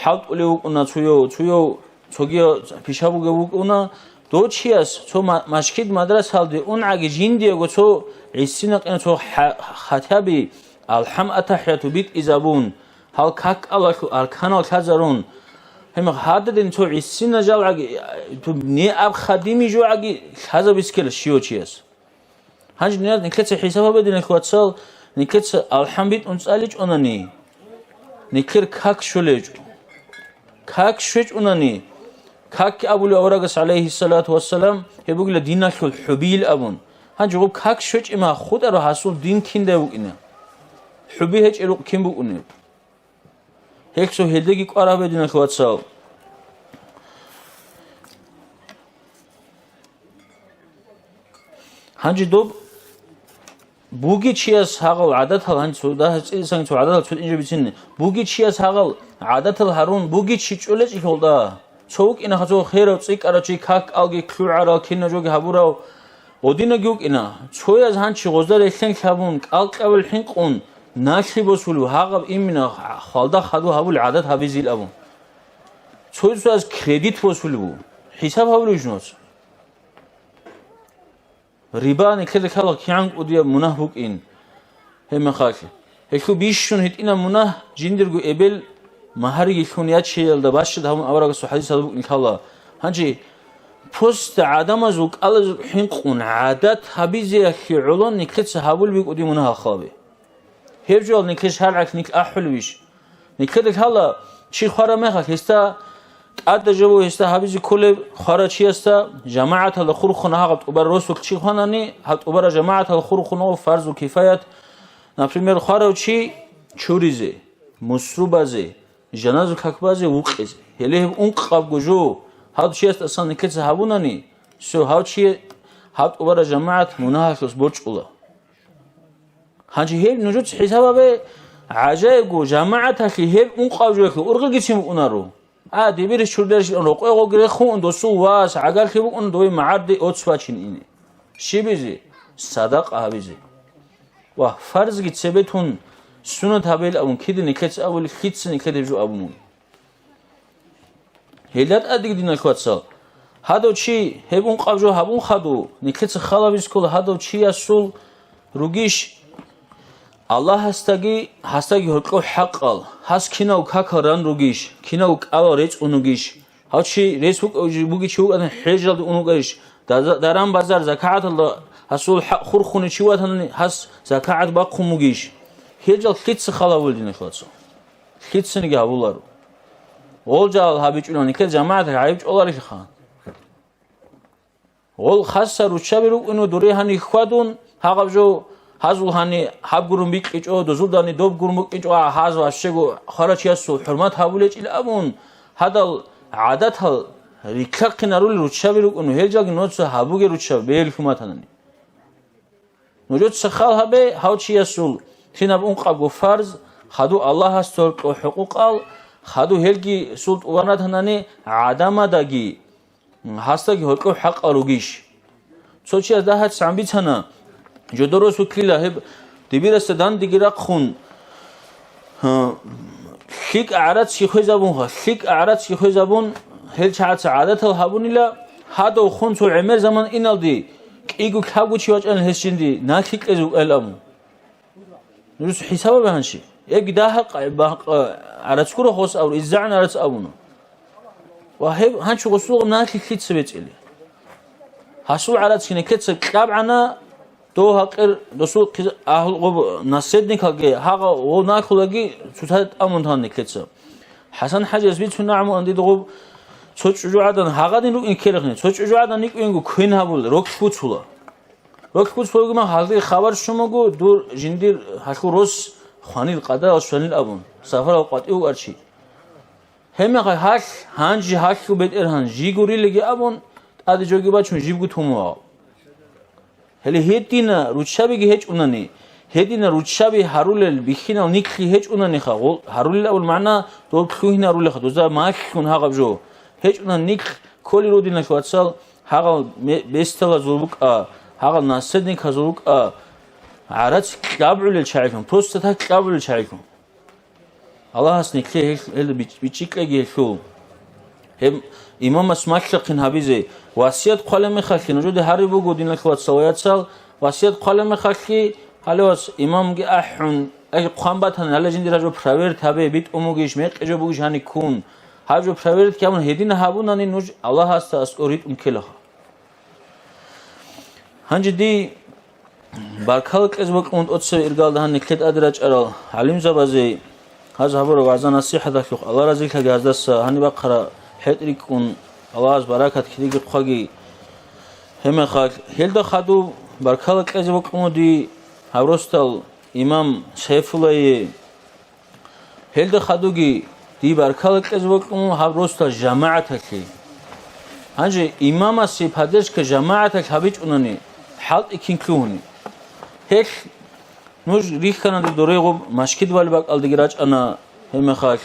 хӀалтӀулев вукӀуна цуяв, цуяв цоги пиша бугев вукӀуна, дов чияс цо ма-, машгьид мадрасалде унгӀаги жиндиего цо гӀисинакъина цо хӀа-, хатяби алхӀам-атахӀияту битӀизабун, гьал как кӀалалъул арканал лъазарун, гьеб гьададин цо гӀисина жалгӀаги, не аб хадими жугӀаги лъазабискила щивав чияс. Гьанже нилъеца хӀисаб гьабе, диналъ вацал, нилъеца алхӀам битӀун цӀаличӀонани, нилъер как щолечӀо. Как щвечӀунани, как абулев аварагас, гӀалайгьиссалату вассалам, гьеб бугила диналъул хӀубил абун. Гьанже гъуб как щвечӀима хутӀарав гьасул дин киндай вукӀина? ХӀуби гьечӀеб рукъ кин букӀунеб? Гьелъ цо гьелдаги кӀвар гьабе, диналъ вацал. Гьанже доб буги чияс гьагъал гӀадатал, гьанже цо дагьа цӀидасан цо гӀадатал цо тӀинжа бицинни. Буги чияс гьагъал гӀадатал гьарун, буги чи чӀолечӀелъулда. Цо вукӀина цо херав цӀикӀкӀарав чи, как кӀалги лъугӀарал, кинаб жоги гьабурав. Гъодинаги вукӀина. Цояз гьанчи гъозда релълъен лъабун, кӀал-кӀавел хӀинкъун, налъи босулев, гьагъаб имина хвалда хадув гьабул гӀадат гьабизил абун. Цо-цояз кредит босулев ву. ХӀисаб гьабулев жинца. Риба нилъеда лъала кигӀан кӀудияб мунагь букӀин. Гьеб мехалъ, гьелъул бищун гьитӀинаб мунагь жиндирго эбел магьариги лъун ячеялда бащад гьабун аварагасул хӀадисалда букӀин лъала. Гьанже просто гӀадамазул кӀалазул хӀинкъун гӀадат гьабизеялъе гӀоло нилъеца гьабулеб букӀуди мунагь халабе. Гьеб жоялда нилъер шаргӀалъ нилъ ахӀулевищ? Нилъеда лъала, чи хвараб мехалъ, гьесда тӀадаб жо буго гьесда гьабизе кколеб, хварав чиясда жамагӀаталда хурхун гьагъаб тӀубараб росулъ чи хванани, гьаб тӀубараб жамагӀаталда хурхун фарзу кифаят, например, хварав чи чуризе, мусрубазе, жаназа как базе, вукъизе. Гьеле гьеб ункъабго жо гьав чиясдасан нилъеца гьабунани, всё, гьав чи гьаб тӀубараб жамагӀат мунагьалъулъ борчӀула. Гьанже гьеб нужеца хӀисаб гьабе, гӀажаибго, жамагӀаталъе гьеб ункъаб жоялъе ургъигицин букӀунаро. А, дибирис чурдерищилан рокъойгъоги рехун, досул вас, гӀагарлъи букӀун, дой магӀарде оц бачин ине. Щибизе? Садакъа гьабизе. Ва фарзги цебетун, сунат гьабейил абун кида нилъеца абули, лъица нилъеда гьеб жо абун вугеб? Гьелда тӀадеги, диналъ вацал, гьадав чи гьеб ункъаб жо гьабун хадув, нилъеца халабизе ккола гьадав чиясул ругищ Аллагьасдаги гьасдаги гьоркьов хӀакъал, гьас кинав какал ран ругищ, кинав кӀалал рецӀун вугищ, гьав чи рес вукӀав жи-, бугев чи вукӀана хӀежалде ун вукӀарищ, даза-, даран-базар, закагӀаталда гьасул хӀакъ хурхунев чи ватанани, гьас закагӀат бахъун бугищ? Гьел жал лъица халавул, диналъ вацал? Лъицаниги гьабуларо. Гъол жал гьабичӀунани ккел жамагӀат гӀайиб чӀоларелъулха. Гъол хасса руччаби рукӀуну дуре гьани хьвадун, гьагъаб жо гьазул гьани гьаб гурун бикьичӀо, дозулдани доб гурун букӀинчӀо, гьаз ващего хварачиясул хӀурмат гьабулечӀил абун, гьадал гӀадатал риккахъинарулел руччаби рукӀуну, гьел жалги нуца гьабуге руччаби, бегьулъ хьуматанани. Нужеца хал гьабе гьав чиясул, кинаб ункъабго фарз, хаду Аллагьасда гьоркьо хӀукъукъал, хаду гьелги султӀ ванатанани гӀадамадаги, гьасдаги гьоркьоб хӀакъал ругищ? Цо чияс дагьаб цан бицана, жодорос вуклила гьеб дибирасда дандеги рахъун, гьа, лъикӀ гӀарацги хвезабунха, лъикӀ гӀарацги хвезабун, гьел чагӀаца гӀадатал гьабунила, гьадав хун цо гӀемер заман иналде кӀиго лъабго чи вачӀана гьес жинди, налъи кьезе вукӀайилан абун. Нужеца хӀисаб гьабе гьанже. Эги дагьа къа-, бахъ-, гӀарацгура хос абу, иззагӀан гӀарац абуна. Ва гьеб гьанчо гъосулгъа налъи лъица бецӀили? Гьасул гӀарац гьинекеца кьабгӀана, дов гьакъир досул хъиз-, агьлу гъоб наследникалги, гьагъа гъов налъулаги цоцазда тӀамун тан некеца. ХӀасан-хӀажияс бицун нагӀму андид гъоб цо чӀужугӀадан гьагъадин рукӀин ккелехъни, цо чӀужугӀадан рикӀкӀинго квен гьабула, рокьлъ буцула. Рокьлъ буцулаго мах гьалде хабар щун буго, дур жиндир гьалъул рос хванил къадарал щванил абун, сафарал къватӀив вукӀар чи. Гьебмехалъ гьалъ, гьанже гьалъул бетӀергьан жи гурилиги абун, тӀаде жоги бачун жибго тун вугьав. Гьеле гьедина руччабиги гьечӀунани, гьедина руччаби гьарулел бихьинал никлъи гьечӀунаниха, гъол-, гьарулел абун магӀна, дол лъугьинарулеха, доза малъун гьагъаб жо. ГьечӀунан никлъ кколел рудиналъ вацал, гьагъал ме-, бесталазул рукӀа, гьагъал наследниказул рукӀа, гӀарац кьабгӀулел чагӀилъун, просто так кьабгӀулел чагӀилъун. Аллагьас никле гьел-, гьел бич-, бичӀчӀикьеги гьелъул. Гьеб имамас малъухъин гьабизе, васият хъвалеб мехалъги, нужеде гьариб буго, диналъул вацал, васият хъвалеб мехалъги, гьале вац, имамги ахӀун, ай хъван батани, гьале жиндир гьаб жо проверить гьабе, битӀун бугищ, мекъи жо бугищ гьаниккун. Гьаб жо проверить гьабун, гьедин гьабунани нуж Аллагьасда аскӀор ритӀун ккелаха. Гьанже дие баркала кьезе бокьун тӀоцебе иргалда гьаниб нилъер тӀаде рачӀарал гӀалимзабазе, гьаз гьабураб вагӀза-насихӀаталъухъ Аллагь разилъаги гьаздаса, гьаниб бахъараб хӀетӀ рикӀкӀун, Аллагьас баракат кидеги хъваги. Гьебмехалъ, гьелда хадуб баркала кьезе бокьун дие гьаб росдал имам Сайфуллае, гьелда хадуги дие баркала кьезе бокьун гьаб росдал жамагӀаталъе. Гьанже имамасе поддержка жамагӀаталъ гьабичӀунани, хӀалтӀи кин лъугьуни. Гьелъ нуж рихьана дурегъуб, машгьид вали бакӀалдеги рачӀана гьебмехалъ.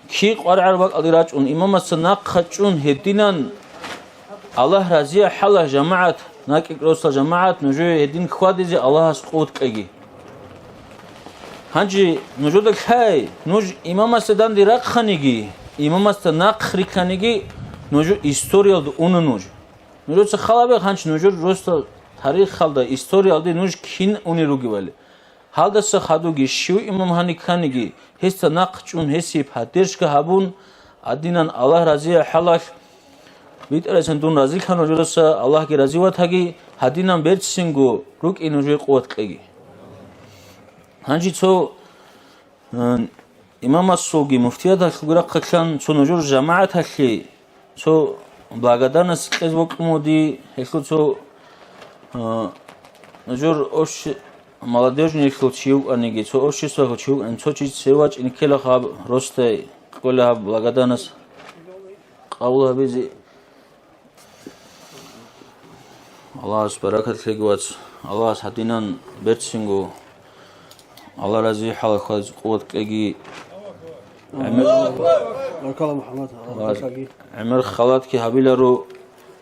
Кин къваригӀараб бакӀалде рачӀун, имамасда нахъа чӀун гьединан, Аллагь разияб хӀалалъ жамагӀат, накӀкӀ росдал жамагӀат, нужее гьедин хьвадизе Аллагьас къуват кьеги. Гьанже нужеда лъай, нуж имамасда данде рахъаниги, имамасда нахъ рихьаниги, нуж историялда уна нуж. Нужеца хал гьабе гьанже нужер росдал тарихалда, историялде нуж кин унел ругевали. Гьалдаса хадуги щив имам гьаниб кканиги, гьесда нахъ чӀун, гьесие поддержка гьабун, гьадинан Аллагь разияб хӀалалъ, БетӀергьанас дун разилъана нужедаса, Аллагьги разиватаги, гьадинан берцинго рукӀин нужее къуват кьеги. Гьанже цо, э, имамасулги муфтияталъулги рахъалъан цо нужер жамагӀаталъе цо благодарность кьезе бокьун буго дие, гьелъул цо, а, нужер общ-, молодёжниялъул чи вукӀаниги, цо обществалъул чи вукӀаниги, цо чи цеве вачӀине ккелаха гьаб росдае, ккола гьаб благодарность къабул гьабизе. Аллагьас баракат лъеги, вац. Аллагьас гьадинан берцинго Аллагь разияб хӀалалъ къуват кьеги. ГӀемер, Баркала, МухӀаммад, Аллагь Аллагьас баркаги. ГӀемер халатги гьабиларо.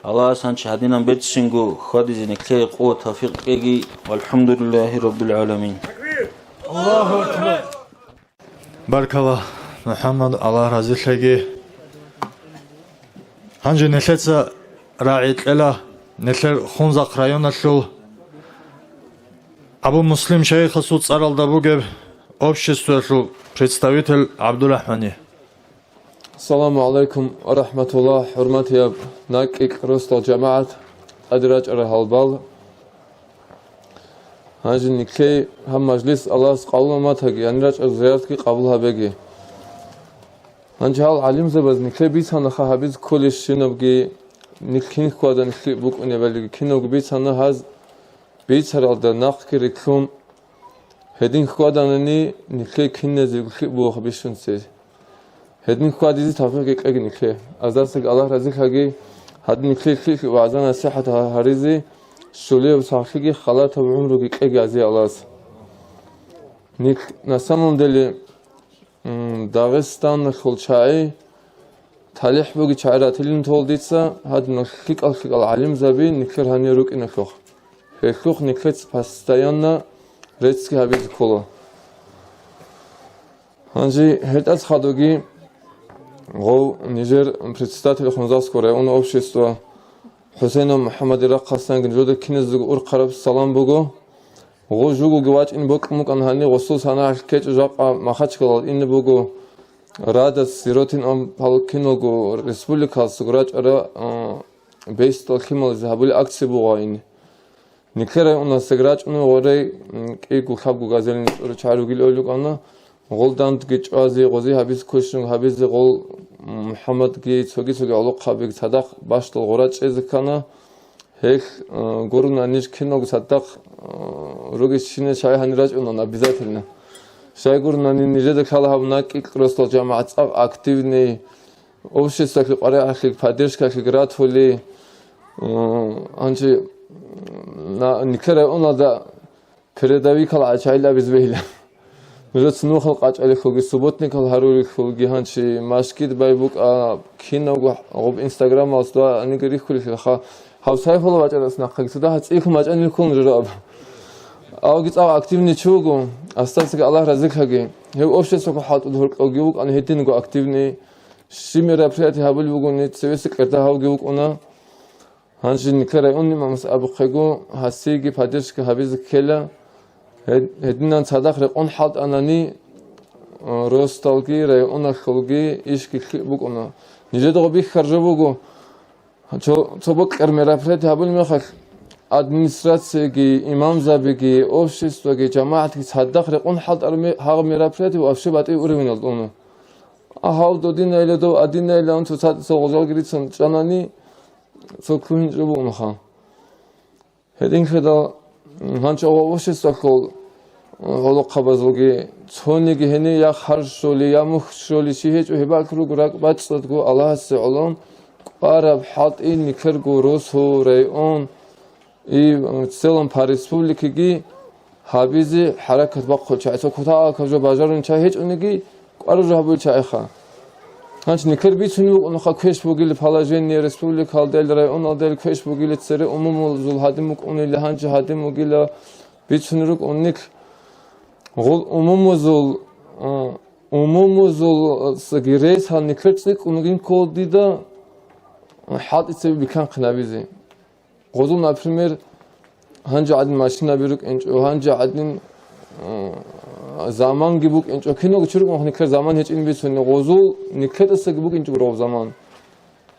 Аллагьас гьанже гьадинан берцинго хьвадизе нилъее къуват-тавфикъ кьеги. ВалхӀамдулиллагьи раббил гӀаламин. Баркала, МухӀаммад, Аллагь разилъеги. Гьанже нилъеца рагӀи кьела нилъер Хунзахъ районалъул Абу Муслим шайихасул цӀаралда бугеб обществоялъул представитель ГӀабдурахӀмане. Ассаламу гӀалайкум ва рахӀматуллагь, хӀурматияб накӀкӀ росдал жамагӀат, тӀаде рачӀарал гьалбал. Гьанже нилъее гьаб мажлис Аллагьас къабул гьабеги, гьанир рачӀарал зияратги къабул гьабеги. Гьанже гьал гӀалимзабаз нилъее бицанаха гьабизе кколеб щинабги, нилъ кин хьвадан лъикӀ букӀунебали киналго бицана гьаз. Бицаралда нахъги рилълъун, гьедин хьваданани нилъее киназего лъикӀ бугоха бищунцин. Гьедин хьвадизе тавфикъги кьеги нилъее. Аздасаги Аллагь разилъаги, гьадин нилъее лъикӀлъи вагӀза-насихӀат гьаризе, щулияб сахлъиги халатаб гӀумруги кьеги азиялас. Нилъ, на самом деле, м, Дагъистаналъул чагӀи, талихӀ буги чагӀи ратилин тол дица, гьадинал лъикӀал-лъикӀал гӀалимзаби нилъер гьанир рукӀиналъухъ. Гьелъухъ нилъеца постоянно реццги гьабизе ккола. Гьанже гьелдаса хадуги гъов нижер председатель Хунзахского района общества ХӀусейнов МухӀаммадил рахъалъанги нужеда киназего урхъараб салам буго. Гъов жугоги вачӀине бокьун букӀана гьаниб гъосул санагӀалъ ккечӀо, жакъа Махачкалал ине буго, Радас, Сиротин ам пал киналго республикаласаго рачӀарал, а, бесдал лъималазе гьабулеб акция буго гьайине. Нилъер районасдаги рачӀунев гъорей, м, кӀиго-лъабго газелин цӀура чагӀи ругел гьолукана, гъол дандги чӀвазе, гъози гьабизе ккущун гьабизе, гъол, м, МухӀаммадги цоги-цоги гӀолохъабиги цадахъ бащдал гъорачӀезе ккана. Гьелъ, э, гурони ниж киналго цадахъ, э, ругищинал чагӀи гьанир рачӀунан обязательно. Щай гурони нижеда лъала гьаб накӀкӀ росдал жамагӀат цӀакъ активный, обществалъе къваригӀалъи, поддержкалъи ратули, э, гьанже на-, нилъер районалда передовикал чагӀи абизе бегьила. Нужеца нухал къачӀалихьулги, субботникал гьарулихьулги, гьанчи машгид бай букӀа, кинавго гъуб Инстаграмалас дуа аниги рихьулихьилха. Гьав Сайфулла вачӀарас нахъаги цо дагьа цӀикӀкӀун вачӀанилккун жураб. Авги цӀакъ активный чи вуго, Астасаги Аллагь разилъаги. Гьев обществого хӀалтӀуда гьоркьовги вукӀана гьединго активный. Щи мероприятие гьабулеб бугони, цевеса кӀерда гьавги вукӀуна. Гьанже нилъер районный имамас абухъего, гьасиеги поддержка гьабизе ккела. Гьед-, гьединан цадахъ рекъон хӀалтӀанани, э, росдалги районалъулги ишги лъикӀ букӀуна. Нижеда гъо бихьаржо буго. Цо, цо бокьар мероприятие гьабулеб мехалъ, администрацияги, имамзабиги, обществоги, жамагӀатги цадахъ рекъон хӀалтӀараб ме-, гьагъаб мероприятие вообще батӀи уровеналда уна. А гьав додинайила, дов адинайила, цо цадаса гъозалги рицун чӀанани, цо ккун гьинчӀо бугӀунха. Гьединлъидал гьанчӀо обществалъул гӀолохъабазулги цониги гьенир я харж щоли, я мухь щоли, щи гьечӀо, гьеб бакӀ руго ракӀ бацӀцӀадго Аллагьасе гӀолон кӀвараб хӀалтӀи нилъерго росу, район, и, в целом по республикеги гьабизе хӀаракат бахъул чагӀи. Цо кутакалъ жо бажарун чагӀи гьечӀониги, кӀвараб жо гьабул чагӀиха. Гьанчи нилъер бицунеб букӀунха квеш бугила положение республикалдел, районалдел квеш бугила, цере умумузул гьадин букӀунила, гьанчи гьадин бугила бицунеб рукӀун нилъ. Гъул умумузул, а, умумузул, а, цаги рейсал нилъер цӀикӀкӀун вугин ккола дида, а, хӀалтӀи цебе биканхъин гьабизе. Гъозул, например, гьанже гӀадин машинаби рукӀинчӀо, гьанже гӀадин, а, заманги букӀинчӀо, киного чи рукӀун нилъер заман гьечӀин бицуни, гъозул нилъедасаги букӀинчӀо гъоб заман.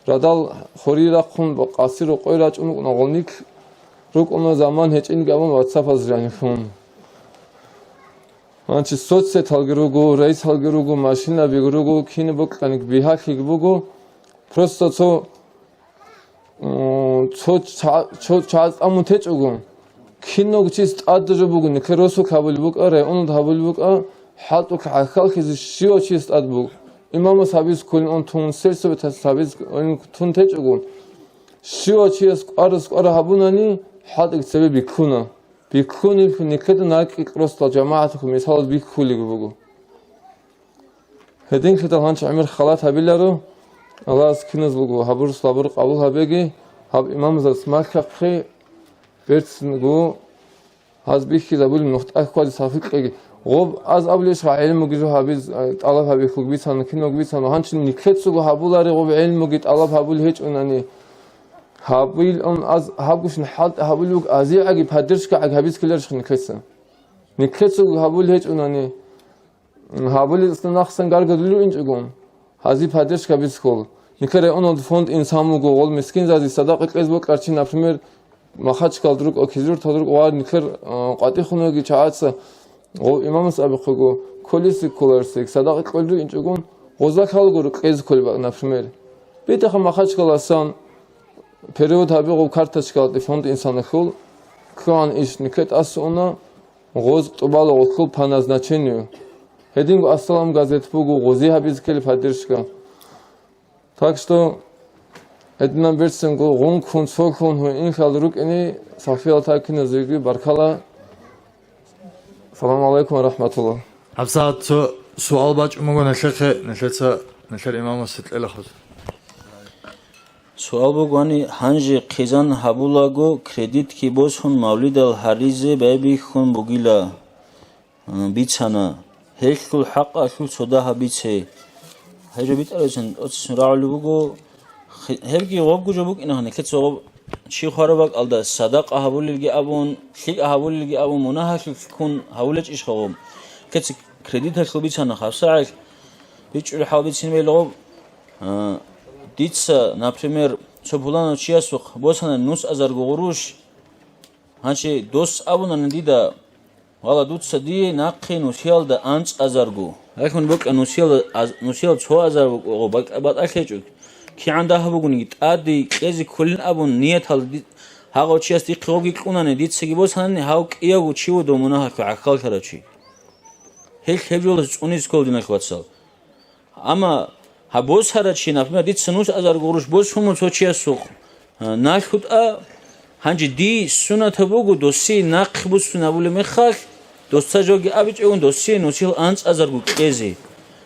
Радал хори рахъун ва къаси рокъой рачӀун рукӀуна гъол нилъ, рукӀуна заман гьечӀинги абун ватсапаз жанихун. Гьанчи соцсеталги руго, рейсалги руго, машинабиги руго, кини бокьаник бигьалъиги буго. Просто цо, м, цо ча-, цо чагӀаз тӀамун течӀого, киналго чияс тӀадаб жо буго, нилъер росулъ гьабулеб букӀа, районалда гьабулеб букӀа, хӀалтӀулъ гӀахьаллъизе щивав чияс тӀад буго. Имамас гьабиз кколин ун тун, сельсоветас гьабиз кколин тун течӀого, щивав чияс кӀварас кӀвара гьабунани, хӀалтӀиги цебе биккуна. Биккунелъул нилъеда накӀкӀ росдал жамагӀаталъул мисалалда бихьулеб буго. Гьединлъидал гьанчи гӀемер халат гьабиларо, Аллагьас киназ буго, гьабурус лабур къабул гьабеги, гьаб имамзабаз малъахъе берцинго гьаз бихьизабулеб нухтӀа хьвазе сахлъикьеги. Гъоб аз абулеб иш гӀелмуги жо гьабиз, а, тӀалаб гьабихьулги бицана, киналго бицана, гьанчи нилъецаго гьабулари гъоб гӀелмуги тӀалаб гьабулеб гьечӀунани. Гьабил ун аз гьабгощин хӀалтӀи гьабулеб буго, азигӀаги поддержкагӀаги гьабиз ккеларищха нилъеца? Нилъецаго гьабулеб гьечӀунани, гьабулел нахсан гаргадулев инчӀого, гьази поддержка бицхъул. Нилъер районалда фонд инсан вуго, гъол мискинзази садакъа кьез бокьарчи, например, Махачкалда рукӀа, Кизлюрталда рукӀа ва нилъер, а, къватӀихъунги чагӀаца гъов имамас абихъего, кколеси кколарсеги садакъа кьолев инчӀогон, гъоза лъалаго кьез кколеб, например. БитӀаха Махачкаласан перевод гьабигъу карточкалде фонд инсанахул, ккогӀан иш нике тӀасуна, гъоз тӀубала гъолъул по назначению. Гьединго Ассалам газет буго, гъози гьабизе ккелеб поддержка. Так что, гьединан берцинго гъункун, цолъун гьуинлъал рукӀине сахлъиял такиназеги баркала. Саламу алейкум ва рахматулла. ГьабсагӀат цо суал бачӀун буго нилъехъе, нилъеца, нилъер имамасе кьела хъуз. Суал бугони, гьанже хъизан гьабулаго, кредитги босун, мавлидал гьаризе байбихьун бугила, э, бицана. Гьелъул хӀакъалъулъ цо дагьаб бице. Гьеб жо битӀарабцин оццин рагӀулеб буго. Хи-, гьебги гъобго жо букӀина, гьанекеца гъоб чи хвараб бакӀалда садакъа гьабулелги абун, лъикӀа гьабулелги абун, мунагьалъулъ ккун гьавулечӀищха гъоб? Кеца кредиталъул бицана, хабсагӀел бичӀчӀулеб хӀал бицин бел гъоб. А, дица, например, цо пуланав чиясухъ босана нус азарго гъурущ, гьанчи дос абунани дида, вала, дуца дие нахъе нусиялда анцӀ азарго. Гьелъун букӀа нусиялда аз-, нусиялда цо азар букӀа, батӀа-, батӀалъ гьечӀо. КигӀан дагьаб бугониги, тӀаде кьезе кколин абун нияталда ди-, гьагъав чияс дихъе гъоги кьунани, дицаги босанани, гьав кӀиявго чи вуго мунагьалъул гӀахьаллъарав чи. Гьелъ гьеб жолас цӀунизе ккола, диналъ вацал. Амма гьаб босарав чи, например, дица нус азар гъурущ босун мун цо чиясухъ, а, налъутӀа, гьанже дие сунатаб буго, досие нахъе буссун абулеб мехалъ, Досда жоги абичӀогун досие нусил анцӀазарго кьезе.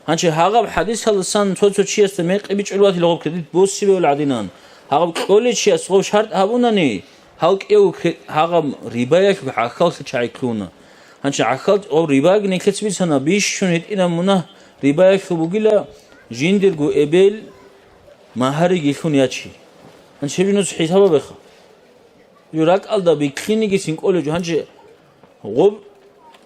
Гьанчи гьагъаб хӀадисалдасан цо-цо чиясда мекъи бичӀчӀулев ватила гъоб кредит босибе гӀадинан. Гьагъаб кьолей чияс гъов шартӀ гьабунани, гьал кӀиявго кре-, гьагъаб рибаялъул гӀахьаллъи чагӀи ккуна. Гьанчи гӀахьал гъов рибаги нилъеца бицана, бищун гьитӀинаб мунагь рибаялъул бугила, жиндирго эбел магьариги лъун ячи. Гьанчи гьеб жинус хӀисабабеха. Жо ракӀалда биклъинигицин кӀолев жо. Гьанже гъоб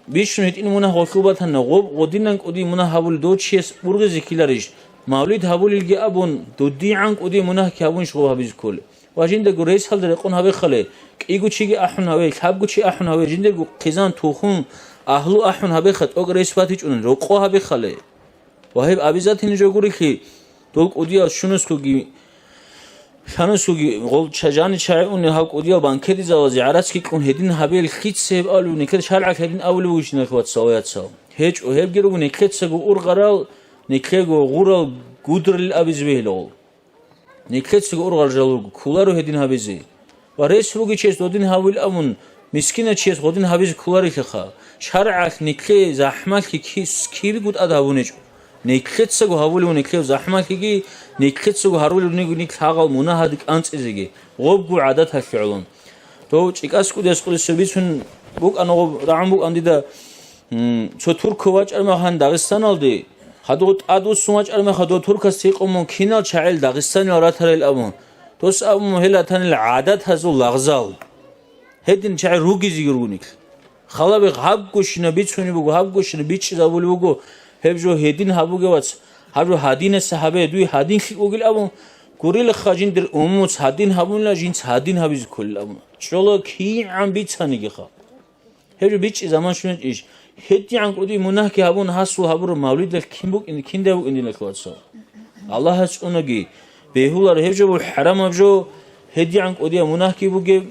бищун гьитӀин мунагь гъолъул батана, гъоб гъодинан кӀудин мунагь гьабулев дов чияс ургъизе ккеларищ? Мавлид гьабулелги абун, дудигӀан кӀудин мунагьги гьабунищ гъоб гьабизе кколеб? Ва жиндаго ресалда рекъон гьабехъале, кӀиго чиги ахӀун гьаве, лъабго чи ахӀун гьаве, жиндирго хъизан, тухум, агьлу ахӀун гьабеха, тӀокӀ рес батичӀунан, рокъо гьабехъале. Ва гьеб обязательный жо гурелъи, дол кӀудиял щунусгоги, лъанусгоги гъол ча-, жани чагӀи уни гьав кӀудиял банкетизавазе гӀарацги кьун гьедин гьабел, лъица гьеб абулев, никер шаргӀалъ гьедин абулев вугищ, диналъул вацал, яцал? ГьечӀо, гьебги руго никецаго ургъарал, никего гъурал гудрил абизе бегьилгъул. Никецаго ургъарал жал руго, кколаро гьедин гьабизе. Ва рес бугев чияс додин гьавил абун, мискинав чияс гъодин гьабизе кколарелъулха. ШаргӀалъ никлъее захӀмалъи ки-, кибего тӀад гьабунечӀо. Никлъецаго гьавулев никлъев захӀмалъиги, никлъецаго гьарулев ник-, никлъ гьагъал мунагьаде кӀанцӀизеги, гъобго гӀадаталъе гӀолон. Дов ЧӀикӀас кӀудияс кӀудиясев бицун букӀана, гъоб рагӀун букӀан дида, М, цо турков вачӀар мехалъ Дагъистаналде, хадув тӀадвуссун вачӀар мехалъ дов туркасда гьикъун мун кинал чагӀил дагъистаниял ратарал абун. Дос абун мун гьел ратанил гӀадатазул лагъзал. Гьедин чагӀи ругезеги ругониклъ. Халабихъ гьабгощина бицунеб буго, гьабгощина бичӀчӀизабулеб буго, гьеб жо гьедин гьабуге, вац, гьаб жо гьадинаса гьабе, дуе гьадин лъикӀ вугил абун, гурилаха жиндир умумуц гьадин гьабунила, жинц гьадин гьабизе кколил абун. ЧӀола кигӀан бицанигиха. Гьеб жо бичӀчӀи заман щунечӀищ? ГьедигӀан кӀудияб мунагьги гьабун, гьасул гьабураб мавлидалъ кин букӀин, киндай букӀин, диналъул вацал? Аллагьас цӀунаги, бегьуларо гьеб жо, хӀарамаб жо, гьедигӀан кӀудияб мунагьги бугеб,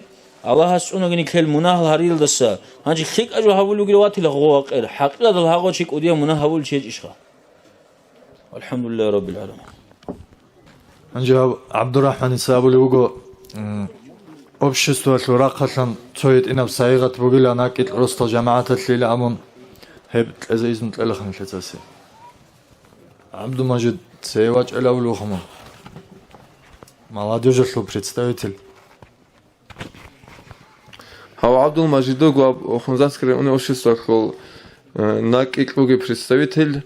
Аллагьас цӀунаги никлъел мунагьал гьариялдаса. Гьанже лъикӀаб жо гьабулев вугила ватила гъо-, вакъир, хӀакъикъаталда гьагъо чи кӀудияб мунагь гьабулев чи гьечӀищха? ВалхӀамдулиллагьи раббил гӀаламин. Гьанже гьав ГӀабдурахӀманица абулев вуго, м, обществоялъул рахъалъан цо гьитӀинаб сайигъат бугила накӀкӀ росдал жамагӀаталъейилан абун, гьеб кьезе изну кьелаха нилъецасе. ГӀабдулмажид цее вачӀайилан абулев вуго мун. Молодёжалъул представитель. Гьав ГӀабдулмажидуго аб Хунзахское районное обществоялъул, э, накӀкӀ ругев представитель.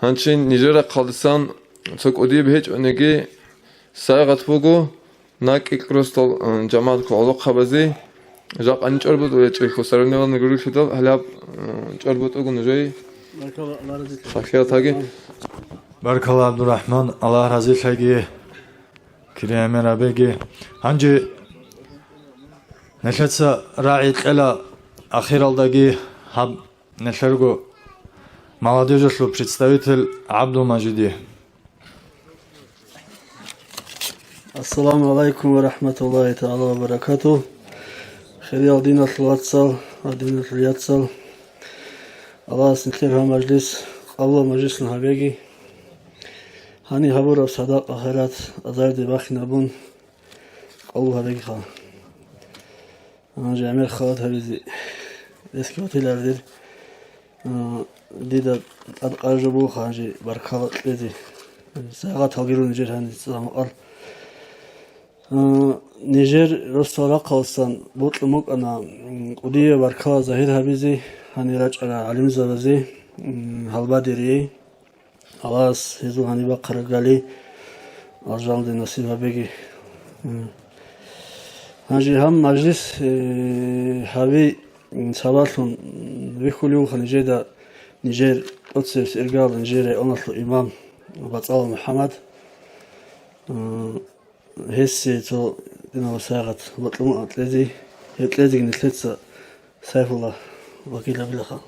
Гьанчин нижер рахъалдасан цо кӀудияб гьечӀониги сайгъат буго накӀкӀ росдал, э, жамагӀат ккола гӀолохъабазе. Жакъа ничӀор бутӀулечӀелъул соревнованиеги гурелъидал гьалаб, э, чӀор бутӀуго нужее. Баркалла, Аллагь разилъаяги. Баркалла, ГӀабдурахӀман, Аллагь разилъаяги. Кириямер абеги. Гьанже нилъеца рагӀи кьела ахиралдаги гьаб нилъерго молодёжалъул представитель ГӀабдулмажиде. Ассаламу гӀалайкум ва рахӀматуллагьи тагӀала ва баракатугь. Хириял диналъул вацал ва диналъул яцал. Аллагьас нилъер гьаб мажлис къабул мажлислъун гьабеги. Гьаниб гьабураб садакъа-хайрат азарде бахинабун къабул гьабегиха. Гьанже гӀемер халат гьабизе ресги гьатилар дир. А, дида тӀадкъараб жо бугоха гьанже баркала кьезе. Сагъаталги рун нижер гьанже цӀакъ гьанкъал. А, нижер росдал рахъалдасан бокьун букӀана, м, кӀудияб баркала загьир гьабизе, гьанир рачӀарал гӀалимзабазе, м, гьалбадерие. Аллагьас гьезул гьаниб бахъараб гали алжаналде насиб гьабеги. М. Гьанже гьаб мажлис, э, гьаби, м, сабаблъун, м, бихьулев вуха нижеда, нижер тӀоцебесеб иргаялда нижер районалъул имам БацӀалов МухӀаммад. М, Гьесие цо диналъул сагӀат бокьун букӀана кьезе, гьеб кьезеги нилъеца Сайфулла вакилабилаха.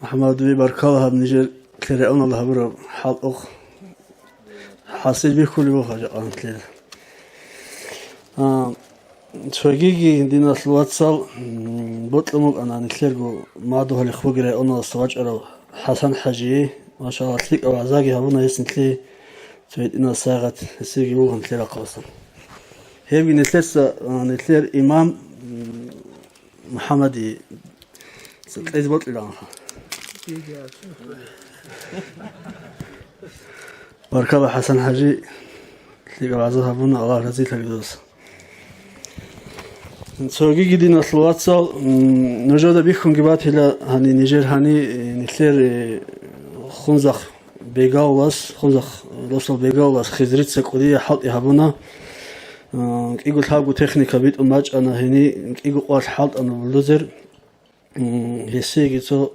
МухӀаммад, дуе баркала гьаб нижер районалда гьабураб хӀалкӀолъ. ХӀасил бихьулев вуха жакъа нилъеда. А, цогиги диналъул вацал, м, бокьун букӀана нилъерго Мадугьал-Хъваги районалдаса вачӀарав ХӀасан-хӀажие, Машалла, лъикӀаб вагӀзаги гьабуна гьес нилъее, цо гьитӀинаб сайгъат гьесиеги буго нилъер рахъаласан. Гьебги нилъеца, а, нилъер имам, м, МухӀаммади кьезе бокьилаанха. Баркала, ХӀасан-хӀажи, лъикӀаб вагӀза гьабуна, Аллагь разилъаги дос. Цогиги, диналъул вацал, м, нужеда бихьунги батила гьани нижер гьани, э, нилъер, э, Хунзахъ Бегалас, Хунзахъ росдал Бегалас Хизрица кӀудияб хӀалтӀи гьабуна. Э, кӀиго лъабго техника битӀун бачӀана гьени, кӀиго къвалъ хӀалтӀана бульдозер. М, гьесиеги цо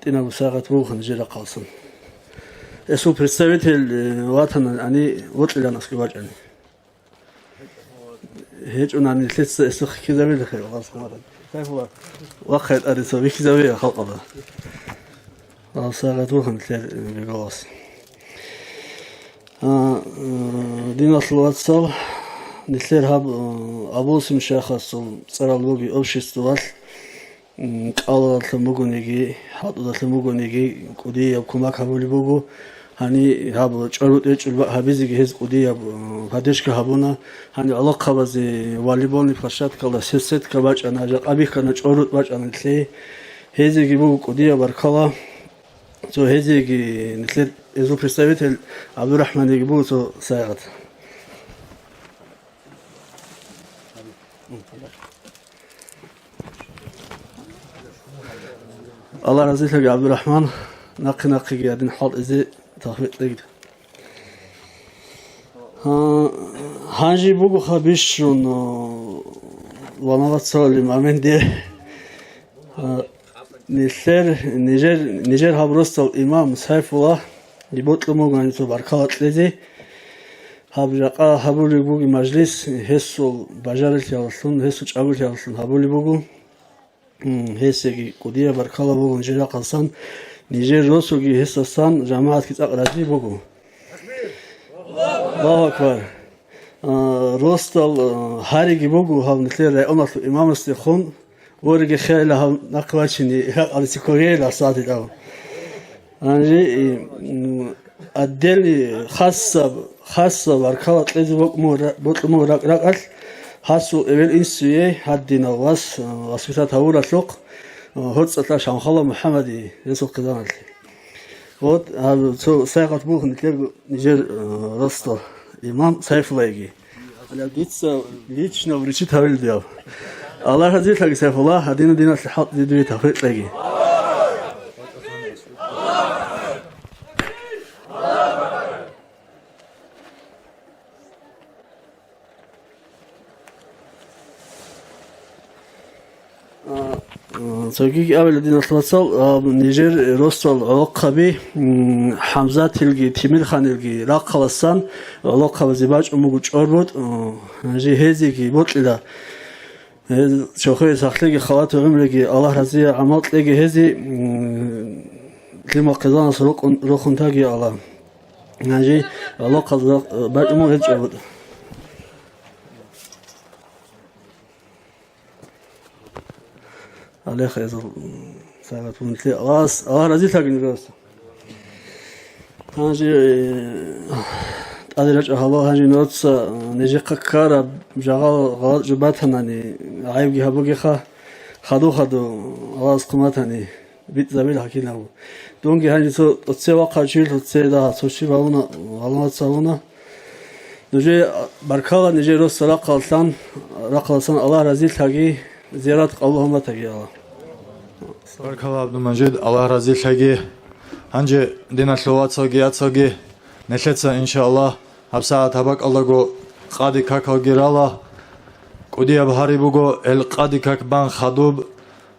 гьитӀинаб сайгъат бугоха нижер рахъаласан. Гьесул представитель, э, ватана гьани вокьилаан аскӀов вачӀани. ГьечӀони нилъеца гьесухъ ккезабила хир, Аллагьас хъамаран. Сайфулла, вахъай тӀаде цо бихьизабе халкъалда. Аллагьас сайгъат бугоха нилъер, э, Бегалас. А, э, диналъул вацал, нилъер гьаб, э, Абулсим шайхасул цӀарал буги обществалъ, м, кӀалалъун бугониги, хӀалтӀудалъун бугониги, кӀудияб кумак гьабулеб буго. Гьани гьаб чӀорбутӀ-речӀчӀул ба-, гьабизеги гьез кӀудияб, э, поддержка гьабуна. Гьани гӀолохъабазе волейбольный площадкалда сетка бачӀана, жакъа бихьана, чӀорбутӀ бачӀана нилъее. Гьезиеги буго кӀудияб баркала. Цо гьезиеги нилъер гьезул представитель ГӀабдурахӀманиги буго цо сайгъат. Аллагь разилъаги, ГӀабдурахӀман, нахъе-нахъеги гьадин хӀалтӀизе тавфикъ кьеги. А, гьанже бугоха бищун, а, ванават салли моменте. А, нилъер, нижер, нижер гьаб росдал имам Сайфуллагь бокьун буго гьаниб цо баркала кьезе. Гьаб жакъа гьабулеб бугеб мажлис гьесул бажарилъиялдалъун, гьесул чӀаголъиялдалъун гьабулеб буго. М, гьесиеги кӀудияб баркала буго нижер рахъаласан, нижер росулги гьесасан жамагӀатги цӀакъ разилъи буго. Аллагьу акбар! А, росдал, а, гьариги буго гьав нилъер районалъул имамасдехун, вореги хейила гьав нахъе вачине, гьакъалисе ккогейила сагӀатидав. Гьанже, и, м, отдельный хасаб, хасаб баркала кьезе бокьун буго ра-, бокьун буго ракӀ-ракӀалъ, гьасул эвел-инсуе гьадинав вас, а, воспитать гьавуралъухъ, а, гьорцӀалъа Шамхалов МухӀаммади гьесул хъизаналъе. Вот, гьаб цо сайгъат буго нилъер нижер, а, росдал имам Сайфуллагьги. Гьале дица лично вручить гьавил диав. Аллагь разилъаги, Сайфуллагь, гьадинаб диналъе хӀалтӀизе дуе тавфикъ кьеги. А, а, цогиги абила, диналъул вацал, а, нижер росдал гӀолохъаби, м, ХӀамзатилги Тимирханилги рахъаласан гӀолохъабазе бачӀун буго чӀорбутӀ, а, гьанже гьезиеги бокьила. Гьез чохее сахлъиги, халату гӀумруги, Аллагь разияб гӀамал кьеги гьези, м, лъимал хъизаналъ рокъун-, рохун таги Аллагь. Гьанже гӀолохъабазе бачӀун буго гьез чӀорбутӀ. Алеха, гьезул, м, сайгъат бугелъи Аллагьас, Аллагь разилъаги нижеца. Гьанже, э, тӀаде рачӀа гьабал, гьанже нуца, э, нижехъа ккараб жагъал гъалатӀ жо батанани, гӀайибги гьабугеха, хаду-хаду, Аллагьас хъуматани. БитӀизабила гьакинаго. Дунги гьанже цо тӀоце вахъав чиял тӀоце дагьа цо щиб гьавуна, гьалмагъ цавуна. Нужее баркала, нижер росдал рахъалсан, рахъалсан Аллагь разилъаги, зиярат къабул гьаматаги Аллагь. Баркала, ГӀабдулмажид, Аллагь разилъаги. Гьанже диналъул вацалги яцалги, нилъеца, иншааллагь, гьабсагӀат гьаб бакӀалдаго къади какалги рала. КӀудияб гьари буго, гьел къади как бан хадуб,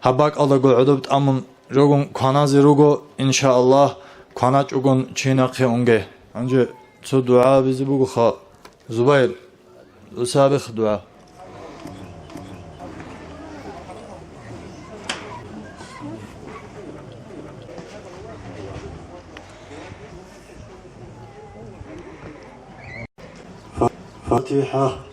гьаб бакӀалдаго гӀодоб тӀамун жогун кваназе руго, иншааллагь, кваначӀогон чи нахъе унге. Гьанже цо дугӀа абизе бугоха, Зубайр, дуца абеха дугӀа. ФатихӀа.